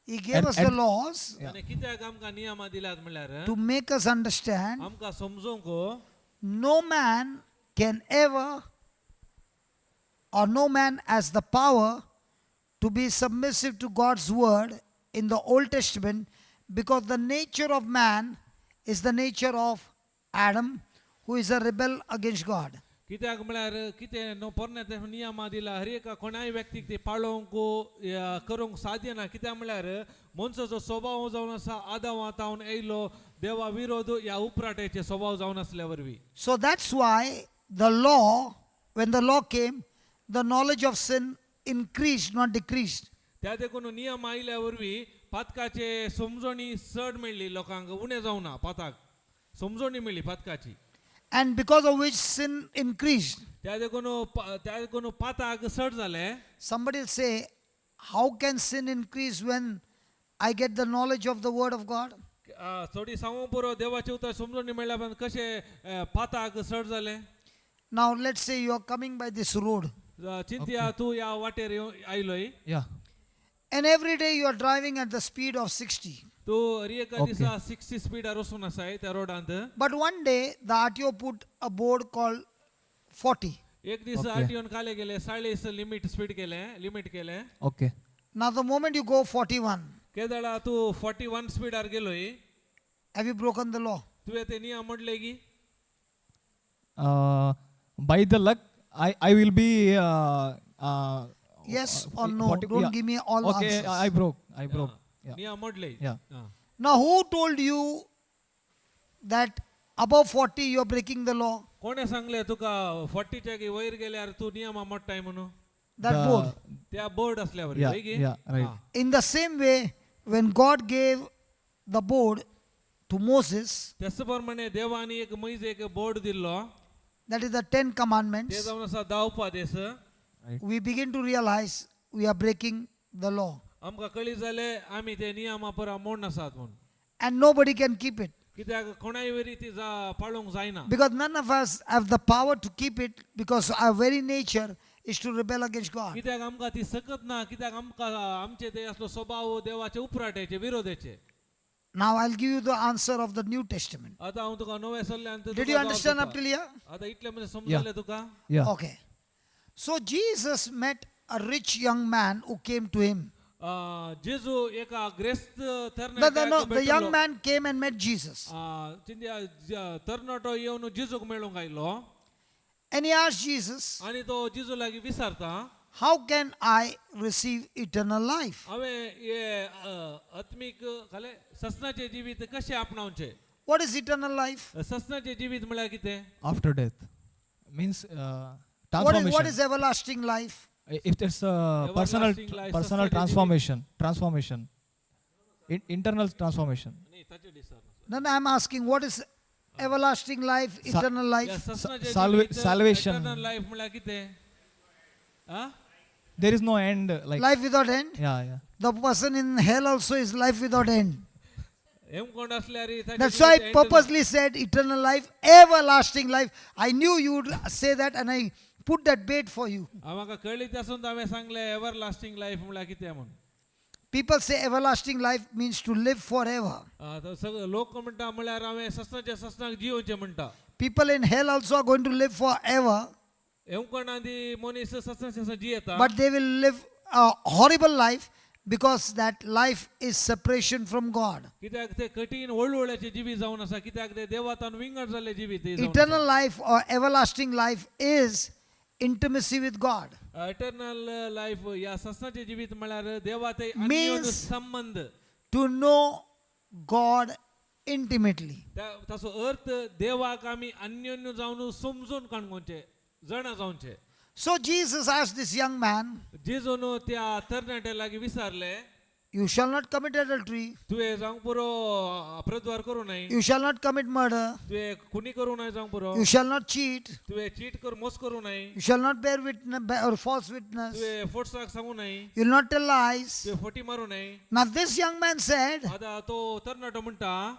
Speaker 1: He gave us the laws
Speaker 2: आनी कित्याक आमकां नियमां दिल्यात म्हणल्यार
Speaker 1: to make us understand
Speaker 2: आमकां समजूंक
Speaker 1: no man can ever or no man has the power to be submissive to God's word in the Old Testament, because the nature of man is the nature of Adam, who is a rebel against God.
Speaker 2: कित्याक म्हळ्यार कितें न्हू पोरण्या नियमा दिला हर एका कोणाय व्यक्तीक ती पाळोवंक या करूंक साध्य ना. कित्याक म्हळ्यार मनशाचो स्वभाव जावन आसा आदांवा तावन येयलो देवा विरोध ह्या उपराट्याचे स्वभाव जावन आसल्या वरवीं.
Speaker 1: So that's why the law, when the law came, the knowledge of sin increased, not decreased.
Speaker 2: त्या देखून नियम आयल्या वरवीं पातकाचे समजणी चड मेळ्ळी लोकांक, उणें जावना, पाताक समजणी मेळ्ळी पातकाची.
Speaker 1: And because of which sin increased.
Speaker 2: त्या देखून पाताक चड जालें.
Speaker 1: Somebody will say, how can sin increase when I get the knowledge of the Word of God?
Speaker 2: थोडी सांगूंक पुरो, देवाचें उतर समजणी मेळ्ळ्या उपरांत कशें पाताक चड जालें?
Speaker 1: Now, let's say you are coming by this road,
Speaker 2: चिंतया, तूं ह्या वाटेर आयलोय.
Speaker 3: Yeah.
Speaker 1: And every day you are driving at the speed of 60.
Speaker 2: तूं हर एका दिसा 60 स्पिडार वचून आसाय त्या रोडांत.
Speaker 1: But one day, the RTO put a board called 40.
Speaker 2: एक दीस आरटीओन काले गेले 40 लिमीट स्पीड केलें, लिमीट केलें.
Speaker 3: Okay.
Speaker 1: Now, the moment you go 41,
Speaker 2: केदळा तूं 41 स्पिडार गेलोय,
Speaker 1: have you broken the law?
Speaker 2: तुवें ते नियम म्हटले की?
Speaker 3: By the luck, I will be.
Speaker 1: Yes or no?
Speaker 3: 40
Speaker 1: Don't
Speaker 3: yeah.
Speaker 1: give me all
Speaker 3: Okay,
Speaker 1: answers.
Speaker 3: I broke. I broke. Yeah.
Speaker 2: नियम म्हटले.
Speaker 3: Yeah.
Speaker 1: Now, who told you that above 40 you are breaking the law?
Speaker 2: कोणें सांगलें तुका 40च्या वयर गेल्यार तूं नियमा मोडटाय म्हणून?
Speaker 1: That board.
Speaker 2: त्या बोर्ड असल्यावर.
Speaker 3: Yeah,
Speaker 2: हय की?
Speaker 3: yeah, right.
Speaker 2: हा.
Speaker 1: In the same way, when God gave the board to Moses,
Speaker 2: त्याच प्रमाणे देवानी एक मैज एक बोर्ड दिल्लो,
Speaker 1: that is the Ten
Speaker 2: ते
Speaker 1: Commandments,
Speaker 2: जावन आसा धांवपा देस.
Speaker 1: We begin to realize we are breaking the law.
Speaker 2: आमकां कळी जालें आमी ते नियमा परा मोड आसात म्हूण.
Speaker 1: And nobody can keep it
Speaker 2: कित्याक कोणाय वरी ती पाळूंक जायना.
Speaker 1: because none of us have the power to keep it, because our very nature is to rebel against God.
Speaker 2: कित्याक आमकां ती सकत ना, कित्याक आमकां आमचे ते असलो स्वभाव देवाचे उपराट्याचे विरोधाचे.
Speaker 1: Now I'll give you the answer of the New Testament.
Speaker 2: आतां हांव तुका नव्या सल्ल्यान.
Speaker 1: Did you understand up till here?
Speaker 2: आतां इतलें म्हणजे समजलें तुका?
Speaker 3: Yeah.
Speaker 1: Okay. So Jesus met a rich young man who came to him.
Speaker 2: जेजू एका ग्रेस्त
Speaker 1: The, no,
Speaker 2: तरणाट्याक
Speaker 1: the young
Speaker 2: भेटलो.
Speaker 1: Man came and met Jesus.
Speaker 2: चिंत्या, तरणाटो येवन जेजूक मेळूंक आयलो.
Speaker 1: And he asked Jesus,
Speaker 2: आनी तो जेजू लागीं विचारता,
Speaker 1: "How can I receive eternal life?"
Speaker 2: हांवें हे आत्मीक खाले ससनाचें जिवीत कशें आपणावचें?
Speaker 1: What is eternal life?
Speaker 2: ससनाचें जिवीत म्हळ्यार कितें?
Speaker 3: After death means
Speaker 1: What is,
Speaker 3: transformation.
Speaker 1: What is everlasting life?
Speaker 3: If there's a personal
Speaker 2: Everlasting life,
Speaker 3: personal
Speaker 2: sustainability.
Speaker 3: transformation, internal transformation.
Speaker 2: न्ही, ताचें दिसना.
Speaker 1: No, I'm asking, what is everlasting life, eternal
Speaker 2: ह्या
Speaker 1: life?
Speaker 2: ससनाचें जिवीत,
Speaker 3: salvation.
Speaker 2: Eternal life म्हळ्यार कितें? आ?
Speaker 3: There is no end. Like
Speaker 1: Life without end?
Speaker 3: Yeah.
Speaker 1: The person in hell also is life without end.
Speaker 2: Hemkund असल्यार ताचें
Speaker 1: That's why
Speaker 2: जिवीत
Speaker 1: I
Speaker 2: end.
Speaker 1: Purposely said eternal life, everlasting life. I knew you would say that and I put that bait for you.
Speaker 2: म्हाका कळ्ळी आसून हांवें सांगलें ever lasting life म्हळ्यार कितें म्हूण.
Speaker 1: People say everlasting life means to live forever.
Speaker 2: आतां सगळे लोक म्हणटा म्हळ्यार हांवें ससनाच्या ससनाक जियोवचें म्हणटा.
Speaker 1: People in hell also are going to live forever,
Speaker 2: हेमकोंडांत ती मनीस ससना ससना जियेता,
Speaker 1: but they will live a horrible life because that life is separation from God.
Speaker 2: कित्याक ते कठीण वळवळ्याचे जिवीत जावन आसा, कित्याक ते देवातान विंगड जाल्ले जिवीत ते जावन.
Speaker 1: Eternal life or everlasting life is intimacy with God.
Speaker 2: Eternal life ह्या ससनाचे जिवीत म्हळ्यार देवा ते
Speaker 1: Means-
Speaker 2: संबंध.
Speaker 1: To know God intimately.
Speaker 2: ताचो अर्थ देवाक आमी अन्योन्य जावन समजून काणकोणचे जाणा जावचे.
Speaker 1: So Jesus asked this young man,
Speaker 2: जेजून त्या तरणाट्या लागीं विचारलें,
Speaker 1: "You shall not commit adultery,
Speaker 2: तुवें जावंक पुरो प्रद्वार करूं नये,
Speaker 1: you shall not commit murder,
Speaker 2: तुवें खुनी करूं नये जावंक पुरो,
Speaker 1: you shall not cheat,
Speaker 2: तुवें चीट कर मोस करूं नये,
Speaker 1: you shall not bear witness or false witness,
Speaker 2: तुवें फोटसाक सांगू नये,
Speaker 1: you will not tell lies."
Speaker 2: तुवें फटी मारूं नये.
Speaker 1: Now this young man said,
Speaker 2: आतां तो तरणाटो म्हणटा,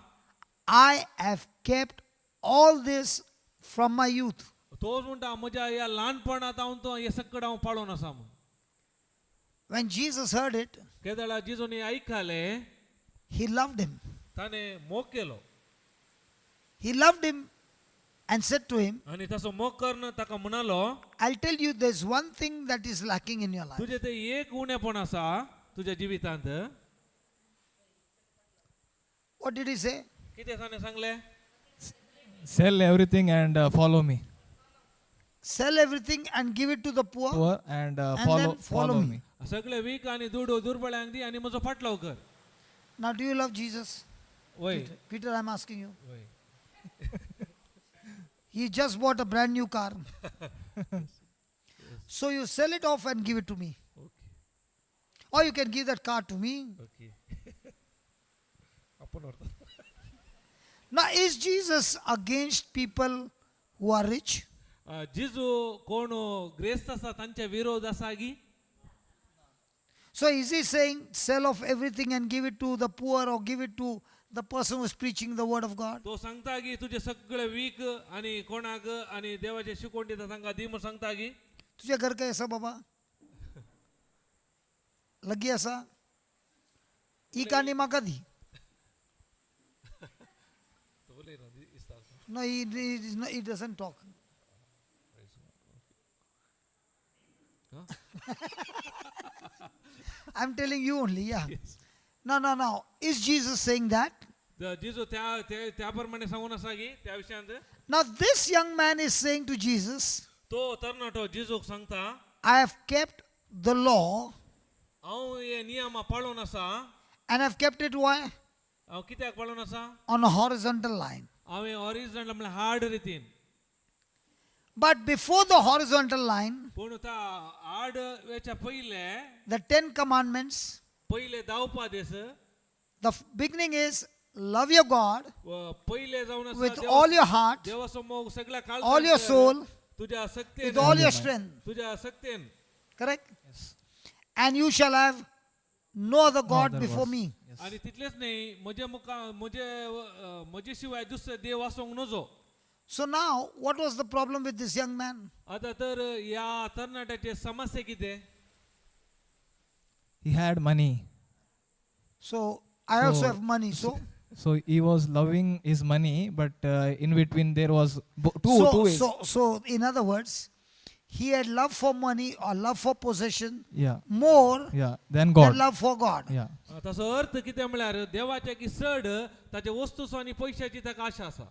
Speaker 1: "I have kept all this from my youth."
Speaker 2: तोच म्हणटा म्हज्या ह्या ल्हानपणांत हांव तो हें सगळें हांव पाळून आसा म्हूण.
Speaker 1: When Jesus heard it,
Speaker 2: केदळा जेजून हें आयकलें,
Speaker 1: he loved him.
Speaker 2: ताणें मोग केलो.
Speaker 1: He loved him and said to him,
Speaker 2: आनी तसो मोग करून ताका म्हणालो,
Speaker 1: "I'll tell you, there's one thing that is lacking in your life."
Speaker 2: तुजें तें एक उणेपण आसा तुज्या जिवितांत.
Speaker 1: What did he say?
Speaker 2: कितें ताणें सांगलें?
Speaker 3: Sell everything and follow me.
Speaker 1: Sell everything and give it to the poor.
Speaker 3: Poor and
Speaker 1: And
Speaker 3: follow
Speaker 1: then follow
Speaker 3: follow
Speaker 1: me.
Speaker 3: me.
Speaker 2: सगळे वीक आणि दुडू दुर्बळ्यांक दी आनी म्हजो फाटलाव कर.
Speaker 1: Now, do you love Jesus?
Speaker 2: वय.
Speaker 1: Peter, I'm asking you.
Speaker 2: वय.
Speaker 1: He just bought a brand new car. So you sell it off and give it to me.
Speaker 2: Okay.
Speaker 1: Or you can give that car to me.
Speaker 2: Okay, आपूण व्हरता.
Speaker 1: Now, is Jesus against people who are rich?
Speaker 2: जिजू कोण ग्रेस्त आसा तांचे विरोध आसा गी?
Speaker 1: So is he saying sell off everything and give it to the poor or give it to the person who is preaching the word of God?
Speaker 2: तो सांगता की तुझे सगळे वीक आणि कोणाक आणि देवाचे शिकवण दिता तांकां दी म्हूण सांगता की?
Speaker 1: तुझ्या घर काय आसा बाबा, लगी आसा, ही काणी म्हाका दी. No, he doesn't talk.
Speaker 2: Huh?
Speaker 1: I'm telling you only, yeah. No, no, no. Is Jesus saying that?
Speaker 2: तर जिजू त्या त्या त्या प्रमाणे सांगून आसा की त्या विशयांत?
Speaker 1: Now, this young man is saying to Jesus,
Speaker 2: तो तरणाटो जिजूक सांगता,
Speaker 1: I have kept the law
Speaker 2: हांव हे नियमा पाळून आसा.
Speaker 1: And I've kept it why?
Speaker 2: हांव कित्याक पाळून आसा?
Speaker 1: On a horizontal line.
Speaker 2: हांवें ऑरिजिनल म्हणल्यार हाड रितीन.
Speaker 1: But before the horizontal line,
Speaker 2: पूण त्या आड वेच्या पयले,
Speaker 1: the Ten Commandments,
Speaker 2: पयले धांवपा देस,
Speaker 1: the beginning is love your God
Speaker 2: पयले जावन आसा
Speaker 1: with all your heart,
Speaker 2: देवाचो मोग सगळ्या
Speaker 1: all your
Speaker 2: काळजान,
Speaker 1: soul,
Speaker 2: तुझ्या शक्तेन,
Speaker 1: with all your strength.
Speaker 2: तुझ्या शक्तेन.
Speaker 1: Correct?
Speaker 3: Yes.
Speaker 1: And you shall have no other
Speaker 3: No
Speaker 1: God
Speaker 3: other
Speaker 1: before
Speaker 3: gods.
Speaker 1: me.
Speaker 3: Yes.
Speaker 2: आणि तितलेच न्ही, म्हजे मुखा म्हजे म्हजे शिवाय दुसरे देव आसूंक नजो.
Speaker 1: So now, what was the problem with this young man?
Speaker 2: आता तर ह्या तरणाट्याचे समस्या कितें?
Speaker 3: He had money.
Speaker 1: So I also
Speaker 3: So-
Speaker 1: have money. So
Speaker 3: So he was loving his money, but in between there was two
Speaker 1: so,
Speaker 3: two ways.
Speaker 1: so in other words, he had love for money or love for possession more
Speaker 3: Yeah. Then
Speaker 1: than
Speaker 3: God.
Speaker 1: love for God.
Speaker 3: Yeah.
Speaker 2: ताचो अर्थ कितें म्हळ्यार देवाच्या की चड ताचे वस्तूचो आनी पयशाची ताका आशा आसा.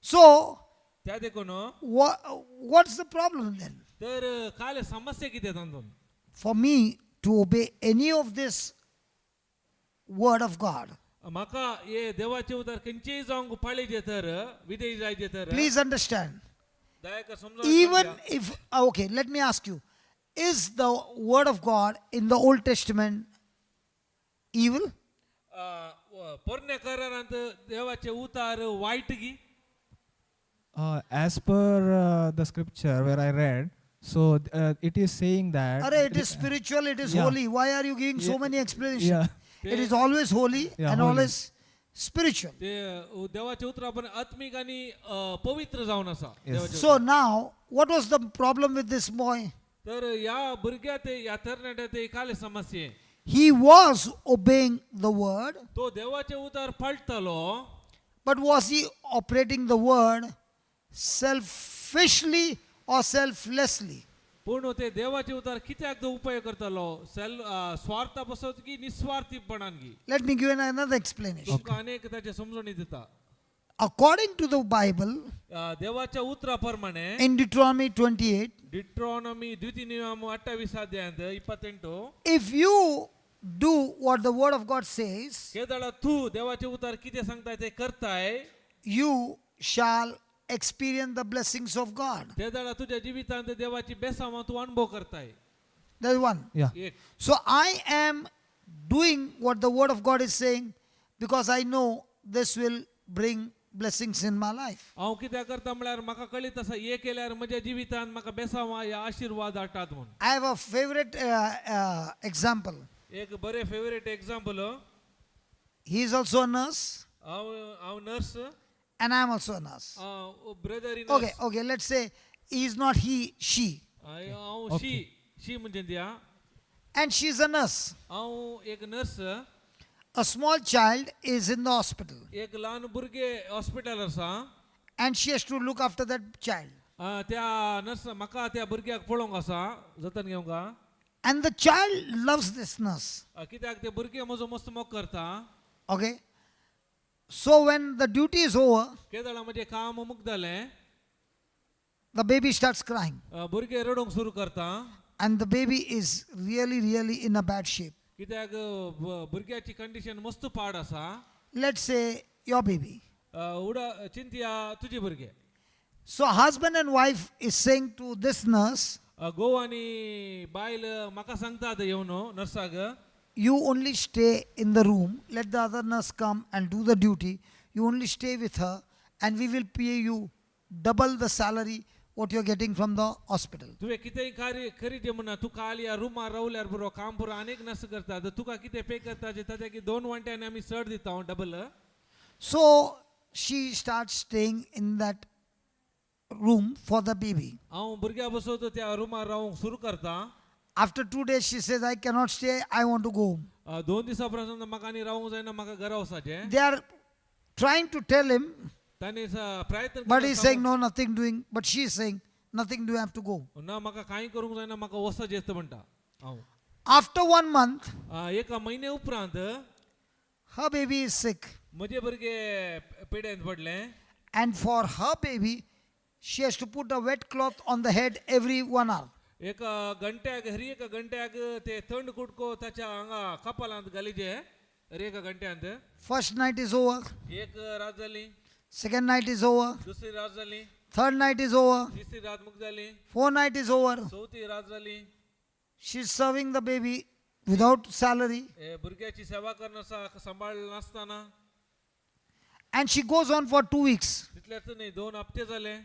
Speaker 1: So
Speaker 2: त्या देखून,
Speaker 1: what's the problem then?
Speaker 2: तर काल समस्या कितें तातूंत?
Speaker 1: For me to obey any of this word of God,
Speaker 2: म्हाका हे देवाचे उतर खंयचेय जावंक पाळीजे तर, विधेय जायचे तर,
Speaker 1: please understand.
Speaker 2: दयाकर समजून
Speaker 1: Even if, okay, let me ask you, is the word of God in the Old Testament evil?
Speaker 2: पोरण्या करारांत देवाचे उतार वायट गी?
Speaker 3: As per the scripture where I read, so it is saying that.
Speaker 1: Arey, it is spiritual, it is holy. Why are you giving so many explanations?
Speaker 3: Yeah.
Speaker 1: It is always holy
Speaker 3: Yeah,
Speaker 1: and
Speaker 3: holy.
Speaker 1: Always spiritual.
Speaker 2: ते देवाचे उतर आपण आत्मिक आणि पवित्र जावन आसा देवाचे.
Speaker 1: So now, what was the problem with this boy?
Speaker 2: तर ह्या भुरग्या ते ह्या तरणाट्या ते काले समस्ये?
Speaker 1: He was obeying the word,
Speaker 2: तो देवाचे उतर पाळटालो.
Speaker 1: But was he operating the word selfishly or selflessly?
Speaker 2: पूण ते देवाचे उतर कित्याक तो उपयोग करतालो, सेल स्वार्था पासत की निस्वार्थीपणान की?
Speaker 1: Let me give you another explanation.
Speaker 2: तुमकां अनेक ताचे समजून दिता.
Speaker 1: According to the Bible,
Speaker 2: देवाच्या उतरा प्रमाणे,
Speaker 1: in Deuteronomy 28,
Speaker 2: Deuteronomy द्वितीय नियम 28 अध्यायांत 28,
Speaker 1: if you do what the word of God says,
Speaker 2: केदळा तू देवाचे उतर कितें सांगताय ते करताय,
Speaker 1: you shall experience the blessings of God.
Speaker 2: तेदळा तुझ्या जिवितांत देवाची बेसांव तूं अनुभव करताय.
Speaker 1: That's one.
Speaker 3: Yeah.
Speaker 2: एक.
Speaker 1: So I am doing what the word of God is saying because I know this will bring blessings in my life.
Speaker 2: हांव कित्याक करता म्हळ्यार म्हाका कळीत आसा हे केल्यार म्हज्या जिवितांत म्हाका बेसांव ह्या आशिर्वाद हाडटात म्हूण.
Speaker 1: I have a favorite example.
Speaker 2: एक बरें favourite example.
Speaker 1: He is also a nurse
Speaker 2: हांव हांव nurse.
Speaker 1: And I am also a nurse.
Speaker 2: Brother in
Speaker 1: Okay, let's say he is not he, she.
Speaker 2: हांव शी शी म्हणजे ती हा.
Speaker 1: And she is a nurse.
Speaker 2: हांव एक nurse.
Speaker 1: A small child is in the hospital
Speaker 2: एक ल्हान भुरगें हॉस्पिटल आसा.
Speaker 1: And she has to look after that child.
Speaker 2: त्या नर्स म्हाका त्या भुरग्याक पळोवंक आसा, जतन घेवंक हा.
Speaker 1: And the child loves this nurse.
Speaker 2: कित्याक ते भुरगे म्हजो मस्त मोग करता.
Speaker 1: Okay. So when the duty is over,
Speaker 2: केदळा म्हजें काम मुक्त जालें,
Speaker 1: The baby starts crying.
Speaker 2: भुरगें रडूंक सुरू करता.
Speaker 1: And the baby is really, really in a bad shape.
Speaker 2: कित्याक भुरग्याची कंडिशन मस्त पाड आसा.
Speaker 1: Let's say your baby.
Speaker 2: उडा चिंतया तुजी भुरगे.
Speaker 1: So, husband and wife is saying to this nurse,
Speaker 2: घोव आनी बायल म्हाका सांगतात येवन नर्साक,
Speaker 1: "You only stay in the room, let the other nurse come and do the duty. You only stay with her, and we will pay you double the salary what you're getting from the hospital."
Speaker 2: तुवें कितेंय कार्य करीत म्हणना, तुका काल ह्या रुमार रावल्यार पुरो, काम पुरो आनीक नर्स करता, तर तुका कितें पे करता ताच्या की दोन वांट्यानी आमी चड दिता double.
Speaker 1: So she starts staying in that room for the baby.
Speaker 2: हांव भुरग्या बसोत त्या रुमार रावंक सुरू करता.
Speaker 1: After 2 days, she says, "I cannot stay, I want to go home."
Speaker 2: 2 दिसां उपरांत म्हाका आनी रावंक जायना, म्हाका घरा वचपाचें.
Speaker 1: They are trying to tell him,
Speaker 2: तांणी प्रयत्न
Speaker 1: but
Speaker 2: केलो
Speaker 1: he's saying, "No, nothing doing." But she is saying, "Nothing doing, I have to go."
Speaker 2: ना, म्हाका कांय करूंक जायना, म्हाका वचपाचें म्हणटा हांव.
Speaker 1: After one month,
Speaker 2: एका म्हयन्या उपरांत
Speaker 1: her baby is sick.
Speaker 2: म्हजे भुरगे पिड्यांत पडलें.
Speaker 1: And for her baby, she has to put a wet cloth on the head every one hour.
Speaker 2: एका घंट्याक, हर एका घंट्याक ते थंड कुटको ताच्या हांगा कपालांत घालीचे, हर एका घंट्यांत.
Speaker 1: First night is over,
Speaker 2: एक रात जाली.
Speaker 1: Second night is over,
Speaker 2: दुसरी रात जाली.
Speaker 1: Third night is over,
Speaker 2: तिसरी रात मुख जाली.
Speaker 1: Fourth night is over.
Speaker 2: चवथी रात जाली.
Speaker 1: She's serving the baby without salary.
Speaker 2: हे भुरग्याची सेवा करना, सांबाळ नासतना.
Speaker 1: And she goes on for 2 weeks.
Speaker 2: तितल्याच न्ही, 2 हप्ते जाले.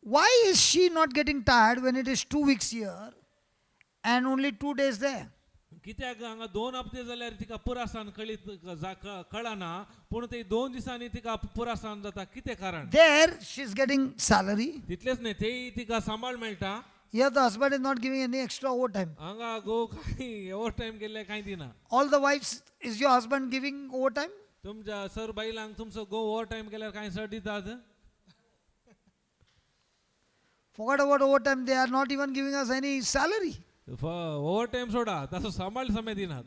Speaker 1: Why is she not getting tired when it is 2 weeks here and only 2 days there?
Speaker 2: कित्याक हांगा 2 हप्ते जाल्यार तिका पुरासान कळीत कळना, पूण ते 2 दिसांनी तिका पुरासान जाता, कितें कारण?
Speaker 1: There, she's getting salary.
Speaker 2: तितलेच न्ही, तेय तिका सांबाळ मेळटा.
Speaker 1: Here, the husband is not giving any extra overtime.
Speaker 2: हांगा घोव कांय ओवर टायम केल्ले कांय दिना.
Speaker 1: All the wives, is your husband giving overtime?
Speaker 2: तुमच्या सर बायलांक तुमचो घोव ओवर टायम केल्यार कांय सर दितात?
Speaker 1: Forget about overtime, they are not even giving us any salary.
Speaker 2: Over time सोडा, ताचो सांबाळ समेत दिनात.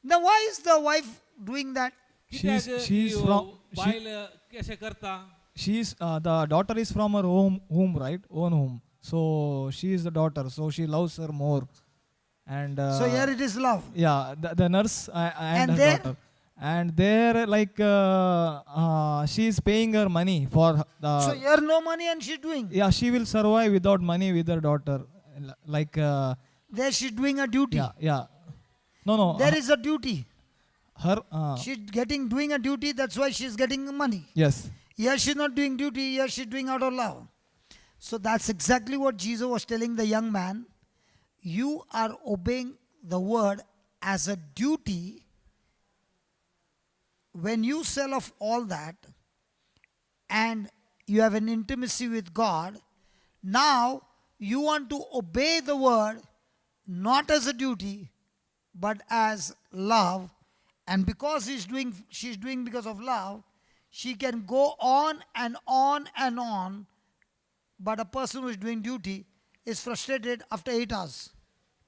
Speaker 1: Now, why is the wife doing that?
Speaker 2: कित्याक
Speaker 3: She is
Speaker 2: he
Speaker 3: from she,
Speaker 2: बायल कशें करता?
Speaker 3: She is the daughter is from her home, right, own home, so she is the daughter, so she loves her more and
Speaker 1: So, here it is love.
Speaker 3: Yeah, the nurse and
Speaker 1: And
Speaker 3: her
Speaker 1: there?
Speaker 3: daughter. And there, like, she is paying her money for the
Speaker 1: So, here no money and she's doing.
Speaker 3: Yeah, she will survive without money with her daughter, like
Speaker 1: There she's doing a duty.
Speaker 3: Yeah, no,
Speaker 1: There is a duty.
Speaker 3: Her
Speaker 1: She's getting doing a duty, that's why she's getting money.
Speaker 3: Yes.
Speaker 1: Here she's not doing duty, here she's doing out of love. So that's exactly what Jesus was telling the young man. You are obeying the word as a duty. When you sell off all that and you have an intimacy with God, now you want to obey the word not as a duty but as love. And because she's doing because of love, she can go on and on and on. But a person who is doing duty is frustrated after 8 hours.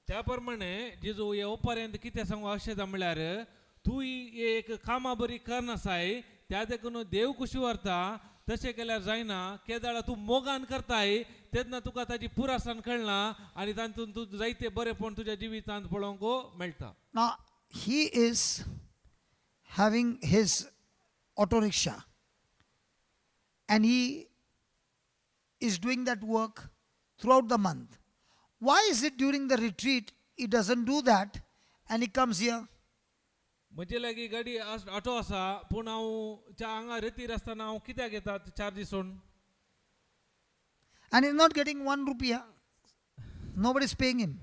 Speaker 2: त्या प्रमाणे जेजू हे ओपर्यंत कितें सांगू अशें म्हणल्यार, तूं एक कामां बरी करनासाय, त्या देखून देव कुशी व्हरता, तशें केल्यार जायना. केदाळा तूं मोगान करताय तेन्ना तुका ताजी पुरासान कळना आनी तातूंत तूं जायते बरेपण तुज्या जिवितांत पळोवंक मेळटा.
Speaker 1: Now he is having his auto rickshaw and he is doing that work throughout the month. Why is it during the retreat he doesn't do that and he comes here?
Speaker 2: म्हजे लागीं गाडी ऑटो आसा, पूण हांव हांगा रेतीर आसतना हांव कित्याक येता चार्जीस सोडून?
Speaker 1: And he's not getting 1 rupiah. Nobody's paying him.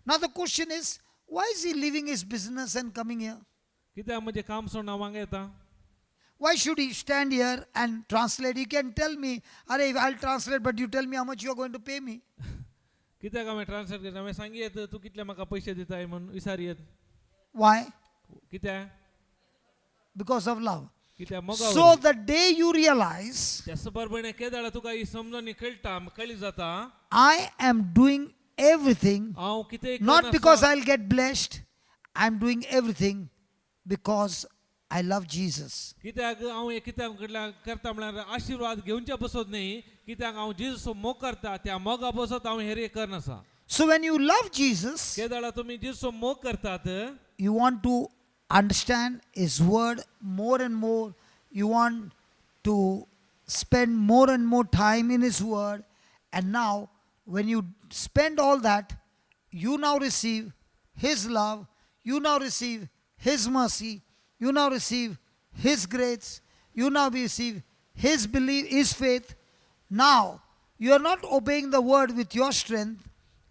Speaker 1: Now the question is, why is he leaving his business and coming here?
Speaker 2: कित्याक म्हणजे काम सोडून हांव हांगा येता?
Speaker 1: Why should he stand here and translate? He can tell me, "Arey, I'll translate, but you tell me how much you are going to pay me."
Speaker 2: कित्याक हांवें translate करता? हांवें सांगी येत, तूं कितले म्हाका पयशे दिताय म्हूण विचार येत.
Speaker 1: Why?
Speaker 2: कित्याक?
Speaker 1: Because of love.
Speaker 2: कित्याक मोगा.
Speaker 1: So the day you realize,
Speaker 2: त्याच बरोबर केदाळा तुका ही समजणी कळटा, कळी जाता,
Speaker 1: I am doing everything
Speaker 2: हांव कितें
Speaker 1: not because I'll get blessed, I'm doing everything because I love Jesus.
Speaker 2: कित्याक हांव हें कित्याक कडल्यान करता म्हळ्यार आशिर्वाद घेवच्या बसत न्ही, कित्याक हांव जेजूचो मोग करता, त्या मोगा बसत हांव हें करना आसा.
Speaker 1: So when you love Jesus,
Speaker 2: केदाळा तुमी जेजूचो मोग करतात,
Speaker 1: you want to understand His word more and more. You want to spend more and more time in His word. And now, when you spend all that, you now receive His love, you now receive His mercy, you now receive His grace, you now receive His belief, His faith. Now, you are not obeying the word with your strength,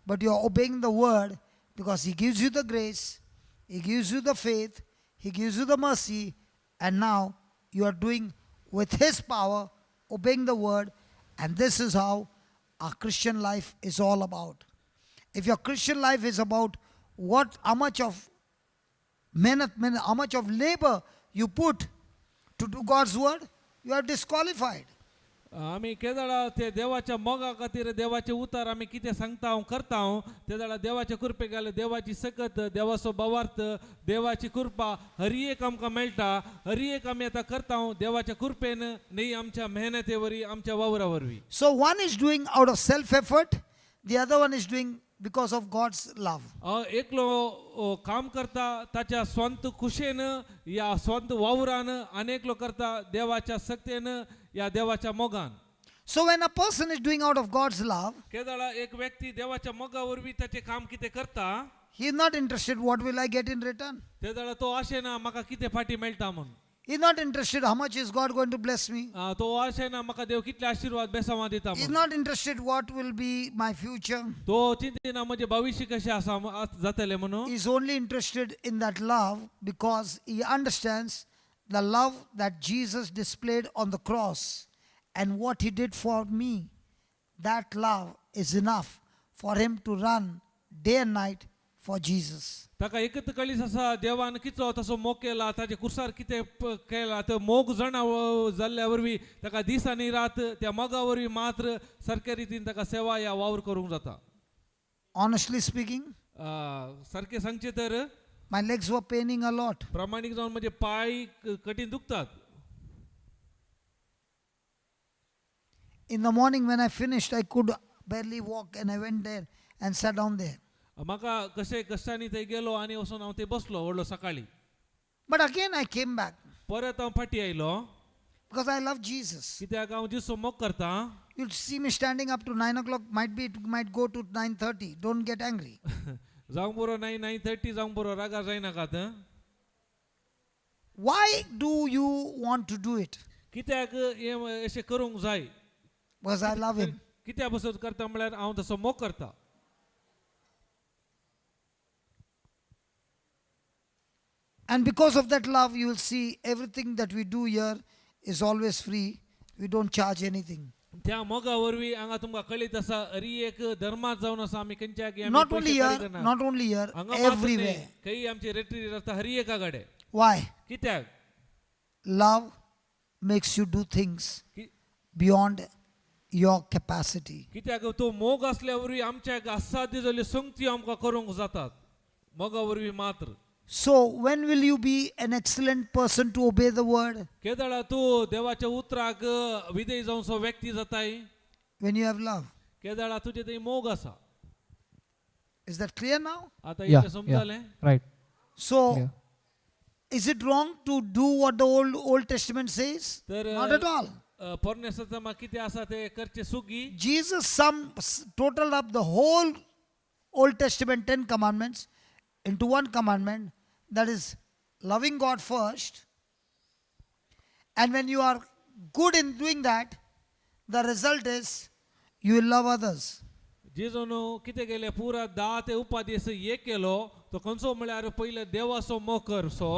Speaker 1: but you are obeying the word because He gives you the grace, He gives you the faith, He gives you the mercy, and now you are doing with His power, obeying the word, and this is how our Christian life is all about. If your Christian life is about what, how much of mehnat, how much of labor you put to do God's word, you are disqualified.
Speaker 2: आमी केदळा ते देवाच्या मोगा खातीर देवाचे उतार आमी कितें सांगता हांव करता हांव तेदळा देवाचे कृपे घाल, देवाची सकत, देवाचो भावार्थ, देवाची कृपा हरी एक आमकां मेळटा. हरी एक आमी आतां करता हांव देवाच्या कृपेन न्ही आमच्या मेहनते वरवीं, आमच्या वावरा वरवीं.
Speaker 1: So one is doing out of self effort, the other one is doing because of God's love.
Speaker 2: एकलो काम करता ताच्या स्वंत खुशेन या स्वंत वावरान आनी एकलो करता देवाच्या सक्तेन या देवाच्या मोगान.
Speaker 1: So when a person is doing out of God's love,
Speaker 2: केदळा एक व्यक्ती देवाच्या मोगा वरवीं ताचें काम कितें करता,
Speaker 1: he is not interested what will I get in return.
Speaker 2: तेदळा तो आशेना म्हाका कितें फाटी मेळटा म्हूण.
Speaker 1: He is not interested how much is God going to bless me.
Speaker 2: तो आशेना म्हाका देव कितले आशिर्वाद बेसांवां दिता
Speaker 1: He is
Speaker 2: म्हूण.
Speaker 1: not interested what will be my future.
Speaker 2: तो चिंतिना म्हजें भविश्य कशें आसा जातलें म्हणून.
Speaker 1: He is only interested in that love because he understands the love that Jesus displayed on the cross and what he did for me. That love is enough for him to run day and night for Jesus.
Speaker 2: ताका एकच कळीस आसा देवान कितलो तसो मोग केला, ताचे कुर्सार कितें केला, तो मोग जाणा जाल्ल्या वरवीं ताका दीस आनी रात त्या मोगा वरवीं मात्र सारक्या रितीन ताका सेवा या वावर करूंक जाता.
Speaker 1: Honestly speaking,
Speaker 2: सारकें सांगचें तर
Speaker 1: my legs were paining a lot.
Speaker 2: प्रामाणीक जावन म्हजे पांय कठीण दुखतात.
Speaker 1: In the morning when I finished, I could barely walk and I went there and sat down there.
Speaker 2: म्हाका कशें कश्टांनी थंय गेलो आनी वचून हांव थंय बसलो व्हडलो सकाळीं.
Speaker 1: But again I came back
Speaker 2: परत हांव फाटीं आयलो
Speaker 1: because I love Jesus.
Speaker 2: कित्याक हांव जेजू मोग करता.
Speaker 1: You'll see me standing up to 9 o'clock, might be it might go to 9:30. Don't get angry.
Speaker 2: जावंक बरो 9:30 जावंक बरो, रागार जायनाकात.
Speaker 1: Why do you want to do it?
Speaker 2: कित्याक हें अशें करूंक जाय?
Speaker 1: Because I love him.
Speaker 2: कित्या बसत करता म्हळ्यार हांव तसो मोग करता.
Speaker 1: And because of that love, you will see everything that we do here is always free. We don't charge anything.
Speaker 2: त्या मोगा वरवीं हांगा तुमकां कळीत आसा हरी एक धर्मांत जावन आसा आमी खंयच्या की आमी
Speaker 1: Not
Speaker 2: पयशे
Speaker 1: only
Speaker 2: फारीक
Speaker 1: here,
Speaker 2: करना.
Speaker 1: not only here,
Speaker 2: हांगा मात्र न्ही,
Speaker 1: everywhere.
Speaker 2: खंय आमची रेट्री आसता हरी एका कडेन.
Speaker 1: Why?
Speaker 2: कित्याक?
Speaker 1: Love makes you do things beyond your capacity.
Speaker 2: कित्याक तो मोग आसल्या वरवीं आमच्या असाध्य जाल्ल्यो संगती आमकां करूंक जातात मोगा वरवीं मात्र.
Speaker 1: So, when will you be an excellent person to obey the word?
Speaker 2: केदळा तूं देवाच्या उतराक विधेय जावचो व्यक्ती जाताय?
Speaker 1: When you have love.
Speaker 2: केदळा तुजे थंय मोग आसा.
Speaker 1: Is that clear now?
Speaker 2: आतां
Speaker 3: Yeah,
Speaker 2: इतलें समजलें?
Speaker 3: yeah, right.
Speaker 1: So,
Speaker 3: Yeah.
Speaker 1: is it wrong to do what the Old Testament says?
Speaker 2: तर
Speaker 1: Not at all.
Speaker 2: पोरण्या सत्रमा कितें आसा तें करचें Swiggy?
Speaker 1: Jesus totaled up the whole Old Testament 10 commandments into one commandment, that is loving God first. And when you are good in doing that, the result is you will love others.
Speaker 2: जेजून कितें केलें, पुरा 10 ते उपादेश एक केलो, तो खंयचो म्हळ्यार पयले देवाचो मोग करचो,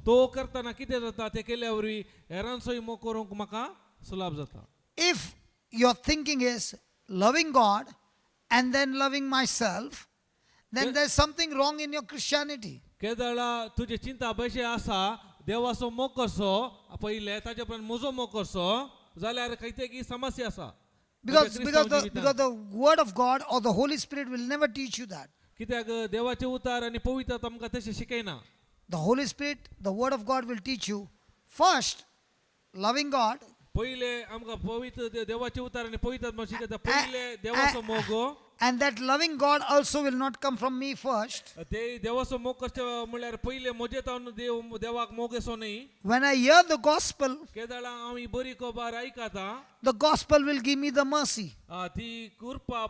Speaker 2: तो करतना कितें जाता, तें केल्या वरवीं हेरांचोय मोग करूंक म्हाका सुलाभ जाता.
Speaker 1: If your thinking is loving God and then loving myself, then there's something wrong in your Christianity.
Speaker 2: केदळा तुजें चिंता अशें आसा देवाचो मोग करचो पयलें, ताचे उपरांत म्हजो मोग करचो, जाल्यार खंय तरी समस्या आसा.
Speaker 1: Because,
Speaker 2: तुज्या
Speaker 1: because,
Speaker 2: क्रिस्तांव
Speaker 1: the,
Speaker 2: जिवितांत.
Speaker 1: because the word of God or the Holy Spirit will never teach you that.
Speaker 2: कित्याक देवाचें उतार आनी पवित्र आमकां तशें शिकयना.
Speaker 1: The Holy Spirit, the Word of God will teach you first, loving God,
Speaker 2: पयले आमकां पवित्र देवाचे उतार आनी पवित्र आत्मा शिकयता पयले देवाचो मोग
Speaker 1: and that loving God also will not come from me first.
Speaker 2: ते देवाचो मोग करचे म्हणल्यार पयले म्हजे तावन देव देवाक मोग येसो न्ही.
Speaker 1: When I hear the gospel,
Speaker 2: केदळा हांव ही बरी खबर आयकता,
Speaker 1: the gospel will give me the mercy.
Speaker 2: ती कृपा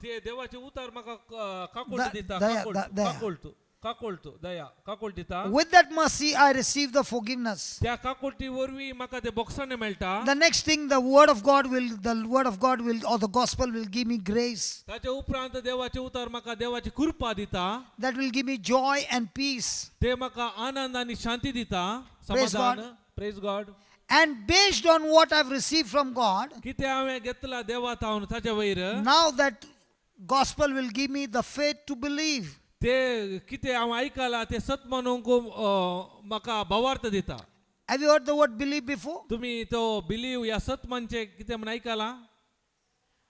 Speaker 2: ते देवाचे उतार म्हाका काकुळट दिता.
Speaker 1: दया,
Speaker 2: काकुळट,
Speaker 1: दया.
Speaker 2: काकुळट, काकुळट, दया, काकुळट दिता.
Speaker 1: With that mercy, I receive the forgiveness.
Speaker 2: त्या काकुळटी वरवीं म्हाका ते बोगसाणे मेळटा.
Speaker 1: The next thing, the word of God will, the word of God will, or the gospel will give me grace.
Speaker 2: ताच्या उपरांत देवाचे उतार म्हाका देवाची कृपा दिता.
Speaker 1: That will give me joy and peace.
Speaker 2: ते म्हाका आनंद आनी शांती दिता.
Speaker 1: Praise
Speaker 2: समाधान.
Speaker 1: God.
Speaker 2: Praise God.
Speaker 1: And based on what I've received from God,
Speaker 2: कितें हांवें घेतला देवा तावन ताच्या वयर,
Speaker 1: now that gospel will give me the faith to believe.
Speaker 2: ते कितें हांव आयकलां ते सत मानूंक म्हाका भावार्थ दिता.
Speaker 1: Have you heard the word believe before?
Speaker 2: तुमी तो बिलीव या सत मानचें कितें म्हण आयकलां?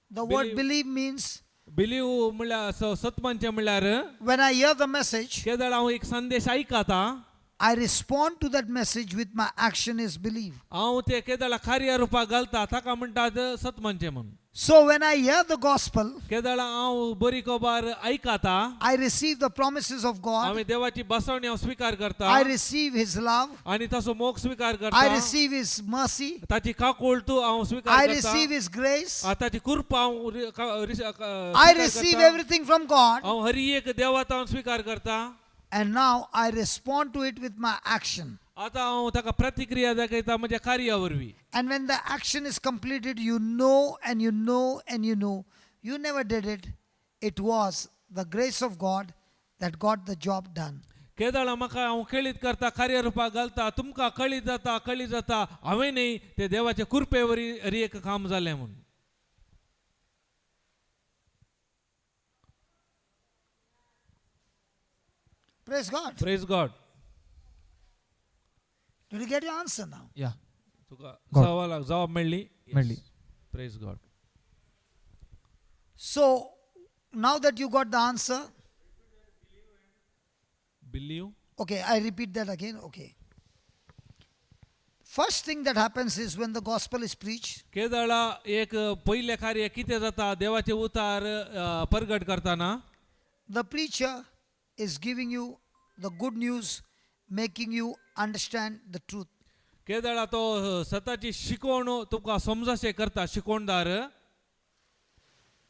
Speaker 1: The word
Speaker 2: Believe.
Speaker 1: Believe means
Speaker 2: believe म्हणल्यार सत मानचें म्हणल्यार,
Speaker 1: when I hear the message,
Speaker 2: केदळ हांव एक संदेश आयकता,
Speaker 1: I respond to that message with my action is believe.
Speaker 2: हांव ते केदळा कार्य रुपाक घालता ताका म्हणटात सत मानचें म्हूण.
Speaker 1: So when I hear the gospel,
Speaker 2: केदळा हांव बरी खबर आयकता,
Speaker 1: I receive the promises of God,
Speaker 2: हांवें देवाची बसवणी हांव स्विकार करता,
Speaker 1: I receive His love,
Speaker 2: आनी ताचो मोग स्विकार
Speaker 1: I
Speaker 2: करता,
Speaker 1: receive His mercy,
Speaker 2: ताची काकुळट हांव स्विकार
Speaker 1: I
Speaker 2: करता,
Speaker 1: receive His grace,
Speaker 2: ताची कृपा हांव
Speaker 1: I
Speaker 2: स्विकार
Speaker 1: receive
Speaker 2: करता.
Speaker 1: everything from God,
Speaker 2: हांव हर एक देवात हांव स्विकार करता.
Speaker 1: and now I respond to it with my action.
Speaker 2: आतां हांव ताका प्रतिक्रिया दाखयता म्हज्या कार्या वरवीं.
Speaker 1: And when the action is completed, you know and you know and you know you never did it. It was the grace of God that got the job done.
Speaker 2: केदळा म्हाका हांव खेळीत करता कार्य रुपाक घालता तुमकां कळीत जाता, कळीत जाता हांवें न्ही ते देवाचे कृपे वरी हर एक काम जालें म्हूण.
Speaker 1: Praise God.
Speaker 2: Praise God.
Speaker 1: Did you get your answer now?
Speaker 3: Yeah.
Speaker 2: तुका
Speaker 3: God.
Speaker 2: सवालाक जबाब मेळ्ळी?
Speaker 3: मेळ्ळी.
Speaker 2: Praise God.
Speaker 1: So now that you got the answer,
Speaker 2: believe.
Speaker 1: Okay, I repeat that again. Okay. First thing that happens is when the gospel is preached,
Speaker 2: केदळा एक पयलें कार्य कितें जाता देवाचे उतार परगट करतना,
Speaker 1: the preacher is giving you the good news, making you understand the truth.
Speaker 2: केदळा तो सताची शिकवण तुमकां समजाशें करता शिकवणदार.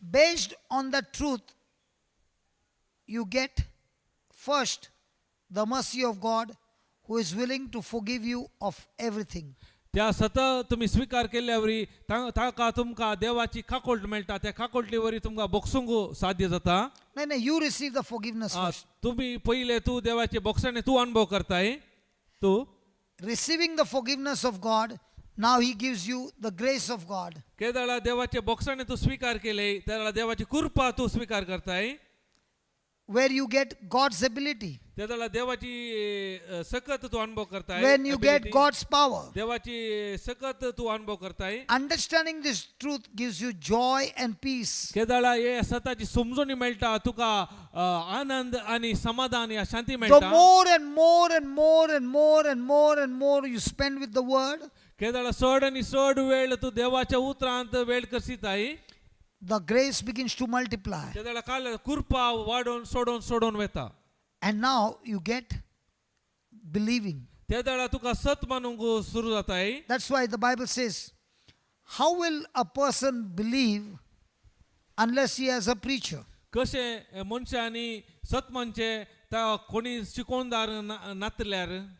Speaker 1: Based on the truth, you get first the mercy of God who is willing to forgive you of everything.
Speaker 2: त्या सत तुमी स्विकार केल्ल्या वरी ताका तुमकां देवाची काकोल्ट मेळटा. त्या काकोल्टी वरी तुमकां बोगसूंक साध्य जाता.
Speaker 1: No, you receive the forgiveness first.
Speaker 2: तुमी पयले तूं देवाचे बोगसणे तूं अणभव करताय तूं.
Speaker 1: Receiving the forgiveness of God, now He gives you the grace of God.
Speaker 2: केदळा देवाचे बोगसणे तूं स्विकार केले तेदळा देवाची कृपा तूं स्विकार करताय,
Speaker 1: where you get God's ability,
Speaker 2: तेदळा देवाची सकत तूं अणभव करताय,
Speaker 1: when you get
Speaker 2: ability.
Speaker 1: God's power.
Speaker 2: देवाची सकत तूं अणभव करताय.
Speaker 1: Understanding this truth gives you joy and peace.
Speaker 2: केदळा हे सताची समजणी मेळटा तुका आनंद आनी समाधान या शांती
Speaker 1: The
Speaker 2: मेळटा.
Speaker 1: more and more and more and more and more and more you spend with the word,
Speaker 2: केदळा चड आनी चड वेळ तूं देवाच्या उतरांत वेळ करसिताय,
Speaker 1: the grace begins to multiply.
Speaker 2: तेदळा काल कृपा वाडोवन सोडोवन सोडोवन वता.
Speaker 1: And now you get believing.
Speaker 2: तेदळा तुका सत मानूंक सुरू जाताय.
Speaker 1: That's why the Bible says, how will a person believe unless he has a preacher?
Speaker 2: कशें मनशांनी सत मानचें त्या कोणी शिकोवणदार नातल्यार?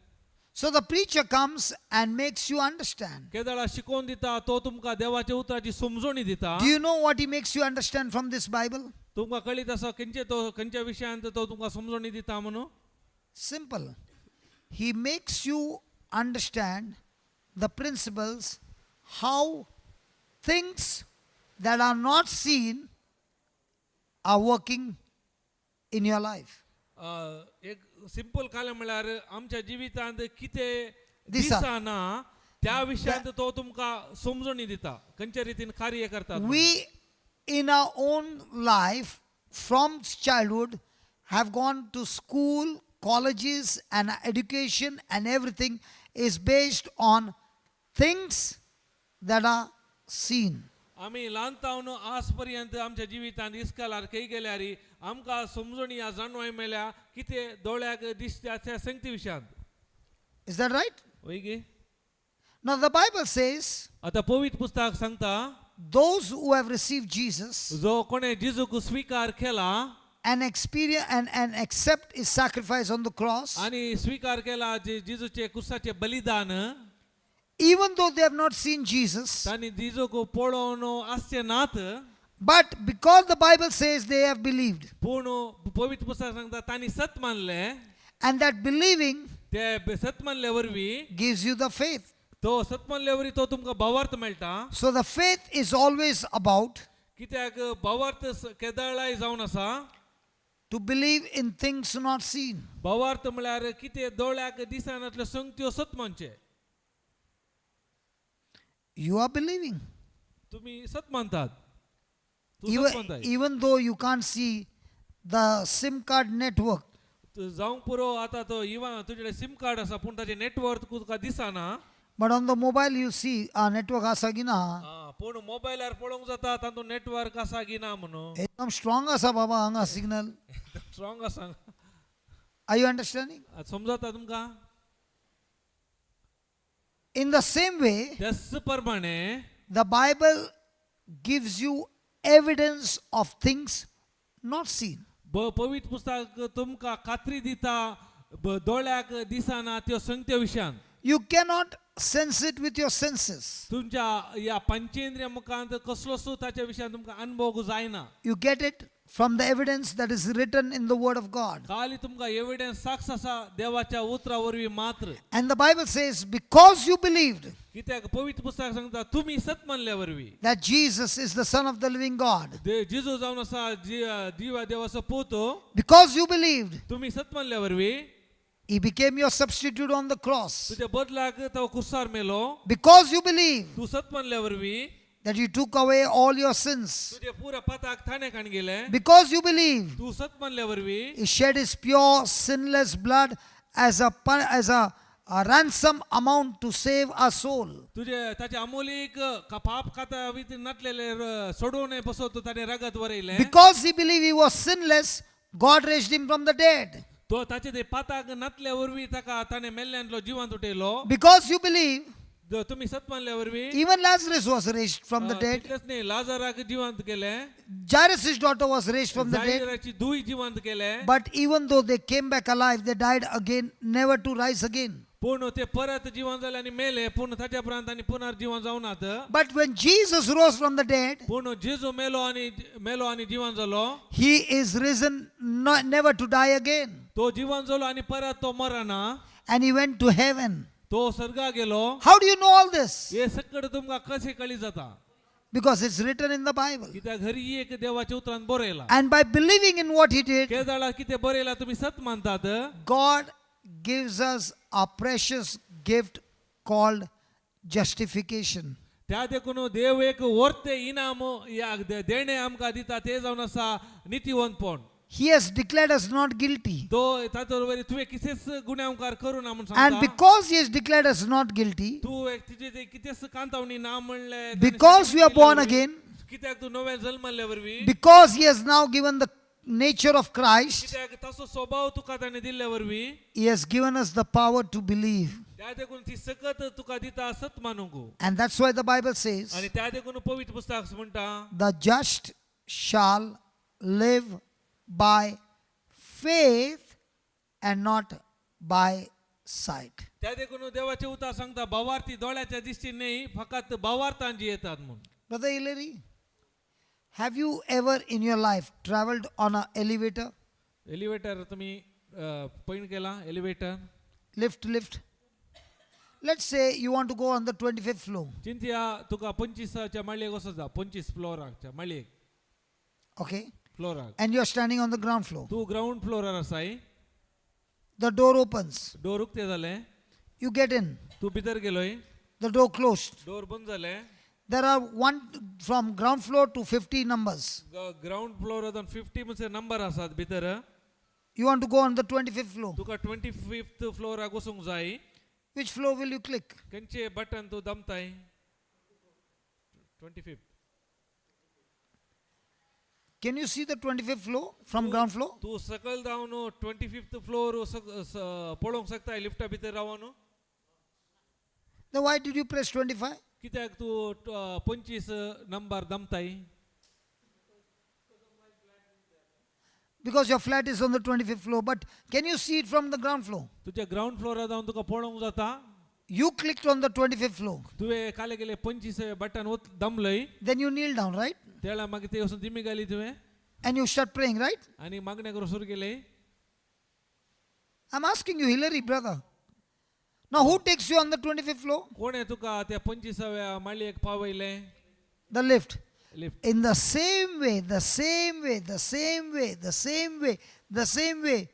Speaker 1: So the preacher comes and makes you understand.
Speaker 2: केदळा शिकोवन दिता तो तुमकां देवाच्या उतराची समजणी दिता.
Speaker 1: Do you know what he makes you understand from this Bible?
Speaker 2: तुमकां कळीत आसा खंयचे तो खंयच्या विशयांत तो तुमकां समजणी दिता म्हणून?
Speaker 1: Simple. He makes you understand the principles, how things that are not seen are working in your life.
Speaker 2: एक सिंपल कालें म्हळ्यार आमच्या जिवितांत कितें
Speaker 1: दिसा.
Speaker 2: दिसना त्या विशयांत तो तुमकां समजणी दिता खंयच्या रितीन कार्य करता.
Speaker 1: We, in our own life, from childhood, have gone to school, colleges and education and everything is based on things that are seen.
Speaker 2: आमी ल्हान तावन आज पर्यंत आमच्या जिवितांत इस्कालार खंय गेल्यार आमकां समजणी या जाणवाय मेळ्ळ्या कितें दोळ्याक दिसता त्या संगती विशयांत.
Speaker 1: Is that right?
Speaker 2: वय गे?
Speaker 1: Now, the Bible says
Speaker 2: आतां पवित्र पुस्तक सांगता,
Speaker 1: those who have received Jesus
Speaker 2: जो कोणे जेजूक स्विकार केला
Speaker 1: and experience and accept his sacrifice on the cross,
Speaker 2: आनी स्विकार केला जे जेजूचे कुसाचे बलिदान,
Speaker 1: even though they have not seen Jesus,
Speaker 2: तांणी जेजूक पळोवन आसचे नात,
Speaker 1: but because the Bible says they have believed,
Speaker 2: पूण पवित्र पुस्तक सांगता तांणी सत मानले,
Speaker 1: and that believing
Speaker 2: ते सत मानले वरवीं
Speaker 1: gives you the faith.
Speaker 2: तो सत मानले वरवीं तो तुमकां भावार्थ मेळटा.
Speaker 1: So the faith is always about
Speaker 2: कित्याक भावार्थ केदळाय जावन आसा
Speaker 1: to believe in things not seen.
Speaker 2: भावार्थ म्हळ्यार कितें दोळ्याक दिसनातल्यो संगत्यो सत मानचे.
Speaker 1: You are believing.
Speaker 2: तुमी सत मानतात, तूं सत
Speaker 1: Even,
Speaker 2: मानताय.
Speaker 1: even though you can't see the SIM card network,
Speaker 2: तूं जावंक पुरो आतां तो इवन तुजे कडेन सिम कार्ड आसा पूण ताचें नेटवर्क तुका दिसना.
Speaker 1: But on the mobile you see our network आसा की ना.
Speaker 2: आं, पूण मोबायलार पळोवंक जाता तातूंत नेटवर्क आसा की ना म्हणून.
Speaker 1: एकदम स्ट्रॉंग आसा बाबा हांगा सिग्नल.
Speaker 2: स्ट्रॉंग आसा.
Speaker 1: Are you understanding?
Speaker 2: आतां समजता तुमकां?
Speaker 1: In the same way,
Speaker 2: त्याच प्रमाणे
Speaker 1: the Bible gives you evidence of things not seen.
Speaker 2: पवित्र पुस्तक तुमकां खात्री दिता दोळ्याक दिसना त्यो संगत्यो विशयान.
Speaker 1: You cannot sense it with your senses.
Speaker 2: तुमच्या ह्या पंचेंद्रिय मुखांत कसलोच ताच्या विशयान तुमकां अनुभव जायना.
Speaker 1: You get it from the evidence that is written in the Word of God.
Speaker 2: खाली तुमकां एविडन्स साक्ष आसा देवाच्या उतरा वरवीं मात्र.
Speaker 1: And the Bible says, because you believed
Speaker 2: कित्याक पवित्र पुस्तक सांगता तुमी सत मानल्या वरवीं
Speaker 1: that Jesus is the Son of the living God,
Speaker 2: जेजू जावन आसा जिवा देवाचो पूत,
Speaker 1: because you believed,
Speaker 2: तुमी सत मानल्या वरवीं
Speaker 1: He became your substitute on the cross.
Speaker 2: तुज्या बदलाक तो कुसार मेलो.
Speaker 1: Because you believe
Speaker 2: तूं सत मानल्या वरवीं
Speaker 1: that He took away all your sins.
Speaker 2: तुजे पुरा पाताक थाण्याक हाडून गेले.
Speaker 1: Because you believe
Speaker 2: तूं सत मानल्या वरवीं
Speaker 1: He shed His pure, sinless blood as a ransom amount to save our soul.
Speaker 2: तुजे ताचे अमोलीक पाप खाता नातलेले सोडोवणे पसत ताणें रगत वरयलें.
Speaker 1: Because he believed he was sinless, God raised him from the dead.
Speaker 2: तो ताचे ते पाताक नातल्या वरवीं ताका ताणें मेल्ल्यांतलो जिवांत उठयलो.
Speaker 1: Because you believe,
Speaker 2: तुमी सत मानल्या वरवीं
Speaker 1: even Lazarus was raised from the dead.
Speaker 2: तितलेंच न्ही लाजाराक जिवांत केलें.
Speaker 1: Jairus' daughter was raised from the dead.
Speaker 2: जायराची दुय जिवांत केलें.
Speaker 1: But even though they came back alive, they died again, never to rise again.
Speaker 2: पूण ते परत जिवन जाले आनी मेले पूण ताच्या उपरांत आनी पुनर्जिवन जावनात.
Speaker 1: But when Jesus rose from the dead,
Speaker 2: पूण जेजू मेलो आनी जिवन जालो,
Speaker 1: he is risen not, never to die again.
Speaker 2: तो जिवन जालो आनी परत तो मरना.
Speaker 1: And he went to heaven.
Speaker 2: तो सर्गा गेलो.
Speaker 1: How do you know all this?
Speaker 2: हे सगळं तुमकां कशें कळी जाता?
Speaker 1: Because it's written in the Bible.
Speaker 2: कित्याक घरी एक देवाच्या उतरान बरयला.
Speaker 1: And by believing in what he did,
Speaker 2: केदाळा कितें बरयला तुमी सत मानतात,
Speaker 1: God gives us a precious gift called justification.
Speaker 2: त्या देखून देव एक वर्ते इनाम या देणे आमकां दिता ते जावन आसा नितीवंतपण.
Speaker 1: He has declared us not guilty.
Speaker 2: तो ताचे बरोबर तुवें कितेंच गुन्यांवकार करू ना म्हूण
Speaker 1: And
Speaker 2: सांगता.
Speaker 1: Because he has declared us not guilty,
Speaker 2: तूं एक तिजे ते कितेंच कांतावणी ना म्हणलें,
Speaker 1: because we are born again,
Speaker 2: कित्याक तूं नवें जल्मल्ले वरवीं,
Speaker 1: because he has now given the nature of Christ,
Speaker 2: कित्याक तसो स्वभाव तुका ताणें दिल्ले वरवीं,
Speaker 1: he has given us the power to believe.
Speaker 2: त्या देखून ती सकत तुका दिता सत मानूंक.
Speaker 1: And that's why the Bible says,
Speaker 2: आनी त्या देखून पवित्र पुस्तक म्हणटा,
Speaker 1: the just shall live by faith and not by sight.
Speaker 2: त्या देखून देवाचे उतार सांगता भावार्थी दोळ्याच्या दिश्टीन न्ही फकत भावार्थान जियेतात म्हूण.
Speaker 1: Brother Hillary, have you ever in your life traveled on an elevator?
Speaker 2: Elevator तुम्ही पैण केला elevator?
Speaker 1: Lift, lift. Let's say you want to go on the 25th floor.
Speaker 2: चिंतया तुका 25च्या माळयेक वचत जा, 25 फ्लोराच्या माळयेक.
Speaker 1: Okay?
Speaker 2: फ्लोराक.
Speaker 1: And you're standing on the ground floor.
Speaker 2: तूं ground फ्लोरार आसाय.
Speaker 1: The door opens.
Speaker 2: Door उक्ते जाले.
Speaker 1: You get in.
Speaker 2: तूं भितर गेलोय.
Speaker 1: The door closed.
Speaker 2: Door बंद जाले.
Speaker 1: There are one from ground floor to 50 numbers.
Speaker 2: Ground floor 50 म्हणसर नंबर आसात भितर.
Speaker 1: You want to go on the 25th floor.
Speaker 2: तुका 25th फ्लोराक वचूंक जाय.
Speaker 1: Which floor will you click?
Speaker 2: खंयचे बटन तूं दमताय? 25th.
Speaker 1: Can you see the 25th floor from ground floor?
Speaker 2: तूं सकयल जावन 25th floor पळोवंक शकताय लिफ्टा भितर रावन?
Speaker 1: Then why did you press 25?
Speaker 2: कित्याक तूं 25 number दमताय?
Speaker 1: Because your flat is on the 25th floor. But can you see it from the ground floor?
Speaker 2: तुज्या ग्रावंड फ्लोरार जावन तुका पळोवंक जाता?
Speaker 1: You clicked on the 25th floor.
Speaker 2: तुवें काले गेले 25 बटन दमलय.
Speaker 1: Then you kneel down, right?
Speaker 2: तेळा मागीर ते वचून दिमी घाली तुवें.
Speaker 1: And you start praying, right?
Speaker 2: आनी मागणें करूंक सुरू केलें.
Speaker 1: I'm asking you, Hillary, brother. Now, who takes you on the 25th floor?
Speaker 2: कोणें तुका त्या 25व्या माळयेक पावयलें?
Speaker 1: The lift.
Speaker 2: Lift.
Speaker 1: In the same way, the same way, the same way, the same way, the same way,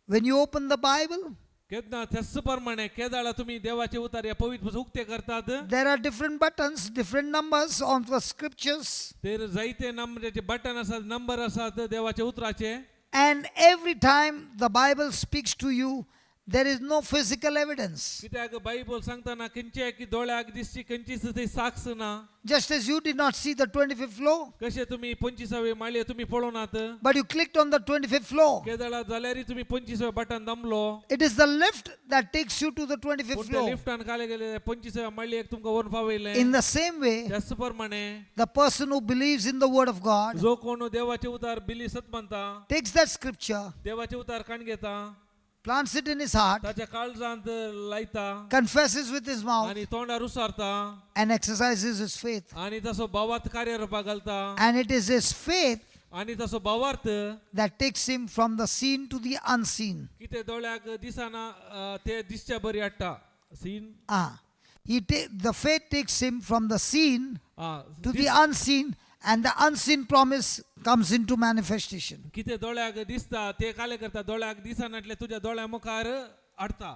Speaker 1: when you open the Bible,
Speaker 2: केन्ना त्याच प्रमाणे केदाळा तुमी देवाचे उतार या पवित्र उक्ते करतात,
Speaker 1: there are different buttons, different numbers on the scriptures.
Speaker 2: तर जायते नंबराचे बटन आसात, नंबर आसात देवाचे उतराचे.
Speaker 1: And every time the Bible speaks to you, there is no physical evidence.
Speaker 2: कित्याक बायबल सांगतना खंयचे की दोळ्याक दिसची खंयचीच ती साक्ष ना.
Speaker 1: Just as you did not see the 25th floor,
Speaker 2: कशे तुमी 25वे माळये तुमी पळोवनात,
Speaker 1: but you clicked on the 25th floor.
Speaker 2: केदाळा जाल्यारय तुमी 25वे button दमलो.
Speaker 1: It is the lift that takes you to the 25th
Speaker 2: पूण त्या
Speaker 1: floor.
Speaker 2: लिफ्टान काले गेले 25व्या माळयेक तुमकां व्हरून पावयलें.
Speaker 1: In the same way,
Speaker 2: त्याच प्रमाणे
Speaker 1: the person who believes in the word of God
Speaker 2: जो कोण देवाचे उतार बिली सत मानता,
Speaker 1: takes that scripture,
Speaker 2: देवाचे उतार काण घेता,
Speaker 1: plants it in his heart,
Speaker 2: ताच्या काळजांत लायता,
Speaker 1: confesses with his mouth,
Speaker 2: आनी तोंडार उसारता,
Speaker 1: and exercises his faith.
Speaker 2: आनी तसो भावार्थ कार्यरुपाक घालता.
Speaker 1: And it is his faith
Speaker 2: आनी तसो भावार्थ
Speaker 1: that takes him from the seen to the unseen.
Speaker 2: कितें दोळ्याक दिसना ते दिसच्या बरी हाडटा scene.
Speaker 1: Ah, the faith takes him from the seen to the unseen, and the unseen promise comes into manifestation.
Speaker 2: कितें दोळ्याक दिसता ते काले करता, दोळ्याक दिसनातले तुज्या दोळ्या मुखार हाडटा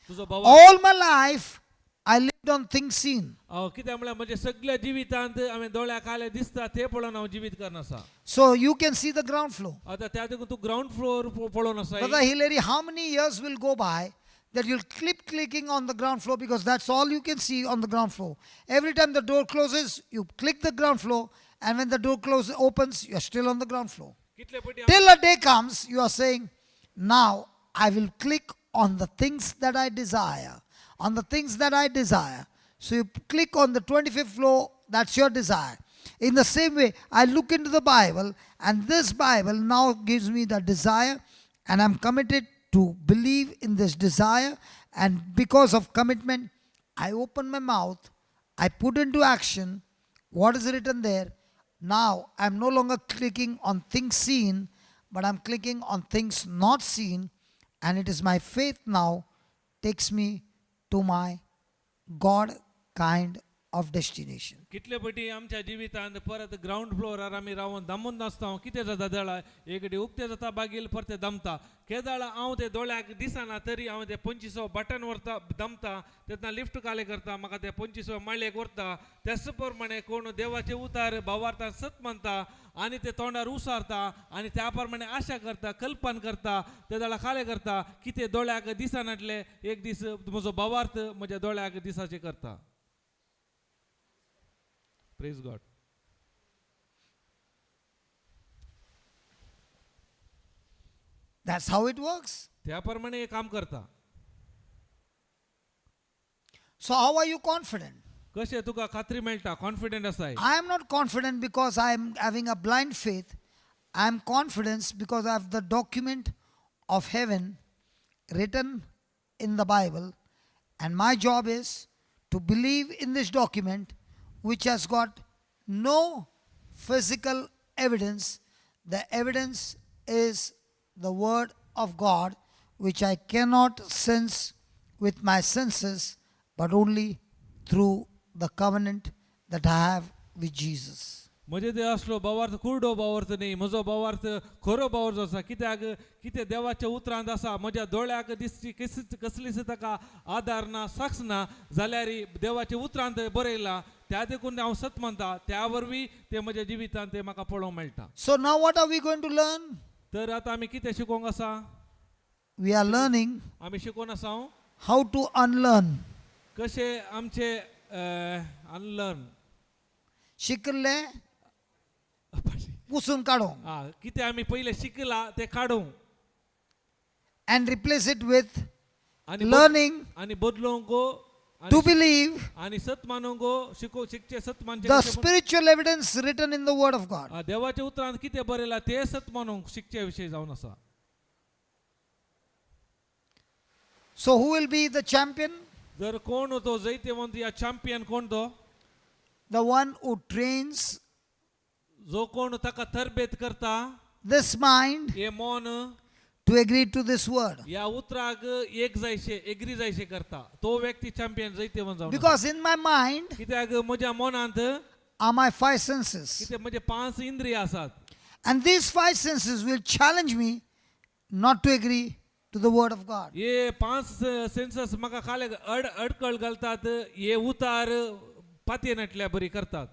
Speaker 2: तुजो भावार्थ.
Speaker 1: All my life, I lived on things seen.
Speaker 2: कितें म्हळ्यार म्हज्या सगळ्या जिवितांत हांवें दोळ्याक काले दिसता ते पळोवन हांव जिवीत करना आसा.
Speaker 1: So you can see the ground floor.
Speaker 2: आतां त्या देखून तूं ग्रावंड फ्लोर पळोवन आसा.
Speaker 1: Brother Hillary, how many years will go by that you'll keep clicking on the ground floor, because that's all you can see on the ground floor? Every time the door closes, you click the ground floor, and when the door closes, opens, you're still on the ground floor.
Speaker 2: कितले पटी
Speaker 1: Till a day comes, you are saying, now I will click on the things that I desire, on the things that I desire. So you click on the 25th floor, that's your desire. In the same way, I look into the Bible, and this Bible now gives me the desire, and I'm committed to believe in this desire. And because of commitment, I open my mouth, I put into action what is written there. Now I'm no longer clicking on things seen, but I'm clicking on things not seen, and it is my faith now takes me to my God kind of destination.
Speaker 2: कितले पटी आमच्या जिवितांत परत ground फ्लोरार आमी रावन दमून नासता. कितें जाता, दळा एकडी उक्ते जाता बागील परते दमता. केदाळा हांव ते दोळ्याक दिसना तरी हांव ते 25वो बटन व्हरता, दमता, तेन्ना लिफ्ट काले करता, म्हाका ते 25व्या माळयेक व्हरता. त्याच प्रमाणे कोण देवाचे उतार भावार्थान सत मानता आनी ते तोंडार उसारता आनी त्या प्रमाणे आशा करता, कल्पन करता, ते दळा काले करता कितें दोळ्याक दिसनातले एक दीस म्हजो भावार्थ म्हज्या दोळ्याक दिसाचे करता. Praise God.
Speaker 1: That's how it works.
Speaker 2: त्या प्रमाणे हे काम करता.
Speaker 1: So, how are you confident?
Speaker 2: कशें तुका खात्री मेळटा, कॉन्फिडंट आसाय?
Speaker 1: I am not confident because I am having a blind faith. I am confident because I have the document of heaven written in the Bible. And my job is to believe in this document, which has got no physical evidence. The evidence is the Word of God, which I cannot sense with my senses, but only through the covenant that I have with Jesus.
Speaker 2: म्हजे ते असलो भावार्थ कुरडो भावार्थ न्ही, म्हजो भावार्थ खरो भावार्थ आसा. कित्याक कितें देवाच्या उतरांत आसा, म्हज्या दोळ्याक दिसची कसलीच कसलीच ताका आदार ना, साक्ष ना जाल्यार देवाच्या उतरांत बरयलां, त्या देखून हांव सत मानता, त्या वरवीं ते म्हज्या जिवितांत ते म्हाका पळोवंक मेळटा.
Speaker 1: So now what are we going to learn?
Speaker 2: तर आतां आमी कितें शिकोवंक आसा?
Speaker 1: We are learning
Speaker 2: आमी शिकोवन आसा
Speaker 1: how to unlearn.
Speaker 2: कशें आमचे अनलर्न
Speaker 1: शिकले पुसून काडूंक
Speaker 2: हा कितें आमी पयलें शिकला तें काडूंक
Speaker 1: and replace it with
Speaker 2: आनी
Speaker 1: learning
Speaker 2: आनी बदलूंक
Speaker 1: to
Speaker 2: आनी
Speaker 1: believe
Speaker 2: आनी सत मानूंक शिको शिकचें सत मानचें
Speaker 1: the
Speaker 2: कशें म्हूण-
Speaker 1: spiritual evidence written in the Word of God.
Speaker 2: आ, देवाच्या उतरांत कितें बरयलां तें सत मानूंक शिकचे विशय जावन आसा.
Speaker 1: So, who will be the champion?
Speaker 2: जर कोण तो जैतेवंत या चॅम्पियन कोण तो?
Speaker 1: The one who trains
Speaker 2: जो कोण ताका तरबेत करता
Speaker 1: this mind
Speaker 2: हे मन
Speaker 1: to agree to this word.
Speaker 2: या उतराक एक जायशे एग्री जायशे करता तो व्यक्ती चॅम्पियन जैतेवंत जावन आसा.
Speaker 1: Because in my mind
Speaker 2: कित्याक म्हज्या मनांत
Speaker 1: are my five senses.
Speaker 2: कितें म्हजे पांच इंद्रिय आसात.
Speaker 1: And these five senses will challenge me not to agree to the word of God.
Speaker 2: हे पांच सेन्सस म्हाका खाले अड अडकळ घालतात हे उतार पातये नाटल्या बरी करतात.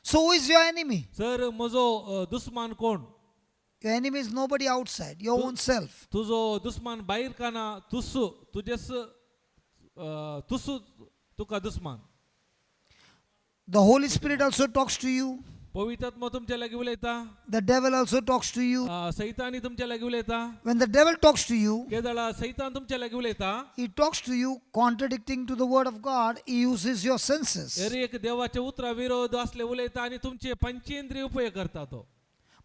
Speaker 1: So, who is your enemy?
Speaker 2: Sir म्हजो दुस्मान कोण?
Speaker 1: Your enemy is nobody outside, your own self.
Speaker 2: तुजो दुस्मान भायर काना तुस तुजेच तुस तुका दुस्मान.
Speaker 1: The Holy Spirit also talks to you,
Speaker 2: पवित्रात्मा तुमच्या लागीं उलयता.
Speaker 1: The devil also talks to you.
Speaker 2: सैतानी तुमच्या लागीं उलयता.
Speaker 1: When the devil talks to you,
Speaker 2: केदळा सैतान तुमच्या लागीं उलयता
Speaker 1: he talks to you contradicting to the word of God. He uses your senses.
Speaker 2: हर एक देवाच्या उतरा विरोध असले उलयता आणि तुमचे पंचेंद्रिय उपयोग करता तो.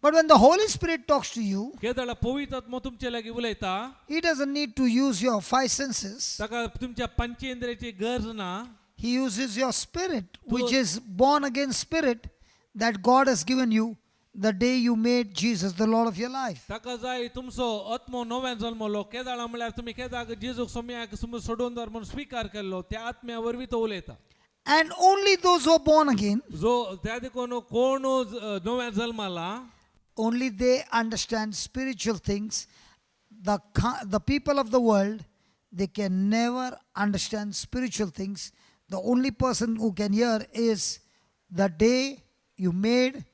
Speaker 1: But when the Holy Spirit talks to you,
Speaker 2: केदळा पवित्रात्मा तुमच्या लागीं उलयता
Speaker 1: he doesn't need to use your five senses.
Speaker 2: ताका तुमच्या पंचेंद्रियाची गरज ना.
Speaker 1: He uses your spirit, which is born again spirit that God has given you the day you made Jesus the Lord of your life.
Speaker 2: ताका जाय तुमचो आत्मो नव्यान जल्मलो केदाळा म्हळ्यार तुमी केदाक जेजूक सोम्याक सोडून दवर म्हणून स्विकार केल्लो त्या आत्म्या वरवीं तो उलयता.
Speaker 1: And only those who are born again,
Speaker 2: जो त्या देखून कोण नव्यान जल्माला
Speaker 1: only they understand spiritual things. The people of the world, they can never understand spiritual things. The only person who can hear is the day you made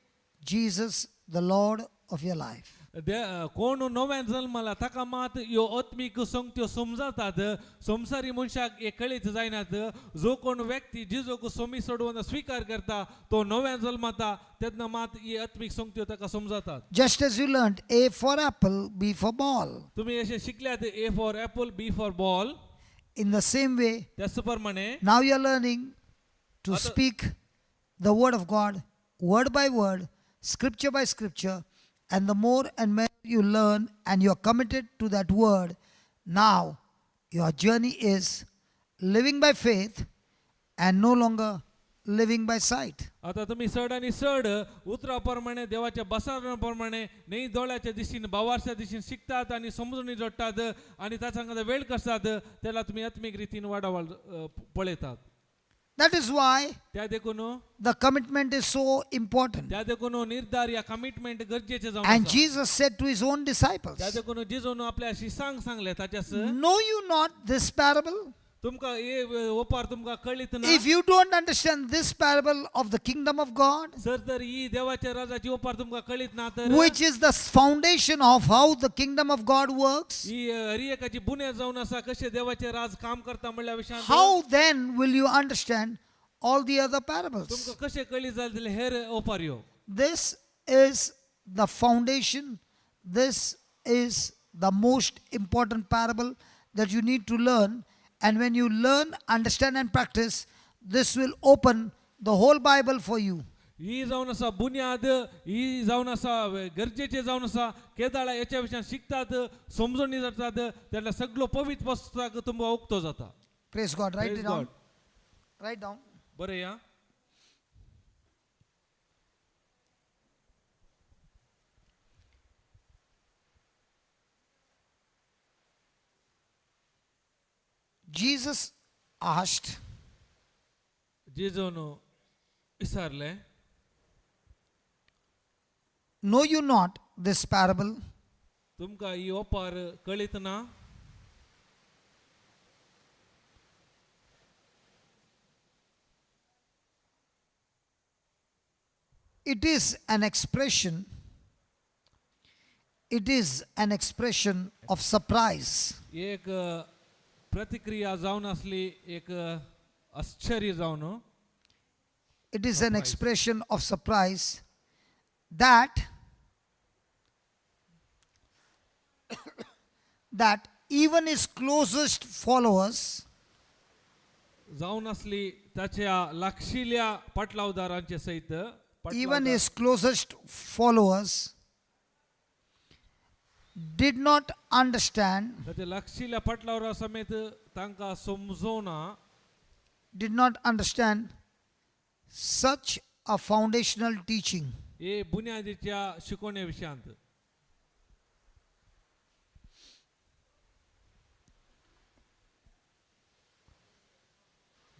Speaker 1: Jesus the Lord of your life.
Speaker 2: कोण नव्यान जल्माला ताका मात ह्यो आत्मीक संगत्यो समजतात संवसारी मनशाक हे कळीत जायनात. जो कोण व्यक्ती जिजोक सोमी सोडून स्विकार करता तो नव्यान जल्माता तेन्ना मात ही आत्मीक संगत्यो ताका समजतात.
Speaker 1: Just as you learned A for apple, B for ball.
Speaker 2: तुमी अशें शिकल्यात A for apple, B for ball.
Speaker 1: In the same way,
Speaker 2: त्याच प्रमाणे
Speaker 1: now you are learning to speak the word of God, word by word, scripture by scripture, and the more and more you learn and you are committed to that word, now your journey is living by faith and no longer living by sight.
Speaker 2: आता तुम्ही सड आणि सड उतरा प्रमाणे देवाच्या बसारणा प्रमाणे न्ही दोळ्याच्या दिशेन भावाच्या दिशेन शिकतात आणि समजून जोडटात आणि त्या संगात वेळ करतात त्याला तुम्ही आत्मीक रितीन वाडावळ पळयतात.
Speaker 1: That is why
Speaker 2: त्या देखून
Speaker 1: the commitment is so important.
Speaker 2: त्या देखून निर्धार या कमिटमेंट गरजेचे जावन
Speaker 1: And
Speaker 2: आसा.
Speaker 1: Jesus said to his own
Speaker 2: त्या
Speaker 1: disciples,
Speaker 2: देखून जेजून आपल्या शिसांक सांगले ताच्यास
Speaker 1: "Know you not this parable?"
Speaker 2: तुमकां हे ओपार तुमकां कळीत ना.
Speaker 1: If you don't understand this parable of the kingdom of God,
Speaker 2: sir तर ही देवाच्या राजाची ओपार तुमकां कळीत ना तर
Speaker 1: which is the foundation of how the kingdom of God works,
Speaker 2: ही हरी एकाची बुन्याद जावन आसा कशें देवाचे राज काम करता म्हणल्या विशयांत
Speaker 1: how then will you understand all the other parables?
Speaker 2: तुमकां कशें कळी जालें हेर ओपार ह्यो?
Speaker 1: This is the foundation. This is the most important parable that you need to learn. And when you learn, understand, and practice, this will open the whole Bible for you.
Speaker 2: ही जावन आसा बुन्याद ही जावन आसा गरजेचे जावन आसा केदाळा हेच्या विशयान शिकतात समजणी जातात तेन्ना सगळो पवित्र पुस्तक तुमकां उक्तो जाता.
Speaker 1: Praise God. Write
Speaker 2: Praise
Speaker 1: it down.
Speaker 2: God.
Speaker 1: Write down.
Speaker 2: बरें या.
Speaker 1: Jesus asked,
Speaker 2: जेजून विचारलें,
Speaker 1: "Know you not this parable?"
Speaker 2: तुमकां ही ओपार कळीत ना?
Speaker 1: It is an expression, It is an expression of surprise.
Speaker 2: एक प्रतिक्रिया जावन आसली एक आश्चर्य जावन.
Speaker 1: It is an expression of surprise that that even his closest followers
Speaker 2: जावन आसली ताच्या लागशिल्ल्या पाटलावदारांचे सयत
Speaker 1: even his closest followers did not understand
Speaker 2: ताच्या लागशिल्ल्या पाटलावरा समेत तांकां समजोना
Speaker 1: did not understand such a foundational teaching.
Speaker 2: हे बुन्यादीच्या शिकवणे विशयांत.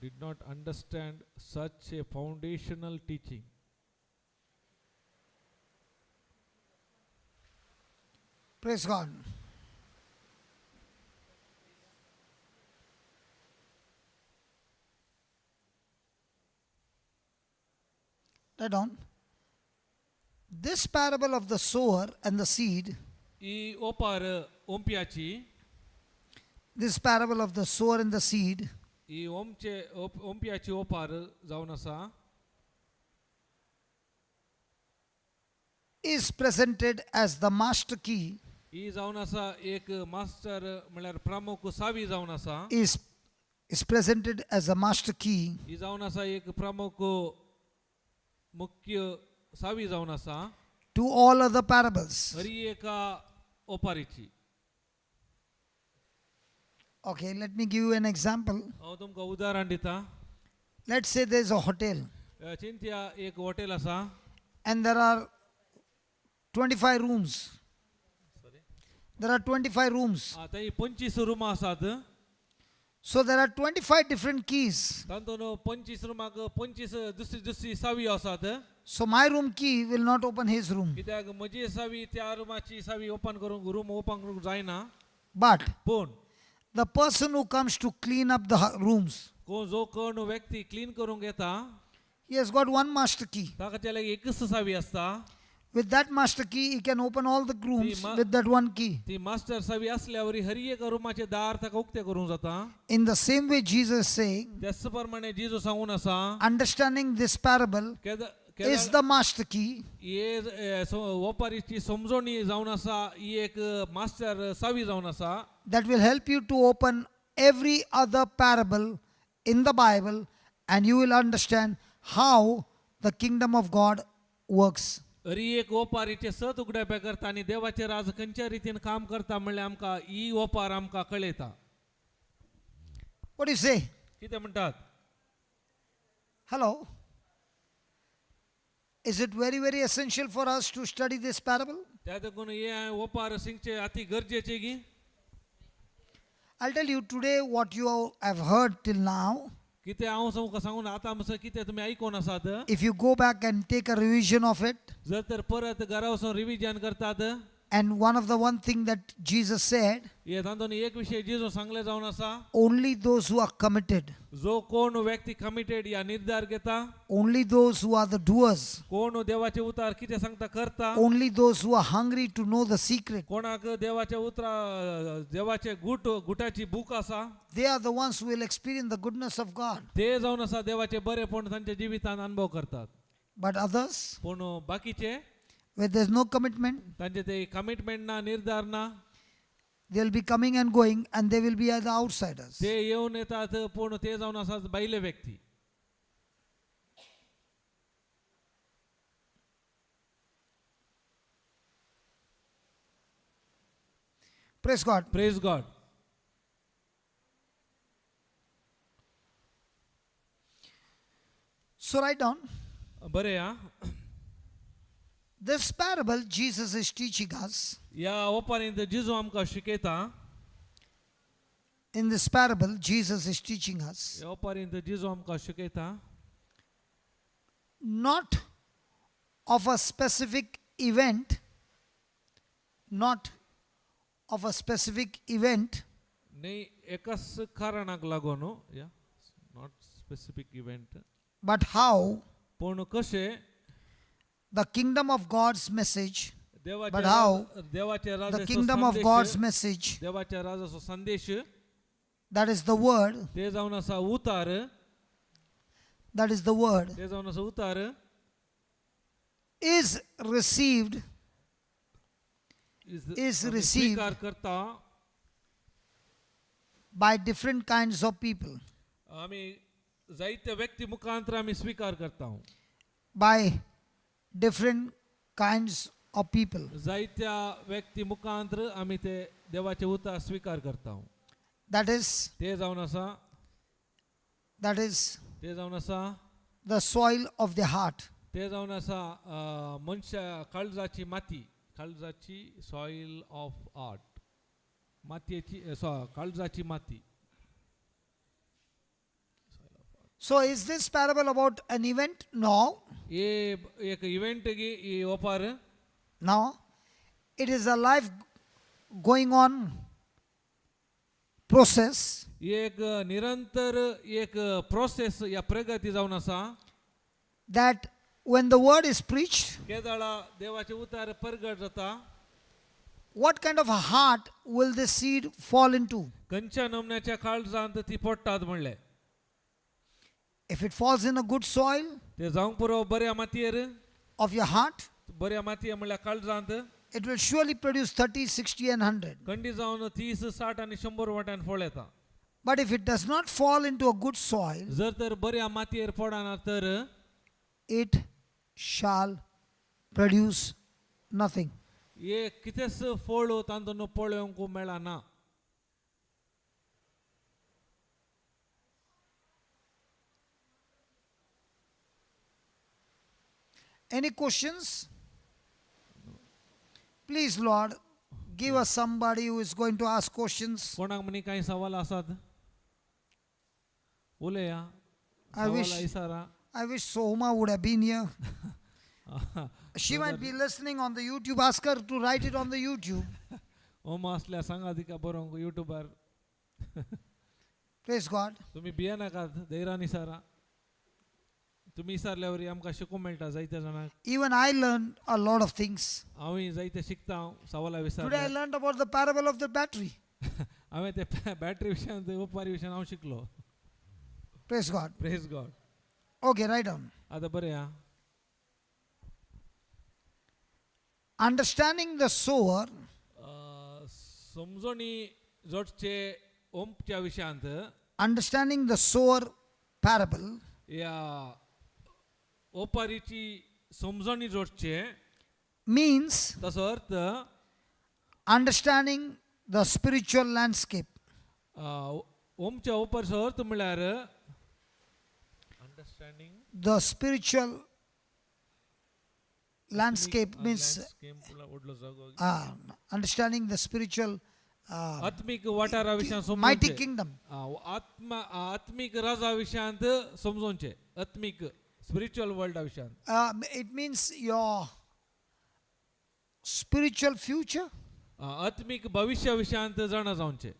Speaker 2: Did not understand such a foundational teaching.
Speaker 1: Praise God. Write down. This parable of the sower and the seed,
Speaker 2: ही ओपार ओंप्याची
Speaker 1: this parable of the sower and the seed
Speaker 2: ही ओमचे ओंप्याची ओपार जावन आसा
Speaker 1: is presented as the master key,
Speaker 2: ही जावन आसा एक master म्हळ्यार प्रमुख सावी जावन आसा.
Speaker 1: is presented as a master key
Speaker 2: ही जावन आसा एक प्रमुख मुख्य सावी जावन आसा
Speaker 1: to all other parables.
Speaker 2: Hari एका ओपारीची.
Speaker 1: Okay, let me give you an example.
Speaker 2: हांव तुमकां उदाहरण दिता.
Speaker 1: Let's say there's a hotel
Speaker 2: चिंत्या एक हॉटेल आसा
Speaker 1: and there are 25 rooms. There are 25 rooms.
Speaker 2: थंय 25 रुमां आसात.
Speaker 1: So there are 25 different keys.
Speaker 2: तातूंत 25 रुमाक 25 दुसरी दुसरी सावी आसात.
Speaker 1: So my room key will not open his room.
Speaker 2: कित्याक म्हजी सावी त्या रुमाची सावी ओपन करूंक रूम ओपन करूंक जायना.
Speaker 1: But
Speaker 2: पूण
Speaker 1: the person who comes to clean up the rooms,
Speaker 2: कोण जो कोण व्यक्ती क्लीन करूंक येता
Speaker 1: he has got one master key.
Speaker 2: ताका त्या लागीं एकच सावी आसता.
Speaker 1: With that master key, he can open all the rooms with that one key.
Speaker 2: ती मास्टर सावी असल्यावरी हर एका रुमाचे दार ताका उक्ते करूंक जाता.
Speaker 1: In the same way, Jesus is saying,
Speaker 2: त्याच प्रमाणे जेजू सांगून आसा
Speaker 1: understanding this parable is the master key
Speaker 2: हे ओपारीची समजवणी जावन आसा ही एक मास्टर सावी जावन आसा
Speaker 1: that will help you to open every other parable in the Bible, and you will understand how the kingdom of God works.
Speaker 2: Hari एक ओपारीचे सत उगडापे करता आनी देवाचे राज खंयच्या रितीन काम करता म्हणल्यार आमकां ही ओपार आमकां कळयता.
Speaker 1: What do you say?
Speaker 2: कितें म्हणटात?
Speaker 1: Hello? Is it very, very essential for us to study this parable?
Speaker 2: त्या देखून हे ओपार शिकचे अति गरजेचे की.
Speaker 1: I'll tell you today what you have heard till now.
Speaker 2: कितें हांव तुमकां सांगून आतां म्हणसर कितें तुमी आयकून आसात.
Speaker 1: If you go back and take a revision of it,
Speaker 2: जर तर परत घरा वचून रिविजन करतात
Speaker 1: and one of the one thing that Jesus said,
Speaker 2: हे तातूंत एक विशय जेजू सांगले जावन आसा
Speaker 1: only those who are committed,
Speaker 2: जो कोण व्यक्ती कमिटेड या निर्धार घेता
Speaker 1: only those who are the doers,
Speaker 2: कोण देवाचे उतार कितें सांगता करता
Speaker 1: only those who are hungry to know the secret,
Speaker 2: कोणाक देवाचे उतरा देवाचे गुट गुटाची भूक आसा
Speaker 1: they are the ones who will experience the goodness of God.
Speaker 2: ते जावन आसा देवाचे बरेपण तांच्या जिवितान अनुभव करतात.
Speaker 1: But others,
Speaker 2: पूण बाकीचे
Speaker 1: where there's no commitment,
Speaker 2: तांचे ते कमिटमेंट ना निर्धार ना
Speaker 1: they'll be coming and going and they will be the outsiders.
Speaker 2: ते येवन येतात पूण ते जावन आसात भायले व्यक्ती.
Speaker 1: Praise God.
Speaker 2: Praise God.
Speaker 1: So write down
Speaker 2: बरें आं.
Speaker 1: This parable Jesus is teaching us.
Speaker 2: ह्या ओपारींत जेजू आमकां शिकयता.
Speaker 1: In this parable, Jesus is teaching us
Speaker 2: ह्या ओपारींत जेजू आमकां शिकयता
Speaker 1: not of a specific event, not of a specific event,
Speaker 2: न्ही एकाच कारणाक लागून या not specific event
Speaker 1: but how
Speaker 2: पूण कशें
Speaker 1: the kingdom of God's message
Speaker 2: देवाच्या
Speaker 1: But how
Speaker 2: देवाच्या
Speaker 1: the
Speaker 2: राजाचो
Speaker 1: kingdom of
Speaker 2: Sandesh
Speaker 1: God's message,
Speaker 2: देवाच्या राजाचो संदेश
Speaker 1: that is the word,
Speaker 2: ते जावन आसा उतार
Speaker 1: that is the word,
Speaker 2: ते जावन आसा उतार
Speaker 1: is received is
Speaker 2: आमी
Speaker 1: received
Speaker 2: स्विकार करता
Speaker 1: by different kinds of people,
Speaker 2: आमी जायत्या व्यक्ती मुखांतर आमी स्विकार करता
Speaker 1: by different kinds of people.
Speaker 2: जायत्या व्यक्ती मुखांतर आमी ते देवाचे उतार स्विकार करता
Speaker 1: That is,
Speaker 2: ते जावन आसा
Speaker 1: that is
Speaker 2: ते जावन आसा
Speaker 1: the soil of the heart.
Speaker 2: ते जावन आसा मनशा काळजाची माती काळजाची सॉयल ऑफ आर्ट मातयेची काळजाची माती.
Speaker 1: So is this parable about an event? No.
Speaker 2: हे एक इव्हेंट गी ही ओपार.
Speaker 1: No. It is a life going on process
Speaker 2: एक निरंतर एक प्रोसेस या प्रगती जावन आसा
Speaker 1: that when the word is preached,
Speaker 2: केदळा देवाचे उतार परगट जाता
Speaker 1: what kind of a heart will this seed fall into?
Speaker 2: खंयच्या नमन्याच्या काळजांत ती पडटात म्हणले
Speaker 1: If it falls in a good soil
Speaker 2: ते जावंक पुरो बऱ्या मातयेर
Speaker 1: of your heart,
Speaker 2: बऱ्या मातये म्हणल्यार काळजांत
Speaker 1: it will surely produce 30, 60, and 100.
Speaker 2: खंडी जावन 30 60 आनी 100 वाट्यान फळ येता.
Speaker 1: But if it does not fall into a good soil,
Speaker 2: जर तर बऱ्या मातयेर पडना तर
Speaker 1: it shall produce nothing.
Speaker 2: हे कितेंच फळ तातूंत पळोवंक मेळना.
Speaker 1: Any questions? Please, Lord, give us somebody who is going to ask questions.
Speaker 2: कोणाक म्हणी कांय सवाल आसात उलया
Speaker 1: I wish-
Speaker 2: सवाल इसारा.
Speaker 1: I wish Sohuma would have been here. She might be listening on the YouTube. Ask her to write it on the YouTube.
Speaker 2: ओमा असल्यार सांगा तिका बरोवंक युट्यूबार.
Speaker 1: Praise God.
Speaker 2: तुमी भियेनाकात धैर्यान इसारा तुमी इसारल्या वरी आमकां शिकूंक मेळटा जायत्या जाणांक.
Speaker 1: Even I learned a lot of things.
Speaker 2: हांवूय जायते शिकता सवाला
Speaker 1: Today I
Speaker 2: विसारल्यार.
Speaker 1: learned about the parable of the battery.
Speaker 2: हांवें ते बॅटरी विशयान ओपारी विशयान हांव शिकलो.
Speaker 1: Praise God.
Speaker 2: Praise God.
Speaker 1: Okay, write down.
Speaker 2: आतां बरें आं.
Speaker 1: Understanding the sower
Speaker 2: समजणी जोडचे ओंपच्या विशयांत
Speaker 1: understanding the sower parable
Speaker 2: ह्या ओपारीची समजणी जोडचे
Speaker 1: means
Speaker 2: ताचो अर्थ
Speaker 1: understanding the spiritual landscape.
Speaker 2: ओमच्या ओपारीचो अर्थ म्हळ्यार understanding
Speaker 1: The spiritual landscape means
Speaker 2: व्हडलो जागो
Speaker 1: understanding the spiritual
Speaker 2: आत्मीक वाठारा विशयान
Speaker 1: mighty
Speaker 2: समजूचे
Speaker 1: kingdom.
Speaker 2: आत्मा आत्मीक राजा विशयांत समजोवचें आत्मीक स्पिरिच्युअल वर्ल्डा विशयांत.
Speaker 1: It means your spiritual future,
Speaker 2: आत्मीक भविश्या विशयांत जाणा जावचें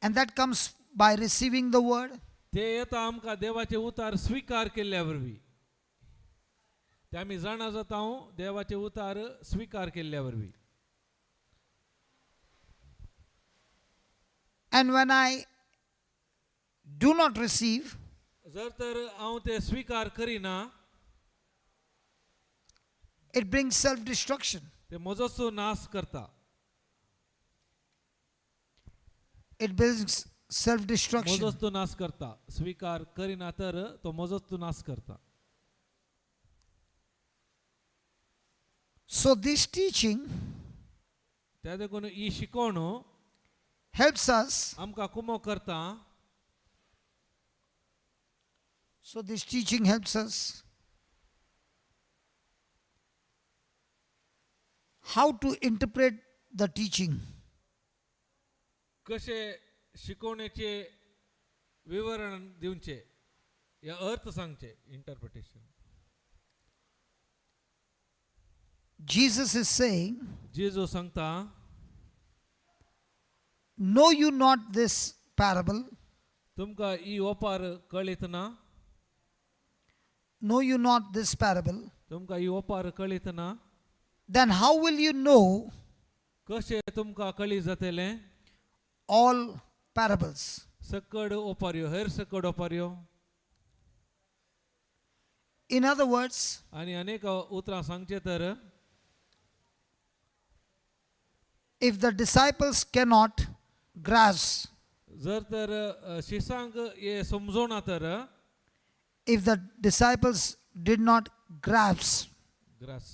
Speaker 1: and that comes by receiving the word
Speaker 2: ते येता आमकां देवाचे उतार स्विकार केल्ल्या वरवीं ते आमी जाणा जाता देवाचे उतार स्विकार केल्ल्या वरवीं.
Speaker 1: And when I do not receive,
Speaker 2: जर तर हांव ते स्विकार करिना
Speaker 1: it brings self destruction.
Speaker 2: ते म्हजोच नाश करता.
Speaker 1: It brings self destruction.
Speaker 2: म्हजोच तो नाश करता स्विकार करिना तर तो म्हजोच तो नाश करता.
Speaker 1: So, this teaching
Speaker 2: त्या देखून ही शिकवण
Speaker 1: helps us.
Speaker 2: आमकां कुमो करता.
Speaker 1: So, this teaching helps us how to interpret the teaching.
Speaker 2: कशे शिकवणेचे विवरण दिवचे या अर्थ सांगचे interpretation.
Speaker 1: Jesus is saying,
Speaker 2: जेजू सांगता
Speaker 1: know you not this parable?
Speaker 2: तुमकां ही ओपार कळीत ना.
Speaker 1: Know you not this parable?
Speaker 2: तुमकां ही ओपार कळीत ना
Speaker 1: Then how will you know
Speaker 2: कशें तुमकां कळीत जातलें
Speaker 1: all parables?
Speaker 2: सकड ओपाऱ्यो हेर सकड ओपाऱ्यो
Speaker 1: In other words,
Speaker 2: आनी अनेक उतरां सांगचें तर
Speaker 1: if the disciples cannot grasp,
Speaker 2: जर तर शिसांक हे समजोना तर
Speaker 1: if the disciples did not grasp
Speaker 2: grass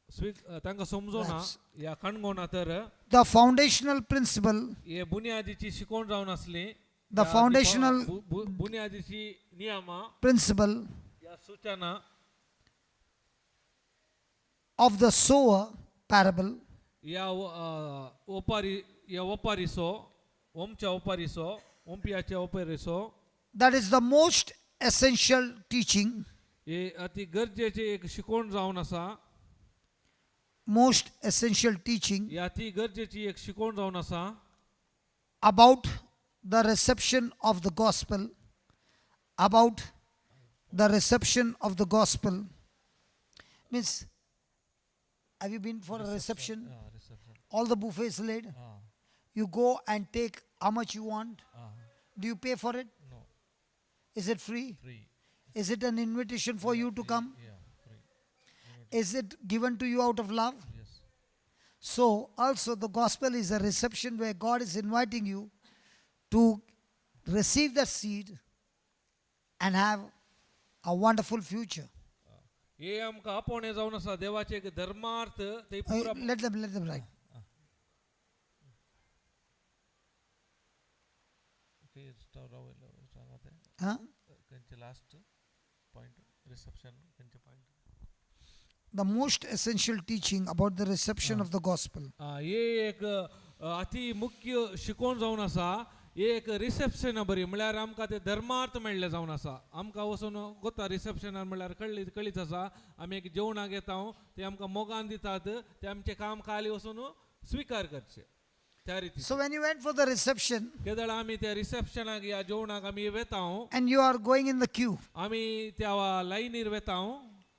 Speaker 2: स्वी तांकां समजोना या कणगोना तर
Speaker 1: the foundational principle,
Speaker 2: हे बुन्यादीची शिकवण जावन आसली
Speaker 1: The
Speaker 2: या
Speaker 1: foundational-
Speaker 2: बुन्यादीची नियमां
Speaker 1: principle
Speaker 2: या सूचना
Speaker 1: of the sower parable,
Speaker 2: या ओपारी या ओपारीचो ओमच्या ओपारीचो ओमपियाच्या ओपारीचो
Speaker 1: that is the most essential teaching,
Speaker 2: हे अति गरजेचे एक शिकवण जावन आसा
Speaker 1: most essential teaching
Speaker 2: ही अति गरजेची एक शिकवण जावन आसा
Speaker 1: about the reception of the gospel, about the reception of the gospel. Means, have you been for a reception? All the buffets laid. You go and take how much you want. Do you pay for it? Is it free? Is it an invitation for you to come? Is it given to you out of love? So, also, the gospel is a reception where God is inviting you to receive that seed and have a wonderful future.
Speaker 2: हे आमकां आपोवणें जावन आसा देवाचे एक धर्मार्थ ते पुरा
Speaker 1: Let them write. Huh?
Speaker 2: खंयचे लास्ट पॉयंट रिसेप्शन खंयचे point
Speaker 1: The most essential teaching about the reception of the gospel.
Speaker 2: हे एक अति मुख्य शिकवण जावन आसा हे एक रिसेप्शन बरी म्हळ्यार आमकां ते धर्मार्थ मेळ्ळें जावन आसा आमकां वचून गोता रिसेप्शनार म्हळ्यार कळ्ळी कळीत आसा आमी एक जेवणाक येता ते आमकां मोगान दितात ते आमचें काम खाली वचून स्विकार करचें त्या रिती
Speaker 1: So, when you went for the reception
Speaker 2: केदळा आमी त्या रिसेप्शनाक ह्या जेवणाक आमी वेता
Speaker 1: and you are going in the queue
Speaker 2: आमी त्या लायनीर वेता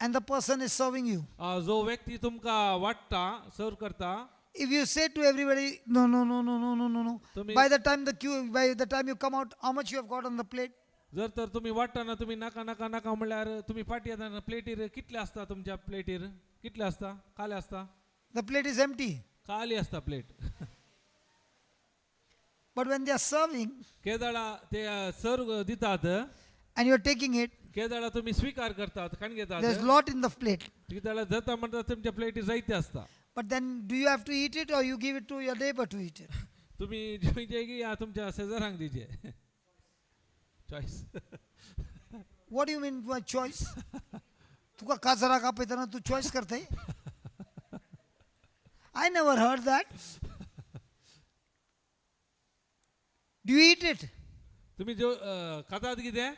Speaker 1: and the person is serving you,
Speaker 2: जो व्यक्ती तुमकां वाडटा सर्व करता
Speaker 1: if you say to everybody, no, no, no, no, no, no, no, no, by the time you come out, how much you have got on the plate?
Speaker 2: जर तर तुम्ही वाडटाना तुम्ही नाका नाका नाका म्हणल्यार तुम्ही फाटी येताना प्लेटीर कितले आसता तुमच्या प्लेटीर कितले आसता खाली आसता
Speaker 1: The plate is empty.
Speaker 2: खाली आसता plate
Speaker 1: But when they are serving
Speaker 2: केदळा ते सर्व दितात
Speaker 1: and you are taking it,
Speaker 2: केदळा तुम्ही स्वीकार करतात खाण घेतात
Speaker 1: there's lot in the plate.
Speaker 2: केदळा जाता म्हणटा तुमच्या प्लेटीर जायते आसता
Speaker 1: But then do you have to eat it or you give it to your neighbor to eat it?
Speaker 2: तुम्ही जेवचे की या तुमच्या शेजारांक दिजे choice
Speaker 1: What do you mean by choice? तुका काजरा कापयतना तू चॉईस करते? I never heard that. Do you eat it?
Speaker 2: तुम्ही जेव खातात कितें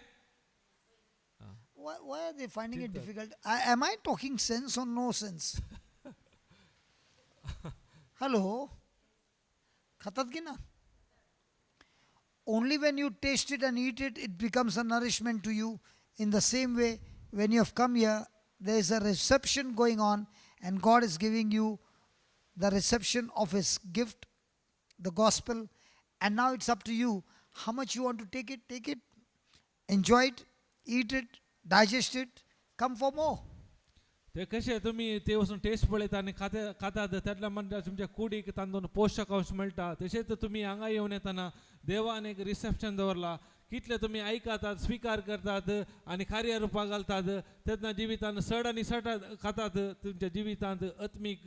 Speaker 1: Why are they finding it difficult? Am I talking sense or no sense? Hello? खातात की ना? Only when you taste it and eat it, it becomes a nourishment to you. In the same way, when you have come here, there is a reception going on, and God is giving you the reception of His gift, the gospel. And now it's up to you how much you want to take it, take it, enjoy it, eat it, digest it, come for more.
Speaker 2: ते कशें तुमी ते वचून taste पळयता आनी खाते खातात त्यातल्या म्हणटा तुमच्या कुडीक तांदून पोशक अंश मेळटा तशेंच तुमी हांगा येवन येतना देवान एक रिसेप्शन दवरला कितले तुमी आयकतात स्विकार करतात आनी कार्य रुपाक घालतात तेन्ना जिवितान सड आनी सड खातात तुमच्या जिवितांत आत्मीक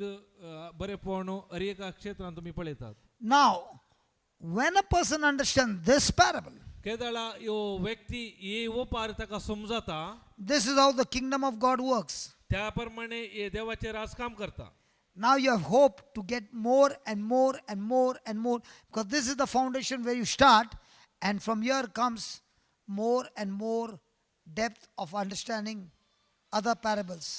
Speaker 2: बरेपण हर एका क्षेत्रांत तुमी पळयतात
Speaker 1: Now, when a person understands this parable,
Speaker 2: केदळा ह्यो व्यक्ती ही ओपार ताका समजता
Speaker 1: this is how the kingdom of God works.
Speaker 2: त्या प्रमाणे हे देवाचें राज काम करता
Speaker 1: Now you have hope to get more and more and more and more, because this is the foundation where you start, and from here comes more and more depth of understanding other parables.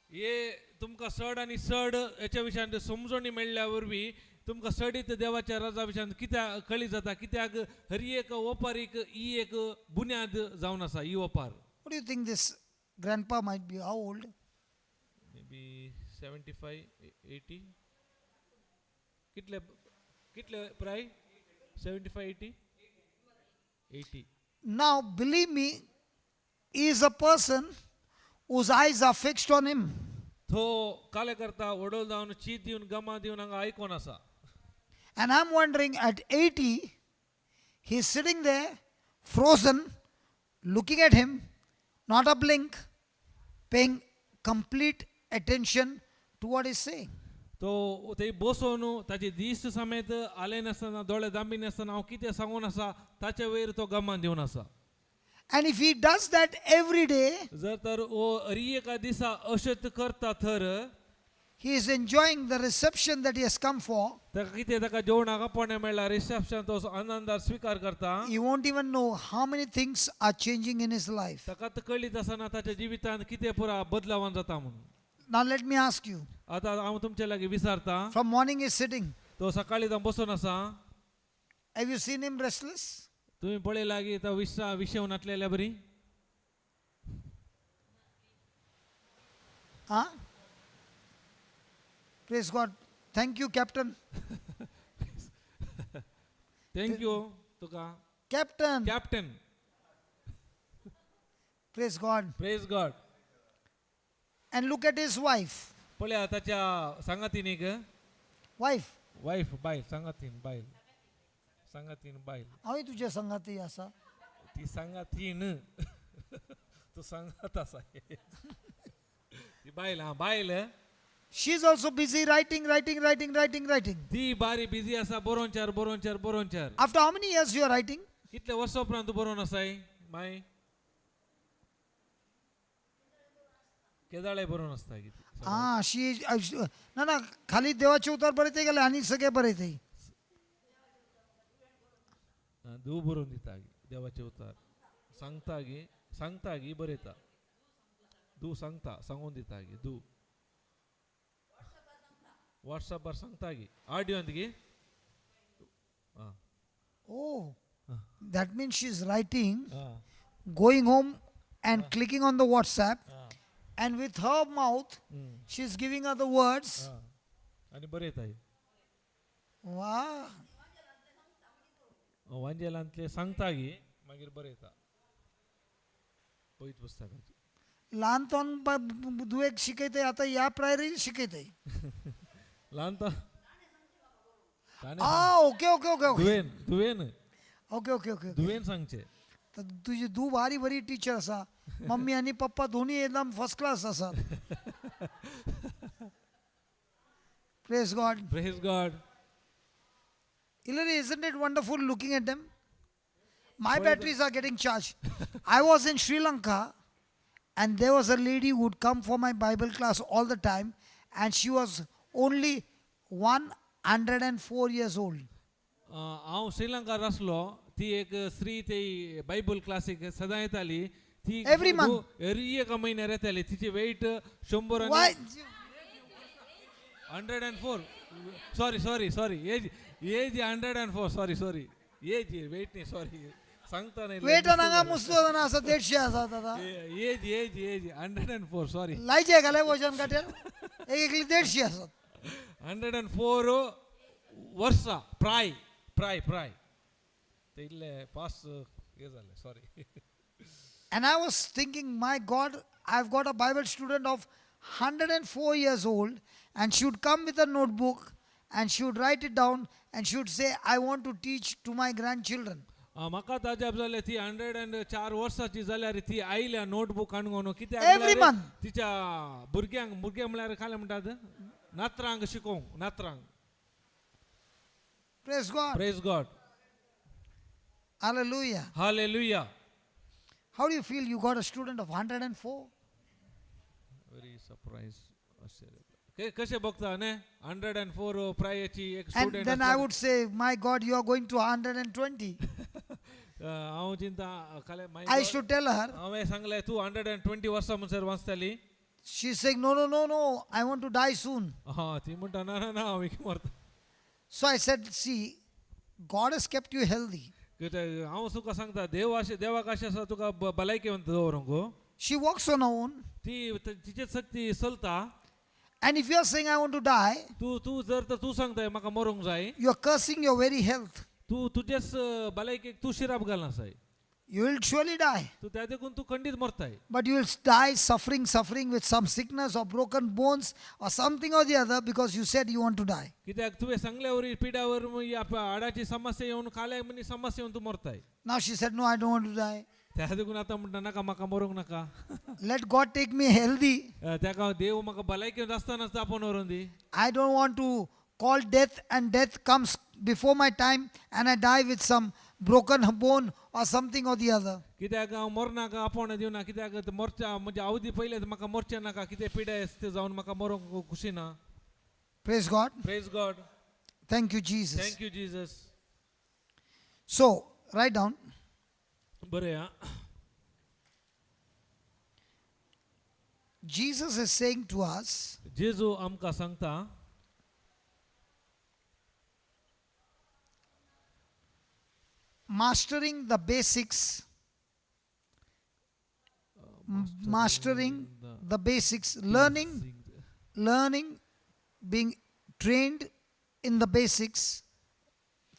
Speaker 2: हे तुमकां सड आनी सड हेच्या विशयान समजणी मेळ्ळ्या वरवीं तुमकां सडीत देवाच्या राजा विशयान कित्याक कळी जाता कित्याक हर एक ओपारीक ही एक बुन्याद जावन आसा ही ओपार
Speaker 1: What do you think this grandpa might be? How old?
Speaker 2: Maybe 75, 80. कितले कितले प्राय? 75, 80, 80.
Speaker 1: Now, believe me, he is a person whose eyes are fixed on him.
Speaker 2: तो काले करता वडोल जावन चीत दिवन गमा दिवन हांगा आयकोन आसा.
Speaker 1: And I'm wondering, at 80, he's sitting there, frozen, looking at him, not a blink, paying complete attention to what he's saying.
Speaker 2: तो थंय बसोन ताची दिश्ट समेत आले नासतना, दोळे दांबी नासतना हांव कितें सांगून आसा ताचे वयर तो गमान दिवन आसा.
Speaker 1: And if he does that every day,
Speaker 2: जर तर ओ हरी एका दिसा अशेंच करता तर
Speaker 1: he is enjoying the reception that he has come for.
Speaker 2: ताका कितें ताका जेवणाक आपोवणें मेळ्ळा, रिसेप्शन, तो आनंदार स्विकार करता.
Speaker 1: He won't even know how many things are changing in his life.
Speaker 2: ताका तर कळीत आसना ताच्या जिवितांत कितें पुरा बदलावान जाता म्हणून.
Speaker 1: Now, let me ask you,
Speaker 2: आतां हांव तुमचे लागीं विचारता,
Speaker 1: from morning he's sitting.
Speaker 2: तो सकाळी जावन बसून आसा.
Speaker 1: Have you seen him restless?
Speaker 2: तुमी पळय लागीं तो विश्रा विशेवन नासलेल्या बरी?
Speaker 1: Huh? Praise God. Thank you, Captain.
Speaker 2: Thank you तुका.
Speaker 1: Captain.
Speaker 2: Captain.
Speaker 1: Praise God.
Speaker 2: Praise God.
Speaker 1: And look at his wife.
Speaker 2: पळया ताच्या सांगातीनीक.
Speaker 1: Wife.
Speaker 2: वायफ, बायल, सांगातीन बायल, सांगातीन बायल.
Speaker 1: हांवूय तुज्या संगाती आसा.
Speaker 2: ती सांगातीन, तूं सांगात आसा ती बायल, हा बायल.
Speaker 1: She is also busy writing, writing, writing, writing, writing.
Speaker 2: ती बारी बिजी आसा बरोवचार, बरोवचार, बरोवचार.
Speaker 1: After how many years you are writing?
Speaker 2: कितले वर्सां उपरांत तूं बरोवन आसाय माय? केदाळे बरोवन आसता कितें?
Speaker 1: हा, शी ना ना, खाली देवाचे उतार बरयते गेले आणि सगळे बरयते.
Speaker 2: धूव बरोवन दिता गी देवाचे उतार, सांगता गी, सांगता गी, बरयता धूव, सांगता, सांगून दिता गी धूव, वॉट्सॅपार सांगता गी, ऑडियोंत गी, आं.
Speaker 1: Oh, that means she is writing,
Speaker 2: आं
Speaker 1: going home and clicking on the WhatsApp,
Speaker 2: आं
Speaker 1: and with her mouth, she is giving her the words.
Speaker 2: आं आनी बरयता.
Speaker 1: Wow.
Speaker 2: वांजेलांतले सांगता गी, मागीर बरयता पवित्र पुस्तकाची.
Speaker 1: लहान तोंड दुवेक शिकयते, आता या प्रायरी शिकयते.
Speaker 2: ल्हान तो ताणें.
Speaker 1: आ, ओके ओके ओके ओके.
Speaker 2: धुवेन, धुवेन.
Speaker 1: Okay okay okay.
Speaker 2: धुवेन सांगचे.
Speaker 1: तर तुझी धूव भारी बरी टीचर आसा. मम्मी आणि पप्पा दोन्ही एकदम फर्स्ट क्लास आसात. Praise God.
Speaker 2: Praise God.
Speaker 1: Hillary, isn't it wonderful looking at them? My batteries are getting charged. I was in Sri Lanka and there was a lady who would come for my Bible class all the time, and she was only 104 years old.
Speaker 2: हांव श्रीलंकार आसलो, ती एक स्त्री ती Bible classic सदां येताली ती.
Speaker 1: Every month.
Speaker 2: एरी एका म्हयन्यार येताली. तिची weight 100
Speaker 1: Why?
Speaker 2: 104, sorry, sorry, sorry, age, age 104, sorry, sorry, age, weight न्ही, सॉरी, सांगता न्ही.
Speaker 1: वेट हांगा मुसलो जाणा आसा, 150 आसा दादा.
Speaker 2: Age, age, age 104, sorry.
Speaker 1: लायचे घाले वजन काट्यार, एक एकली 150 आसात.
Speaker 2: 104 वर्सां प्राय प्राय प्राय ते इल्ले फास्ट हे जालें, sorry.
Speaker 1: And I was thinking, my God, I've got a Bible student of 104 years old, and she would come with a notebook and she would write it down and she would say, "I want to teach to my grandchildren."
Speaker 2: म्हाका ताज्याप जालें, ती 104 वर्साची जाल्यार ती आयल्या notebook हाडून कित्याक?
Speaker 1: Every
Speaker 2: म्हळ्यार
Speaker 1: month.
Speaker 2: तिच्या भुरग्यांक, भुरग्यांक म्हळ्यार खालें म्हणटात, नातरांक शिकोवंक, नातरांक.
Speaker 1: Praise God.
Speaker 2: Praise God.
Speaker 1: Hallelujah.
Speaker 2: Hallelujah.
Speaker 1: How do you feel you got a student of 104?
Speaker 2: Very surprise. कशें बघता न्ही, 104 प्रायची एक
Speaker 1: And
Speaker 2: student.
Speaker 1: Then I would say, "My God, you are going to 120."
Speaker 2: हांव चिंता खालें.
Speaker 1: I used to tell her,
Speaker 2: हांवें सांगलें, तूं 120 वर्सां म्हणसर वाचताली.
Speaker 1: She's saying, "No, no, no, no, I want to die soon."
Speaker 2: हा, ती म्हणटा, ना ना ना, हांव एक मरता.
Speaker 1: So I said, "See, God has kept you healthy."
Speaker 2: कित्याक हांव तुका सांगता, देव अशें देवाक अशें आसा तुका भलायकेवंत दवरूंक.
Speaker 1: She walks on her own.
Speaker 2: ती तिचेच शक्ती चलता.
Speaker 1: And if you are saying, I want to die,
Speaker 2: तूं तूं जर तर तूं सांगताय म्हाका मरूंक जाय,
Speaker 1: you are cursing your very health.
Speaker 2: तूं तुजेच भलायकेक तूं शिराप घालना आसाय.
Speaker 1: You will surely die.
Speaker 2: तूं त्या देखून तूं खंडीत मरताय.
Speaker 1: But you will die suffering, suffering with some sickness or broken bones or something or the other because you said you want to die.
Speaker 2: कित्याक तुवें सांगल्या वरी पिड्यावर या हाडाची समस्या येवन काल्या मनी समस्या येवन तूं मरताय.
Speaker 1: Now she said, No, I don't want to die.
Speaker 2: त्या देखून आतां म्हणटा नाका म्हाका मरूंक नाका.
Speaker 1: Let God take me healthy.
Speaker 2: ताका देव म्हाका भलायकेन आसतनाच आपोवन व्हरोन दी.
Speaker 1: I don't want to call death and death comes before my time and I die with some broken bone or something or the other.
Speaker 2: कित्याक हांव मरनाका आपोवणें दिवना कित्याक ते मरच्या म्हणजे अवधी पयलें म्हाका मरचें नाका कितें पिड्या ते जावन म्हाका मरोंक खुशी ना.
Speaker 1: Praise God.
Speaker 2: Praise God.
Speaker 1: Thank you, Jesus.
Speaker 2: Thank you Jesus.
Speaker 1: So, write down.
Speaker 2: बरें आं.
Speaker 1: Jesus is saying to us,
Speaker 2: जेजू आमकां सांगता,
Speaker 1: mastering the basics, mastering the basics, learning, being trained in the basics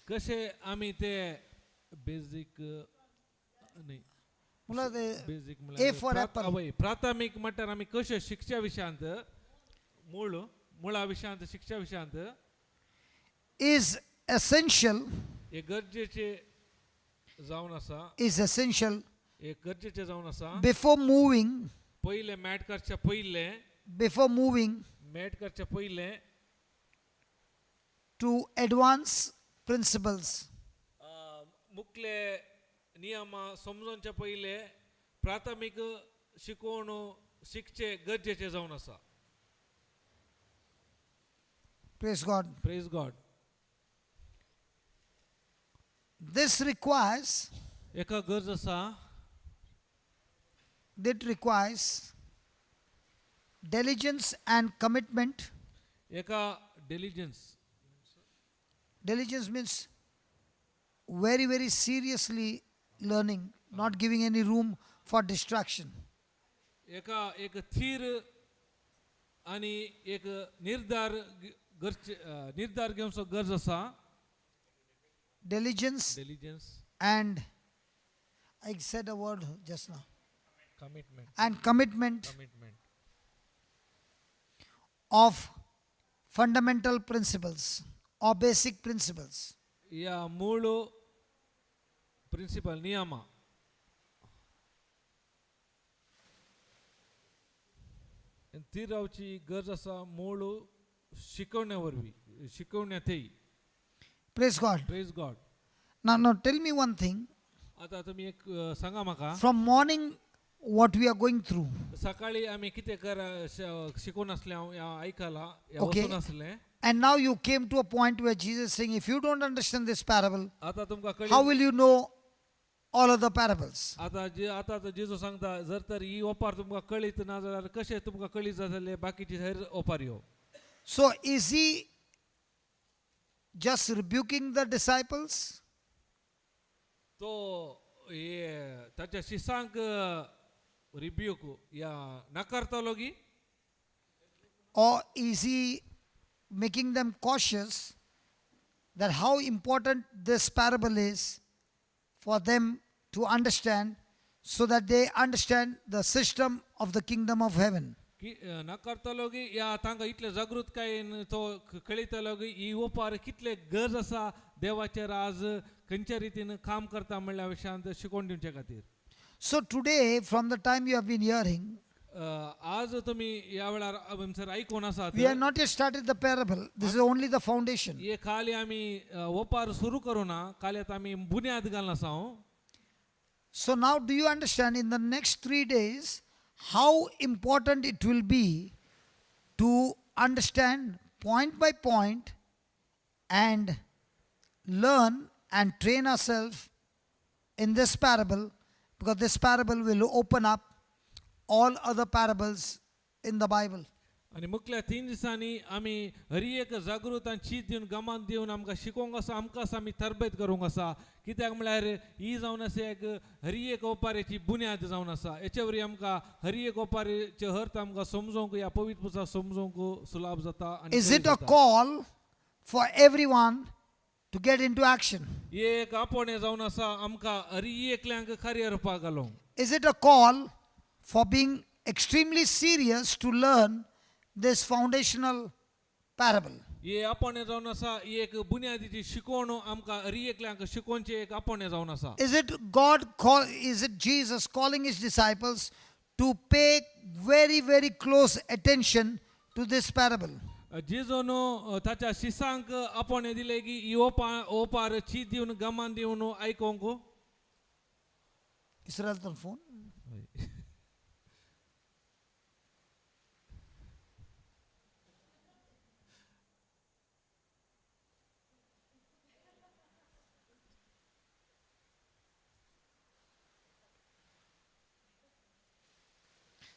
Speaker 2: कशे आमी ते बेजीक न्ही
Speaker 1: मुला ते
Speaker 2: बेजीक
Speaker 1: A for apple.
Speaker 2: आवय प्राथमीक म्हटल्यार आमी कशे शिकच्या विशयांत मूळ मुळा विशयांत शिकच्या विशयांत
Speaker 1: is essential,
Speaker 2: हे गरजेचे जावन आसा.
Speaker 1: is essential
Speaker 2: हे गरजेचे जावन आसा
Speaker 1: before moving,
Speaker 2: पयलें मॅट करच्या पयलें,
Speaker 1: before moving
Speaker 2: mat करच्या पयलें
Speaker 1: to advance principles.
Speaker 2: मुखले नियमां समजोवच्या पयलें प्राथमीक शिकोवन शिकचे गरजेचे जावन आसा.
Speaker 1: Praise God.
Speaker 2: Praise God.
Speaker 1: This requires,
Speaker 2: एका गरज आसा,
Speaker 1: that requires diligence and commitment.
Speaker 2: एका diligence.
Speaker 1: Diligence means very, very seriously learning, not giving any room for distraction.
Speaker 2: एका एक थीर आनी एक निर्धार गरजे निर्धार घेवचो गरज आसा.
Speaker 1: Diligence
Speaker 2: diligence
Speaker 1: and I said a word just now.
Speaker 2: Commitment.
Speaker 1: And commitment
Speaker 2: commitment
Speaker 1: of fundamental principles or basic principles.
Speaker 2: ह्या मूळ प्रिंसिपल नियमा. थीर रावची गरज आसा मूळ शिकवण्या वरवीं शिकवण्यातय.
Speaker 1: Praise God.
Speaker 2: Praise God.
Speaker 1: Now tell me one thing.
Speaker 2: आतां तुमी एक सांगा म्हाका,
Speaker 1: From morning, what we are going through.
Speaker 2: सकाळी आमी कितें कर शिकून आसलें हांव ह्या आयकलां ह्या
Speaker 1: Okay.
Speaker 2: वचून आसलें.
Speaker 1: And now you came to a point where Jesus is saying, if you don't understand this parable,
Speaker 2: आतां तुमकां
Speaker 1: how
Speaker 2: कळ्ळें
Speaker 1: will you know all other parables?
Speaker 2: आतां जे आतां जेजू सांगता जर तर ही ओपार तुमकां कळीत ना जाल्यार कशें तुमकां कळीत जातलें बाकीची हेर ओपार ह्यो.
Speaker 1: So is he just rebuking the disciples?
Speaker 2: तो हे ताच्या शिसांक रिब्यूक या नाकारतालो की
Speaker 1: Or is he making them cautious that how important this parable is for them to understand so that they understand the system of the kingdom of heaven?
Speaker 2: की नाकारतालो की या तांकां इतले जागृतकायेन तो कळयतालो की ही ओपार कितले गरज आसा देवाचेर आज खंयच्या रितीन काम करता म्हणल्या विशयांत शिकोवन दिवचे खातीर.
Speaker 1: So today, from the time you have been hearing,
Speaker 2: आज तुमी ह्या वेळार आमसर आयकून आसात.
Speaker 1: we have not yet started the parable. This is only the foundation.
Speaker 2: हे खाली आमी ओपार सुरू करूं ना खाली आतां आमी बुन्याद घालना आसा हांव.
Speaker 1: So now, do you understand in the next 3 days how important it will be to understand point by point and learn and train ourselves in this parable, because this parable will open up all other parables in the Bible.
Speaker 2: आनी मुखल्या 3 दिसांनी आमी हरी एक जागृत आनी चीत दिवन गमान दिवन आमकां शिकोवंक आसा, आमकां आसा आमी तरबेत करूंक आसा. कित्याक म्हळ्यार ही जावन आसा एक हरी एक ओपारेची बुन्याद जावन आसा. हेचे वरवीं आमकां हरी एक ओपारेचे अर्थ आमकां समजोवंक ह्या पवित्र पुस्तक समजोवंक सुलाभ जाता आनी
Speaker 1: Is
Speaker 2: कळीत
Speaker 1: it a
Speaker 2: जाता.
Speaker 1: Call for everyone to get into action?
Speaker 2: ही एक आपोवणें जावन आसा आमकां हरी एकल्यांक कार्य करपाक घालूंक.
Speaker 1: Is it a call for being extremely serious to learn this foundational parable?
Speaker 2: ही आपोवणें जावन आसा, ही एक बुन्यादीची शिकवण आमकां हरी एकल्यांक शिकोवचें एक आपोवणें जावन आसा.
Speaker 1: Is it God call is it Jesus calling his disciples to pay very, very close attention to this parable?
Speaker 2: जेजून ताच्या शिसांक आपोवणें दिलें की ही ओपार चीत दिवन गमान दिवन आयकोंक.
Speaker 1: Israel on phone.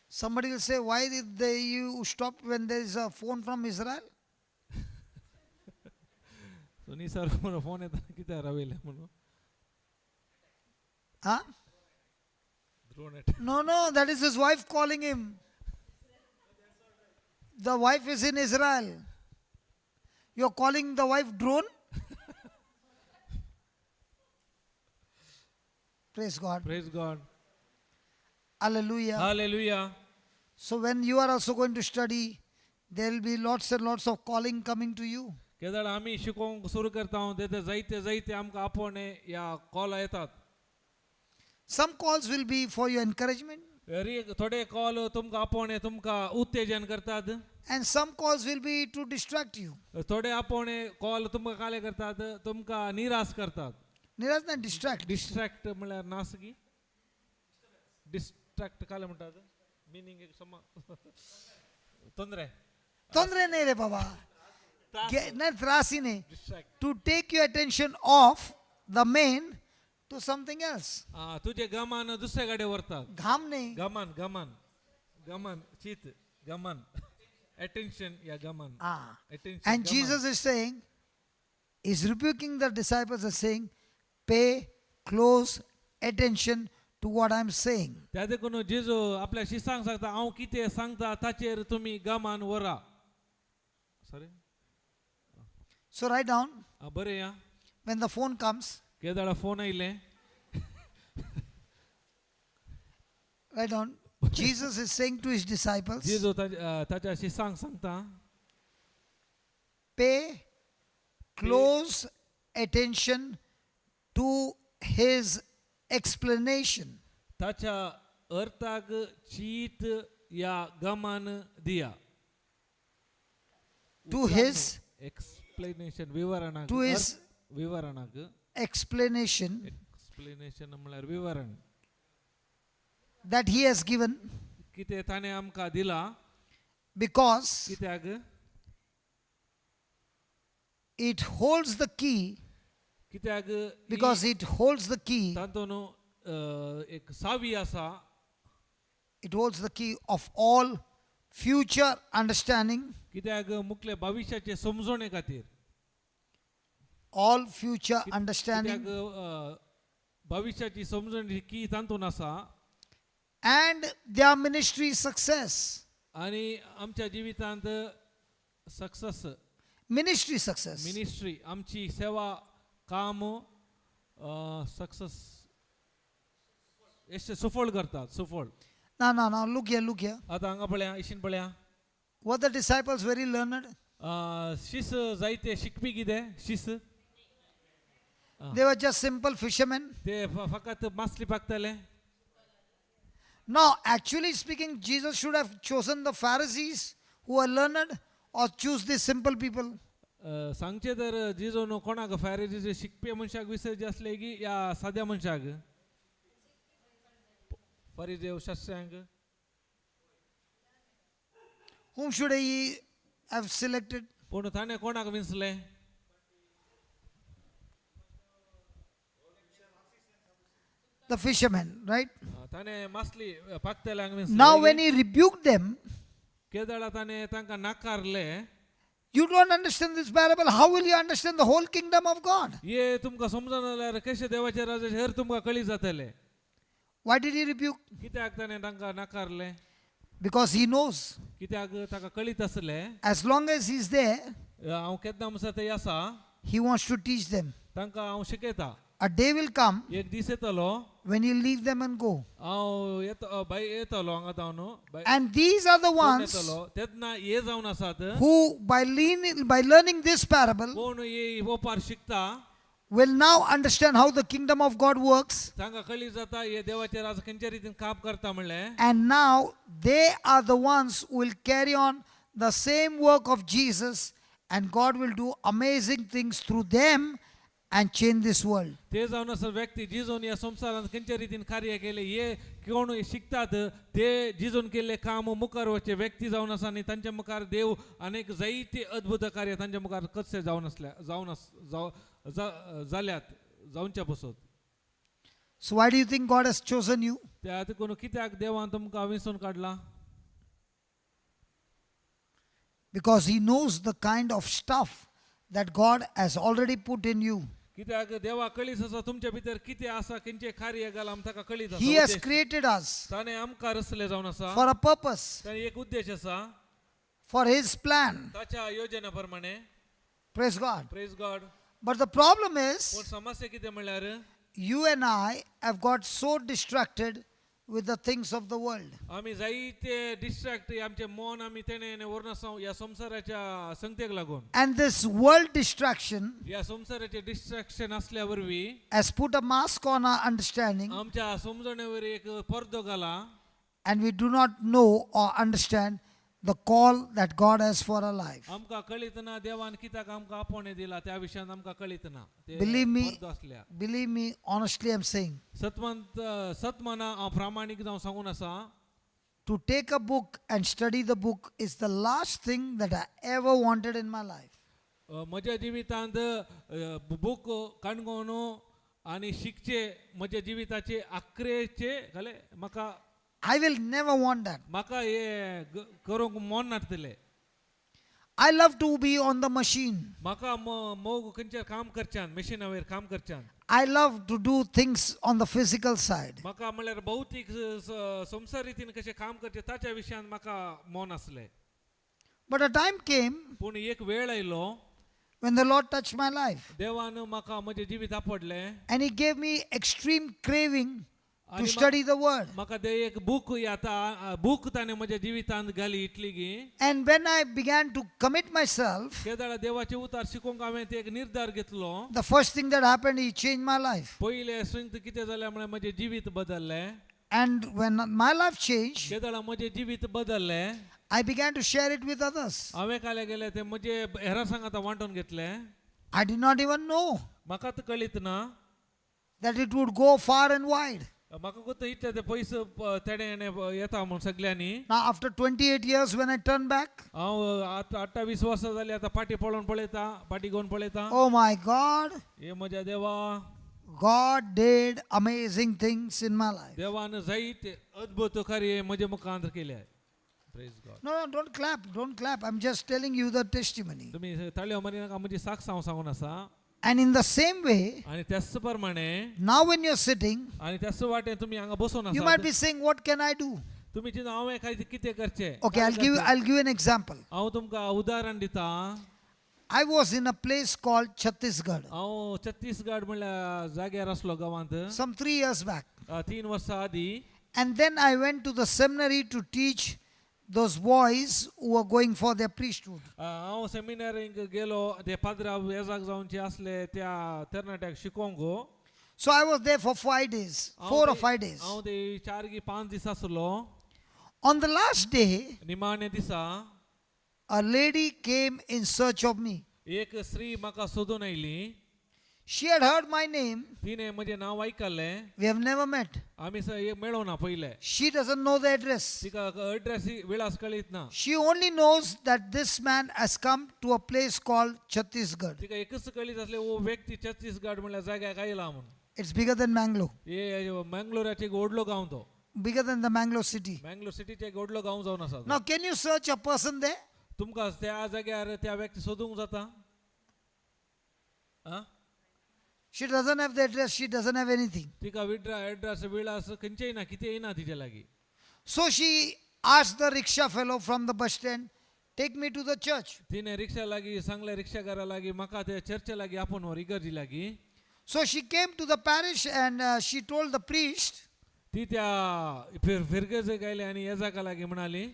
Speaker 1: Somebody will say, why did you stop when there is a phone from Israel?
Speaker 2: So sir म्हणून phone येता कित्याक रावयलें म्हणून.
Speaker 1: Huh?
Speaker 2: Drone येता.
Speaker 1: No, that is his wife calling him. The wife is in Israel. You're calling the wife drone? Praise God.
Speaker 2: Praise God.
Speaker 1: Hallelujah.
Speaker 2: Hallelujah.
Speaker 1: So when you are also going to study, there will be lots and lots of calling coming to you.
Speaker 2: केदळ आमी शिकोवंक सुरू करता ते जायते जायते आमकां आपोवणे ह्या कॉला येतात.
Speaker 1: Some calls will be for your encouragement,
Speaker 2: तरी थोडे कॉल तुमकां आपोवणे तुमकां उत्तेजन करतात.
Speaker 1: And some calls will be to distract you.
Speaker 2: थोडे आपोवणे कॉल तुमकां काले करतात, तुमकां निराश करतात.
Speaker 1: Niraj, not distract.
Speaker 2: Distract म्हणल्यार नास की डिस्ट्रॅक्ट काले म्हणटात मिनींग एक समा ತೊಂದರೆ.
Speaker 1: ತೊಂದ್ರೆ नाही रे बाबा. नाही, त्रास ही नाही.
Speaker 2: Distract.
Speaker 1: To take your attention off the main to something else.
Speaker 2: तुजे गमान दुसऱ्या कडेन व्हरतात.
Speaker 1: घाम नाही.
Speaker 2: गमान गमान गमान चीत गमान अटेन्शन या Gaman
Speaker 1: Ah.
Speaker 2: Attention.
Speaker 1: And Jesus is saying, is rebuking the disciples and saying, pay close attention to what I'm saying.
Speaker 2: त्या देखून जेजू आपल्या शिसांक सांगता हांव कितें सांगता ताचेर तुमी Gaman व्हरा. Sorry.
Speaker 1: So write down,
Speaker 2: बरें या.
Speaker 1: When the phone comes,
Speaker 2: केदाळा phone आयले.
Speaker 1: Write down, Jesus is saying to his disciples,
Speaker 2: जेजू ताच्या शिसांक सांगता,
Speaker 1: pay close attention to his explanation.
Speaker 2: ताच्या अर्थाक चीत या गमान दिया.
Speaker 1: To his
Speaker 2: explanation विवरणाक.
Speaker 1: To his
Speaker 2: विवरणाक.
Speaker 1: Explanation
Speaker 2: explanation म्हळ्यार विवरण.
Speaker 1: That he has given,
Speaker 2: कितें ताणें आमकां दिला.
Speaker 1: Because
Speaker 2: कित्याक
Speaker 1: it holds the key,
Speaker 2: कित्याक
Speaker 1: because it holds the key,
Speaker 2: तातूंत एक सावी आसा.
Speaker 1: It holds the key of all future understanding,
Speaker 2: कित्याक मुखले भविश्याचे समजवणे खातीर.
Speaker 1: All future understanding,
Speaker 2: कित्याक भविश्याची समजणी की तातूंत आसा.
Speaker 1: And their ministry success.
Speaker 2: आनी आमच्या जिवितांत सक्सेस.
Speaker 1: Ministry success.
Speaker 2: Ministry आमची सेवा काम सक्सेस यश सुफळ करतात सुफळ.
Speaker 1: Now, now, now, look here, look here.
Speaker 2: आतां हांगा पळया इशीन पळया.
Speaker 1: Were the disciples very learned?
Speaker 2: शीस जायते शिकपी कितें शीस.
Speaker 1: They were just simple fishermen.
Speaker 2: ते फकत मासली पाकताले.
Speaker 1: Now, actually speaking, Jesus should have chosen the Pharisees who are learned or choose the simple people.
Speaker 2: सांगचें तर जेजून कोणाक फॅरेजीचे शिकपी मनशाक विसरचे आसले की या साद्या मनशाक फरिजेव शास्त्र्यांक.
Speaker 1: Whom should he have selected?
Speaker 2: पूण ताणें कोणाक विंचलें?
Speaker 1: The fishermen, right?
Speaker 2: ताणें मासली पाकतल्यांक विंचलें.
Speaker 1: Now, when he rebuked them,
Speaker 2: केदळा ताणें तांकां नाकारले.
Speaker 1: You don't understand this parable. How will you understand the whole kingdom of God?
Speaker 2: हे तुमकां समजना जाल्यार कशें देवाचे राजाचे हेर तुमकां कळी जातले.
Speaker 1: Why did he rebuke?
Speaker 2: कित्याक ताणें तांकां नाकारले?
Speaker 1: Because he knows
Speaker 2: कित्याक ताका कळीत आसले.
Speaker 1: As long as he's there,
Speaker 2: हांव केन्ना म्हणसर थंय आसा,
Speaker 1: he wants to teach them.
Speaker 2: तांकां हांव शिकयता.
Speaker 1: A day will come
Speaker 2: एक दीस येतलो
Speaker 1: when he'll leave them and go.
Speaker 2: हांव येतो बाय येतलो हांगा जावन बाय
Speaker 1: And these are the
Speaker 2: सोडून
Speaker 1: ones
Speaker 2: येतलो तेन्ना हे जावन आसात
Speaker 1: who, by learning this parable,
Speaker 2: कोण हे ओपार शिकता
Speaker 1: will now understand how the kingdom of God works.
Speaker 2: तांकां कळी जाता हे देवाचे राज खंयच्या रितीन काम करता म्हणलें.
Speaker 1: And now they are the ones who will carry on the same work of Jesus, and God will do amazing things through them and change this world.
Speaker 2: ते जावन आसा व्यक्ती जिजून ह्या संवसारांत खंयच्या रितीन कार्य केले हे कोण शिकतात ते जिजून केल्ले काम मुखार वचचे व्यक्ती जावन आसा आनी तांच्या मुखार देव अनेक जायते अद्भुत कार्य तांच्या मुखार कशे जावन आसल्या जावन आस जाव जाल्यात जावच्या पसत.
Speaker 1: So, why do you think God has chosen you?
Speaker 2: त्या देखून कित्याक देवान तुमकां विंचून काडला?
Speaker 1: Because He knows the kind of stuff that God has already put in you.
Speaker 2: कित्याक देवा कळीत आसा तुमच्या भितर कितें आसा खंयचें कार्य घालां आम ताका कळीत
Speaker 1: He
Speaker 2: आसा
Speaker 1: has
Speaker 2: उद्देश.
Speaker 1: Created us
Speaker 2: ताणें आमकां रचले जावन आसा
Speaker 1: for a purpose,
Speaker 2: ताणें एक उद्देश आसा
Speaker 1: for His plan.
Speaker 2: ताच्या योजना प्रमाणे.
Speaker 1: Praise God.
Speaker 2: Praise God.
Speaker 1: But the problem
Speaker 2: पूण
Speaker 1: is,
Speaker 2: समस्या कितें म्हणल्यार
Speaker 1: you and I have got so distracted with the things of the world.
Speaker 2: आमी जायते डिस्ट्रॅक्ट आमचे मन आमी तेणे व्हरून आसा ह्या संवसाराच्या संगतेक लागून.
Speaker 1: And this world distraction
Speaker 2: ह्या संवसाराचे डिस्ट्रॅक्शन असल्या वरवीं
Speaker 1: has put a mask on our understanding,
Speaker 2: आमच्या समजणेवर एक पडदो घाला
Speaker 1: and we do not know or understand the call that God has for our life.
Speaker 2: आमकां कळीत ना देवान कित्याक आमकां आपोवणें दिला त्या विशयान आमकां कळीत ना ते
Speaker 1: Believe me,
Speaker 2: पडदो आसल्या.
Speaker 1: Believe me, honestly, I'm saying,
Speaker 2: सतमंत सतमना हांव प्रामाणीक जावन सांगून आसा,
Speaker 1: to take a book and study the book is the last thing that I ever wanted in my life.
Speaker 2: म्हज्या जिवितांत बूक काणकोण आनी शिकचे म्हज्या जिविताचे आखरेचे घाले म्हाका.
Speaker 1: I will never want that.
Speaker 2: म्हाका हे करूंक मन नासतलें.
Speaker 1: I love to be on the machine.
Speaker 2: म्हाका मोग खंयचेर काम करच्यान मशिना वयर काम करच्यान.
Speaker 1: I love to do things on the physical side.
Speaker 2: म्हाका म्हणल्यार भौतीक संवसार रितीन कशें काम करचें ताच्या विशयान म्हाका मन आसलें.
Speaker 1: But a time came
Speaker 2: पूण एक वेळ आयलो
Speaker 1: when the Lord touched my life
Speaker 2: देवान म्हाका म्हजें जिवीत आपडलें
Speaker 1: and He gave me extreme craving to
Speaker 2: आणि
Speaker 1: study the Word.
Speaker 2: म्हाका ते एक बूक आतां बूक ताणें म्हज्या जिवितांत घाली इतली की
Speaker 1: And when I began to commit myself,
Speaker 2: केदाळा देवाचे उतार शिकोवंक हांवें ते एक निर्धार घेतलो,
Speaker 1: the first thing that happened, He changed my life.
Speaker 2: पयलें संत कितें जालें म्हळ्यार म्हजें जिवीत बदललें.
Speaker 1: And when my life changed,
Speaker 2: केदाळा म्हजें जिवीत बदललें,
Speaker 1: I began to share it with others.
Speaker 2: हांवें काल्या गेलें ते म्हजे हेरां सांगाता वांटून घेतलें.
Speaker 1: I did not even know
Speaker 2: म्हाका तर कळीत ना
Speaker 1: that it would go far and wide.
Speaker 2: म्हाका कोत इतले ते पयस तेणें हेणें येता म्हूण सगल्यांनी.
Speaker 1: Now, after 28 years, when I turn back,
Speaker 2: हांव आतां 28 वर्सां जालीं आतां फाटीं पळोवन पळयता फाटीं घेवन पळयता.
Speaker 1: Oh my God,
Speaker 2: हे म्हज्या देवा,
Speaker 1: God did amazing things in my life.
Speaker 2: देवान जायते अद्भुत कार्य म्हज्या मुखांत केले. Praise God.
Speaker 1: No, no, don't clap, don't clap. I'm just telling you the testimony.
Speaker 2: तुमी ताळयो मारी नाका म्हजी साक्ष हांव सांगून आसा.
Speaker 1: And in the same way,
Speaker 2: आनी त्याच प्रमाणे
Speaker 1: now when you're sitting,
Speaker 2: आनी त्याच वाटेन तुमी हांगा बसून
Speaker 1: you might
Speaker 2: आसात
Speaker 1: be saying, "What can I do?"
Speaker 2: तुमी चिंता हांवें काय कितें करचें.
Speaker 1: Okay, I'll give you an example.
Speaker 2: हांव तुमकां उदाहरण दिता.
Speaker 1: I was in a place called Chhattisgarh
Speaker 2: हांव छत्तीसगड म्हणल्या जाग्यार आसलो गांवांत
Speaker 1: some 3 years back.
Speaker 2: 3 वर्सां आदीं.
Speaker 1: And then I went to the seminary to teach those boys who were going for their priesthood.
Speaker 2: हांव सेमिनारींक गेलो ते पाद्राव येजाक जावचे आसले त्या तरणाट्याक शिकोवंक.
Speaker 1: So I was there for 5 days, 4 or 5 days.
Speaker 2: हांव ते 4 की 5 दीस आसलो.
Speaker 1: On the last day,
Speaker 2: निमाणे दिसा
Speaker 1: a lady came in search of me.
Speaker 2: एक स्त्री म्हाका सोदून आयली.
Speaker 1: She had heard my name.
Speaker 2: तिणें म्हजें नांव आयकल्लें.
Speaker 1: We have never met.
Speaker 2: आमी एक मेळोना पयलें.
Speaker 1: She doesn't know the address.
Speaker 2: तिका एड्रेस विळास कळीत ना.
Speaker 1: She only knows that this man has come to a place called Chhattisgarh.
Speaker 2: तिका एकच कळीत आसलें हो व्यक्ती छत्तीसगड म्हणल्या जाग्याक आयला म्हूण.
Speaker 1: It's bigger than Mangalore.
Speaker 2: हे मंगलोराचे एक व्हडलो गांव तो.
Speaker 1: bigger than the Mangalore city.
Speaker 2: Mangalore सिटीचे एक व्हडलो गांव जावन आसा तो.
Speaker 1: Now, can you search a person there?
Speaker 2: तुमकां त्या जाग्यार त्या व्यक्ती सोदूंक जाता आं?
Speaker 1: She doesn't have the address, she doesn't have anything.
Speaker 2: तिका विड्रा एड्रेस विळास खंयचेय ना, कितेंय ना तिजे लागीं.
Speaker 1: So she asked the rickshaw fellow from the bus stand, "Take me to the church."
Speaker 2: तिने रिक्षा लागीं सांगलें रिक्षाकारा लागीं म्हाका त्या चर्चे लागीं आपोवन व्हर इगर्जी लागीं.
Speaker 1: So she came to the parish and she told the priest,
Speaker 2: ती त्या फिरगर्जेक आयली आनी येजाका लागीं म्हणाली,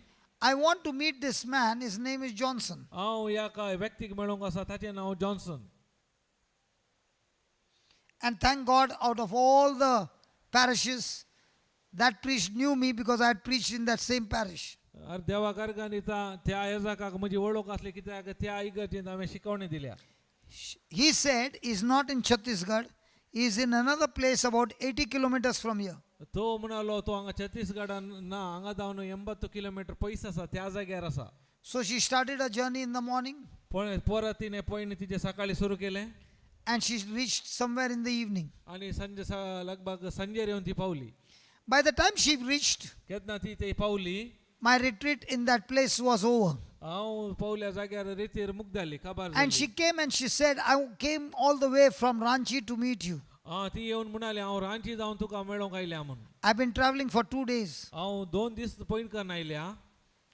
Speaker 1: "I want to meet this man. His name is Johnson."
Speaker 2: हांव ह्या काय व्यक्तीक मेळोंक आसा, ताचें नांव Johnson.
Speaker 1: And thank God, out of all the parishes, that priest knew me because I had preached in that same parish.
Speaker 2: अरे देवा कारगान दिता त्या येजाकाक म्हजी वळख आसली कित्याक त्या इगर्जेंत हांवें शिकवणी दिल्या.
Speaker 1: He said, "He's not in Chhattisgarh, he's in another place about 80 kilometers from here."
Speaker 2: तो म्हणालो तो हांगा छत्तीसगडान ना, हांगा जावन 80 किलोमिटर पयस आसा, त्या जाग्यार आसा.
Speaker 1: So she started her journey in the morning
Speaker 2: पण परत तिने पयण तिचे सकाळी सुरू केलें
Speaker 1: and she reached somewhere in the evening.
Speaker 2: आनी संजे लगभग संजेर येवन ती पावली.
Speaker 1: By the time she reached,
Speaker 2: केन्ना ती थंय पावली,
Speaker 1: my retreat in that place was over.
Speaker 2: हांव पावल्या जाग्यार रेतीर मुक्त जाली, काबार
Speaker 1: And
Speaker 2: जाली.
Speaker 1: she came and she said, "I came all the way from Ranchi to meet you.
Speaker 2: आं, ती येवन म्हणाली हांव रांची जावन तुका मेळोंक आयल्या म्हूण.
Speaker 1: I've been traveling for 2 days
Speaker 2: हांव 2 दीस पयण करून आयल्या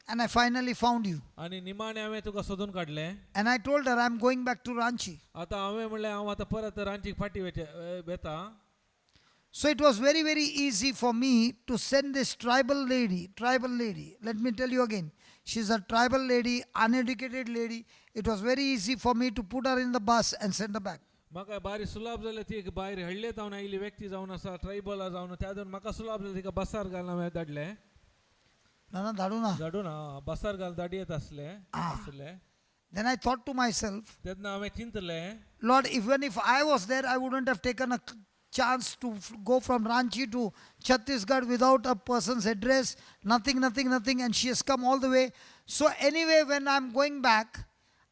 Speaker 1: and I finally found you."
Speaker 2: आनी निमाणें हांवें तुका सोदून काडलें.
Speaker 1: And I told her, "I'm going back to Ranchi."
Speaker 2: आतां हांवें म्हणलें हांव आतां परत रांचीक फाटीं वेचें वेता.
Speaker 1: So it was very, very easy for me to send this tribal lady, tribal lady. Let me tell you again. She's a tribal lady, uneducated lady. It was very easy for me to put her in the bus and send her back.
Speaker 2: म्हाका बारी सुलाभ जालें, ती एक भायर हळ्ळे जावन आयिल्ली व्यक्ती जावन आसा, ट्रायबला जावन, त्या जावन म्हाका सुलाभ जालें तिका बसार घालून हांवें धाडलें.
Speaker 1: No, धाडू ना.
Speaker 2: धाडून हा, बसार घालून धाडयेत आसलें आसलें.
Speaker 1: Then I thought to myself,
Speaker 2: तेन्ना हांवें चिंतलें,
Speaker 1: "Lord, even if I was there, I wouldn't have taken a chance to go from Ranchi to Chhattisgarh without a person's address, nothing, nothing, nothing. And she has come all the way. So, anyway, when I'm going back,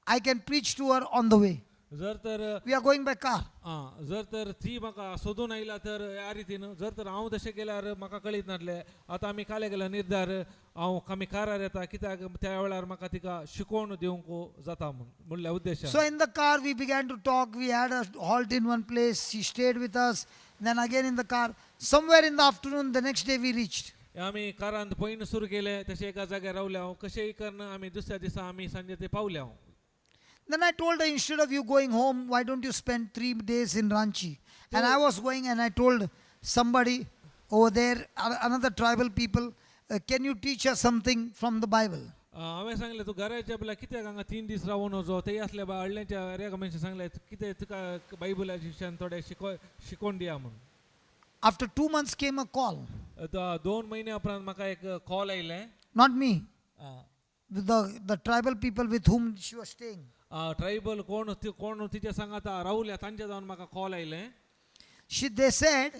Speaker 1: I can preach to her on the way."
Speaker 2: जर तर
Speaker 1: We are going by car.
Speaker 2: आं, जर तर ती म्हाका सोदून आयला तर ह्या रितीन जर तर हांव तशें केल्यार म्हाका कळीत नासलें. आतां आमी काले गेल्या निर्धार हांव आमी कारार येता कित्याक त्या वेळार म्हाका तिका शिकोवन दिवंक जाता म्हूण म्हणल्या उद्देशान.
Speaker 1: So, in the car, we began to talk. We had a halt in one place. She stayed with us. Then again in the car. Somewhere in the afternoon, the next day, we reached.
Speaker 2: आमी कारांत पयण सुरू केलें, तशें एका जाग्यार रावले हांव, कशेंय करून आमी दुसऱ्या दिसा आमी सांजे ते पावले हांव.
Speaker 1: Then I told her, "Instead of you going home, why don't you spend 3 days in Ranchi?" And I was going and I told somebody over there, another tribal people, "Can you teach us something from the Bible?"
Speaker 2: हांवें सांगलें तूं घराच्या बदला कित्याक हांगा 3 दीस रावून वचो. ते आसले हडल्यांच्या एरिया मनशां सांगलें कितें तुका बायबलाच्या विशयान थोडें शिकोवन दिया म्हूण.
Speaker 1: After 2 months came a call.
Speaker 2: आतां 2 म्हयन्या उपरांत म्हाका एक कॉल आयलें.
Speaker 1: Not me, the tribal people with whom she was staying.
Speaker 2: Tribal कोण कोण तिच्या सांगाता रावल्या तांच्या जावन म्हाका कॉल आयलें.
Speaker 1: They said,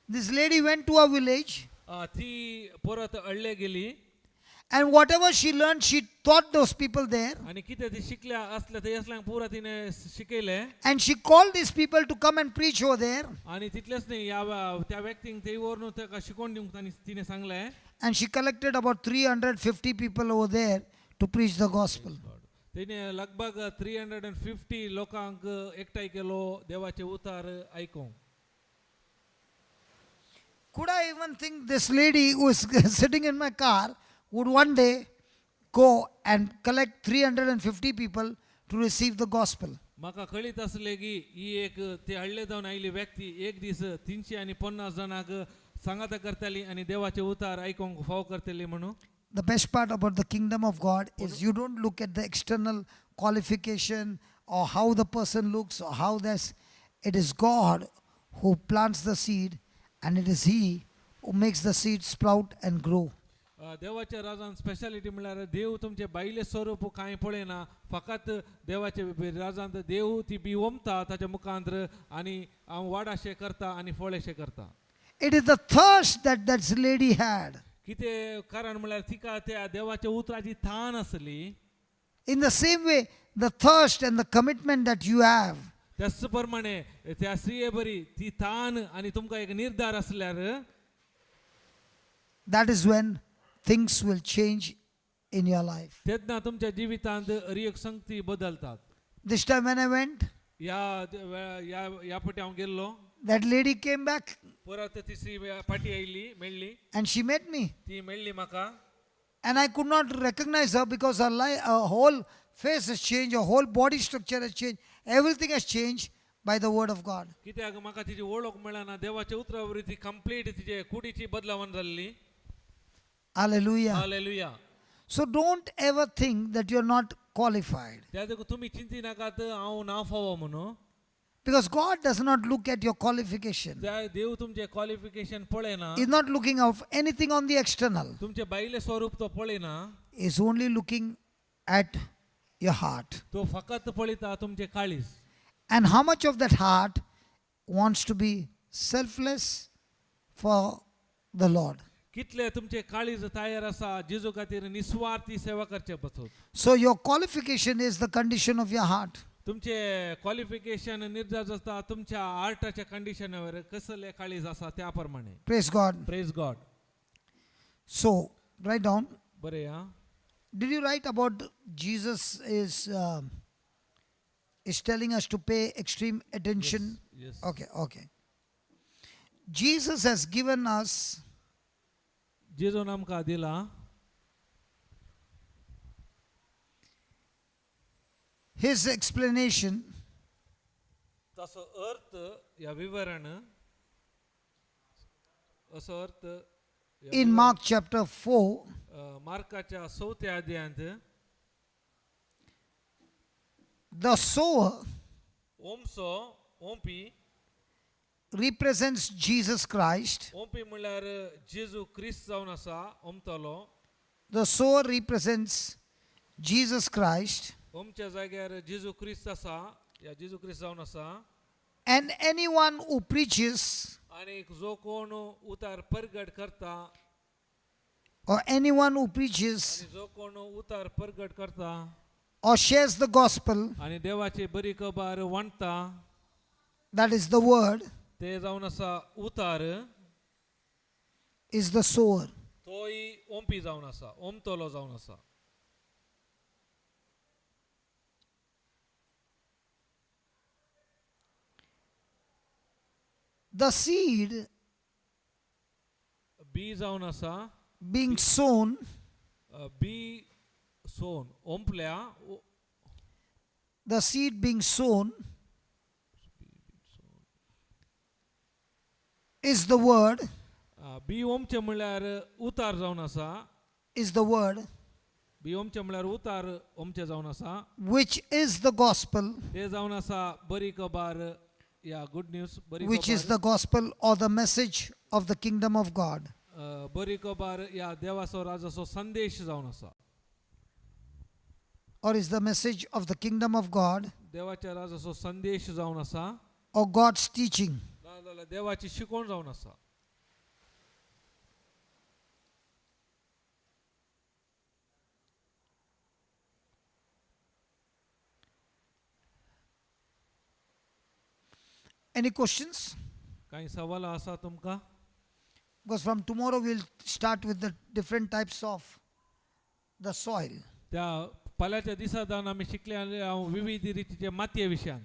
Speaker 1: this lady went to a village
Speaker 2: ती परत अडले गेली
Speaker 1: and whatever she learned, she taught those people there.
Speaker 2: आनी कितें ती शिकल्या असल्या ते असल्यांक पुरा तिणें शिकयलें.
Speaker 1: And she called these people to come and preach over there.
Speaker 2: आनी तितलेंच न्ही ह्या त्या व्यक्तींक ते व्हरून ताका शिकोवन दिवंक तांणी तिणें सांगलें.
Speaker 1: And she collected about 350 people over there to preach the gospel.
Speaker 2: तेणे लगभग 350 लोकांक एकठांय केलो देवाचे उतार आयकूंक.
Speaker 1: Could I even think this lady who is sitting in my car would one day go and collect 350 people to receive the gospel?
Speaker 2: म्हाका कळीत आसलें की ही एक ते हडले जावन आयिल्ली व्यक्ती एक दीस 350 जाणांक सांगाता करताली आनी देवाचे उतार आयकूंक फाव करतली म्हणून.
Speaker 1: The best part about the kingdom of God is you don't look at the external qualification or how the person looks or how this. It is God who plants the seed and it is He who makes the seed sprout and grow.
Speaker 2: देवाच्या राजान speciality म्हणल्यार देव तुमचे बायले स्वरूप कांय पळयना, फकत देवाचे राजांत देव ती बी ओमता ताच्या मुखांत आनी वाडाशें करता आनी फळेशें करता.
Speaker 1: It is the thirst that that lady had.
Speaker 2: कितें कारण म्हणल्यार तिका त्या देवाच्या उतराची थान आसली.
Speaker 1: In the same way, the thirst and the commitment that you have
Speaker 2: त्याच प्रमाणे त्या स्त्रिये बरी ती तान आनी तुमकां एक निर्धार आसल्यार,
Speaker 1: That is when things will change in your life.
Speaker 2: तेन्ना तुमच्या जिवितांत हर एक संगती बदलतात.
Speaker 1: This time when I went,
Speaker 2: ह्या ह्या ह्या फावटी हांव गेल्लो,
Speaker 1: that lady came back
Speaker 2: परत तिसरी फाटी आयली, मेळ्ळी.
Speaker 1: And she met me.
Speaker 2: ती मेळ्ळी म्हाका.
Speaker 1: And I could not recognize her because her, her whole face has changed, her whole body structure has changed, everything has changed by the word of God.
Speaker 2: कित्याक म्हाका तिची वळख मेळना, देवाच्या उतरा वरवीं ती कंप्लीट तिचे कुडीची बदलावण जाल्ली.
Speaker 1: Hallelujah.
Speaker 2: Hallelujah.
Speaker 1: So don't ever think that you're not qualified,
Speaker 2: त्या देखून तुमी चिंती नाकात हांव ना फावो म्हणून.
Speaker 1: because God does not look at your qualification.
Speaker 2: त्या देव तुमचें क्वॉलिफिकेशन पळयना.
Speaker 1: He's not looking of anything on the external.
Speaker 2: तुमचें भायलें स्वरूप तो पळयना.
Speaker 1: He's only looking at your heart.
Speaker 2: तो फकत पळयता तुमचें काळीज.
Speaker 1: And how much of that heart wants to be selfless for the Lord.
Speaker 2: कितले तुमचें काळीज तयार आसा जेजू खातीर निस्वार्थी सेवा करचे पासून.
Speaker 1: So your qualification is the condition of your heart.
Speaker 2: तुमचे क्वॉलिफिकेशन निर्धार आसता तुमच्या आर्टाच्या कंडिशनावर, कसले काळीज आसा त्या प्रमाणे.
Speaker 1: Praise God.
Speaker 2: Praise God.
Speaker 1: So write down.
Speaker 2: बरें आं.
Speaker 1: Did you write about Jesus is telling us to pay extreme attention?
Speaker 2: Yes.
Speaker 1: Okay. Jesus has given us
Speaker 2: जेजून आमकां दिला
Speaker 1: his explanation
Speaker 2: तसो अर्थ या विवरण असो अर्थ या
Speaker 1: in Mark chapter 4,
Speaker 2: मार्काच्या चवथ्या अध्यायांत,
Speaker 1: the sower
Speaker 2: ओमसो ओमपी
Speaker 1: represents Jesus Christ.
Speaker 2: ओमपी म्हणल्यार जेजू क्रिस्त जावन आसा ओमतलो.
Speaker 1: The sower represents Jesus Christ.
Speaker 2: ओमच्या जाग्यार जेजू क्रिस्त आसा या जेजू क्रिस्त जावन आसा.
Speaker 1: And anyone who preaches
Speaker 2: आनी जो कोण उतार परगट करता
Speaker 1: or anyone who preaches
Speaker 2: आनी जो कोण उतार परगट करता
Speaker 1: or shares the gospel,
Speaker 2: आनी देवाची बरी खबर वांटता,
Speaker 1: that is the word,
Speaker 2: ते जावन आसा उतार,
Speaker 1: is the sower.
Speaker 2: तोय ओमपी जावन आसा, ओमतलो जावन आसा.
Speaker 1: The seed
Speaker 2: बी जावन आसा
Speaker 1: being sown
Speaker 2: B Son ओंपल्या
Speaker 1: the seed being sown is the word,
Speaker 2: B ओमचें म्हणल्यार उतार जावन आसा,
Speaker 1: is the word,
Speaker 2: B ओमचें म्हणल्यार उतार ओमचें जावन आसा,
Speaker 1: which is the gospel,
Speaker 2: ते जावन आसा बरी खबर या गुड न्यूज बरी
Speaker 1: which is
Speaker 2: खबर,
Speaker 1: the gospel or the message of the kingdom of God.
Speaker 2: बरी खबर या देवाचो राजाचो संदेश जावन आसा.
Speaker 1: Or is the message of the kingdom of God
Speaker 2: देवाच्या राजाचो संदेश जावन आसा
Speaker 1: or God's teaching.
Speaker 2: ना जाल्यार देवाची शिकवण जावन आसा.
Speaker 1: Any questions?
Speaker 2: कांय सवालां आसा तुमकां?
Speaker 1: Because from tomorrow we'll start with the different types of the soil.
Speaker 2: त्या फाल्यांच्या दिसा जावन आमी शिकले आनी हांव विविध रितीचे मातये विशयांत.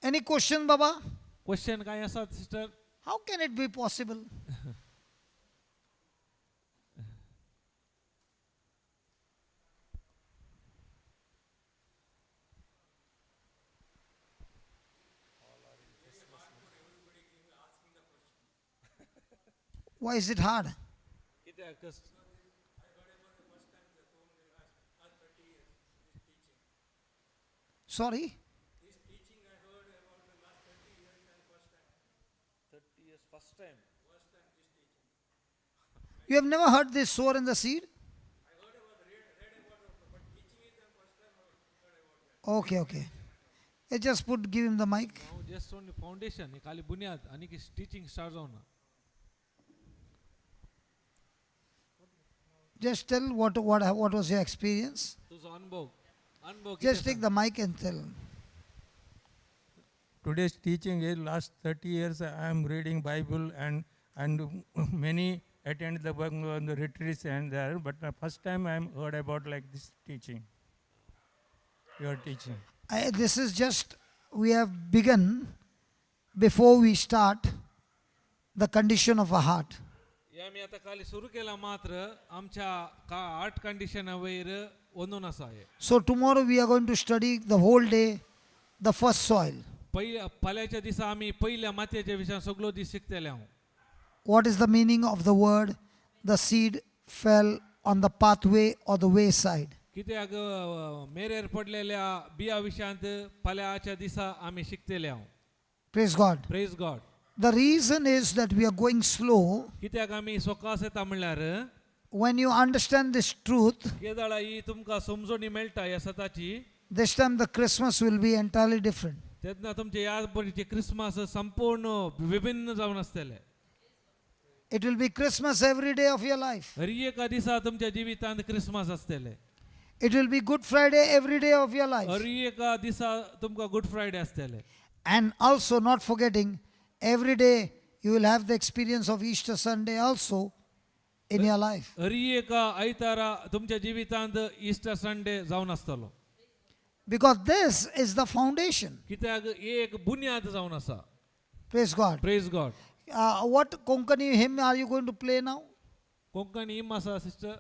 Speaker 1: Any question, Baba?
Speaker 2: Question कांय आसात sister?
Speaker 1: How can it be possible? Why is it hard?
Speaker 2: कित्याक?
Speaker 1: Sorry?
Speaker 2: First time.
Speaker 1: You have never heard this sower and the seed? Okay. Hey, just give him the mic.
Speaker 2: हांव just only foundation, ही खाली बुन्याद आनी teaching start जावना.
Speaker 1: Just tell what was your experience.
Speaker 2: तुजो अनुभव अनुभव
Speaker 1: Just
Speaker 2: कितें?
Speaker 1: Take the mic and tell.
Speaker 4: Today's teaching is last 30 years I am reading Bible and And many attend the retreats and there, but the first time I am heard about like this teaching, your teaching.
Speaker 1: This is just, we have begun before we start the condition of our heart.
Speaker 2: हे आमी आतां काल सुरू केला मात्र आमच्या का art कंडिशना वयर वचून आसा हे.
Speaker 1: So tomorrow we are going to study the whole day the first soil.
Speaker 2: पयल्या फाल्यांच्या दिसा आमी पयल्या मातयेच्या विशयान सगळो दीस शिकतले हांव.
Speaker 1: What is the meaning of the word the seed fell on the pathway or the wayside?
Speaker 2: कित्याक मेरेर पडलेल्या बिया विशयांत फाल्यांच्या दिसा आमी शिकतले हांव.
Speaker 1: Praise God.
Speaker 2: Praise God.
Speaker 1: The reason is that we are going slow.
Speaker 2: कित्याक आमी सोकास येता म्हणल्यार
Speaker 1: When you understand this truth,
Speaker 2: केदळा ही तुमकां समजणी मेळटा ह्या सताची,
Speaker 1: this time the Christmas will be entirely different.
Speaker 2: तेन्ना तुमचे ह्या परीचे क्रिसमस संपूर्ण विभिन्न जावन आसतले.
Speaker 1: It will be Christmas every day of your life.
Speaker 2: हर एका दिसा तुमच्या जिवितांत क्रिसमस आसतले.
Speaker 1: It will be Good Friday every day of your life.
Speaker 2: हर एका दिसा तुमकां गुड फ्रायडे आसतले.
Speaker 1: And also, not forgetting, every day you will have the experience of Easter Sunday also in your life.
Speaker 2: हर एका आयतारा तुमच्या जिवितांत Easter Sunday जावन आसतलो.
Speaker 1: Because this is the foundation.
Speaker 2: कित्याक एक बुन्याद जावन आसा.
Speaker 1: Praise God.
Speaker 2: Praise God.
Speaker 1: What Konkani hymn are you going to play now?
Speaker 2: Konkani hymn आसा sister.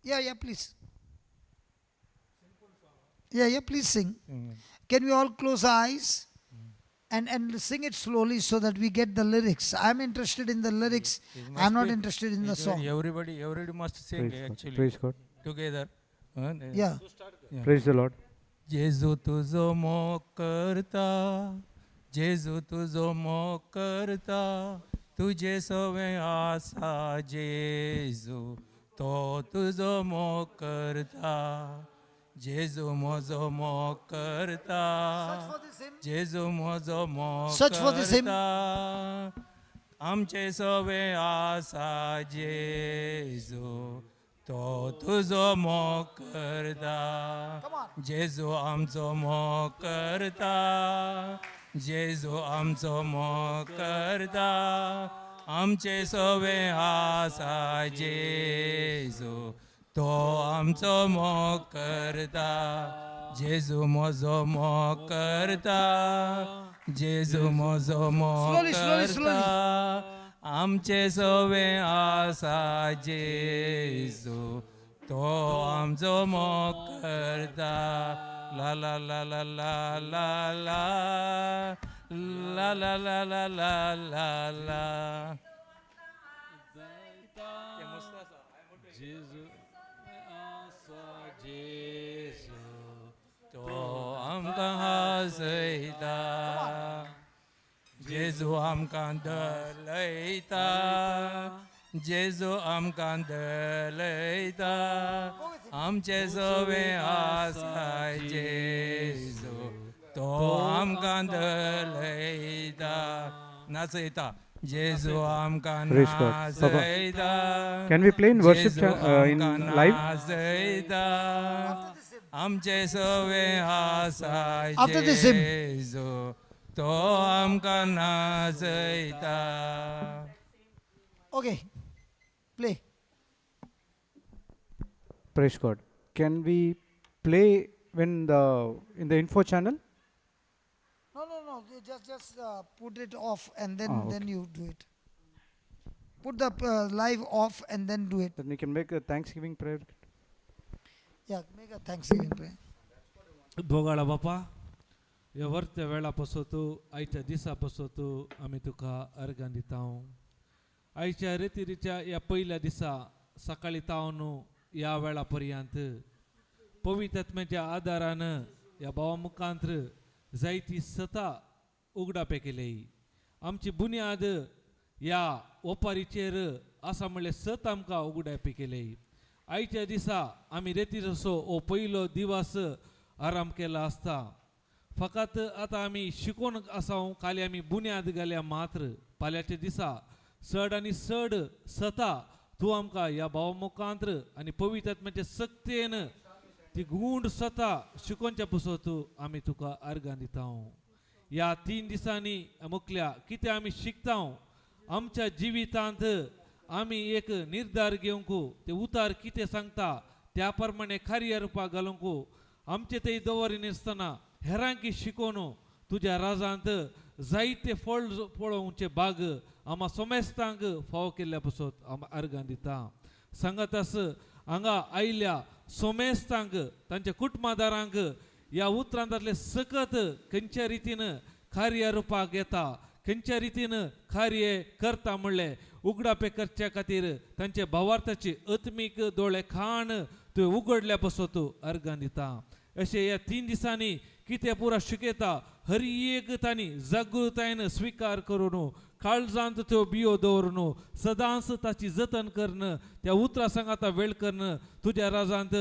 Speaker 1: Yeah, please. Yeah, please sing. Can we all close our eyes and sing it slowly so that we get the lyrics? I'm interested in the lyrics.
Speaker 4: It
Speaker 1: I'm
Speaker 4: must
Speaker 1: not
Speaker 4: be-
Speaker 1: interested in the
Speaker 4: it
Speaker 1: song.
Speaker 4: Everybody must sing
Speaker 5: Praise God.
Speaker 4: Actually
Speaker 5: Praise God.
Speaker 4: Together.
Speaker 1: Yeah.
Speaker 5: Praise the Lord.
Speaker 4: जेजू तुजो मोग करता, जेजू तुजो मोग करता, तुजे सवें आसा जेजू, तो तुजो मोग करता, जेजू म्हजो मोग करता, जेजू म्हजो मोग
Speaker 1: Search for this hymn.
Speaker 4: करता, आमचे सवें आसा जेजू, तो तुजो मोग करता, जेजू आमचो मोग करता, जेजू आमचो मोग करता, आमचे सवें आसा जेजू, तो आमचो मोग करता, जेजू म्हजो मोग करता, जेजू म्हजो मोग
Speaker 1: Slowly, slowly, slowly.
Speaker 4: करता, आमचे सवें आसा जेजू, तो आमचो मोग करता. ला ला ला ला ला ला ला ला ला ला ला ला ला ला.
Speaker 2: जेजू आसा जेजू,
Speaker 4: तो आमकां हांसयता, जेजू आमकां दलयता, जेजू आमकां दलयता, आमचे सवें आसा जेजू, तो आमकां दलयता, नाचयता, जेजू आमकां
Speaker 5: Praise God. Papa.
Speaker 4: नाचयता.
Speaker 5: Can we play in worship
Speaker 4: जेजू
Speaker 5: in
Speaker 4: आमकां
Speaker 5: live?
Speaker 4: नाचयता, आमचे सवें आसा
Speaker 1: After this hymn.
Speaker 4: जेजू, तो आमकां नाचयता.
Speaker 1: Okay. Play.
Speaker 5: Praise God. Can we play when the in the info channel?
Speaker 1: No. You just put it off and then
Speaker 5: Ah, okay.
Speaker 1: then you do it. Put the live off and then do it.
Speaker 5: Then we can make a Thanksgiving prayer.
Speaker 1: Yeah, make a Thanksgiving prayer.
Speaker 2: भोगाळा बापा, ह्या वर्त्या वेळा पसत आयच्या दिसा पसत आमी तुका अर्गां दिता. आयच्या रितीच्या ह्या पयल्या दिसा सकाळी तावन ह्या वेळा पर्यंत पवित्र आत्म्याच्या आदारान ह्या भावा मुखांत्र जायती सता उगडापे केले. आमची बुन्याद ह्या ओपारीचेर आसा म्हणलें सत आमकां उगडापे केले. आयच्या दिसा आमी रेतीचो हो पयलो दिवस आराम केला आसता. फकत आतां आमी शिकोवन आसा, काली आमी बुन्याद घाल्या मात्र फाल्यांच्या दिसा चड आनी चड सता तूं आमकां ह्या भावा मुखांत्र आनी पवित्र आत्म्याचे सक्तेन ती गूंड सता शिकोवच्या पसत आमी तुका अर्गां दिता. ह्या 3 दिसांनी मुखल्या कितें आमी शिकता, आमच्या जिवितांत आमी एक निर्धार घेवंक, ते उतार कितें सांगता त्या प्रमाणे कार्य रुपाक घालूंक, आमचे ते दवरी नासतना हेरांकी शिकोवन तुज्या राजांत जायते फळ पळोवचे बाग आमा सोमेस्तांक फावो केल्ल्या पसत आम अर्गां दिता. सांगत आस, हांगा आयिल्ल्या सोमेस्तांक, तांच्या कुटुंबादारांक ह्या उतरांतले सकत खंयच्या रितीन कार्य रुपाक येता, खंयच्या रितीन कार्य करता म्हणलें उगडापे करच्या खातीर तांचे भावार्थाची आत्मीक दोळे खाण तुवें उगडल्या पसत अर्गां दिता. अशें ह्या 3 दिसांनी कितें पुरा शिकयता, हर एक तांणी जागृतायेन स्विकार करून, काळजांत त्यो बियो दवरून, सदांच ताची जतन करून, त्या उतरां सांगाता वेळ करून, तुज्या राजांत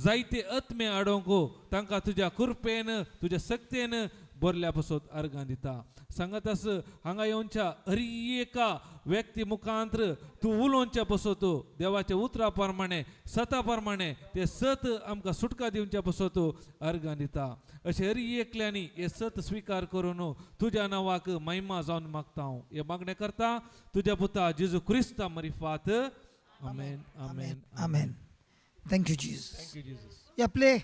Speaker 2: जायते आत्मे हाडोवंक तांकां तुज्या कृपेन, तुज्या सक्तेन बरल्या पसत अर्गां दिता. सांगत आस, हांगा येवच्या हर एका व्यक्ती मुखांत्र तूं उलोवच्या पसत देवाच्या उतरा प्रमाणे, सता प्रमाणे, ते सत आमकां सुटका दिवच्या पसत अर्गां दिता. अशें हर एकल्यांनी हे सत स्विकार करून तुज्या नांवाक महिमा जावन मागता हांव. हे मागणें करता तुज्या पुता जेजू क्रिस्ता मरिफात. आमेन, आमेन.
Speaker 1: Amen. Thank you, Jesus.
Speaker 2: Thank you, Jesus.
Speaker 1: Yeah, play.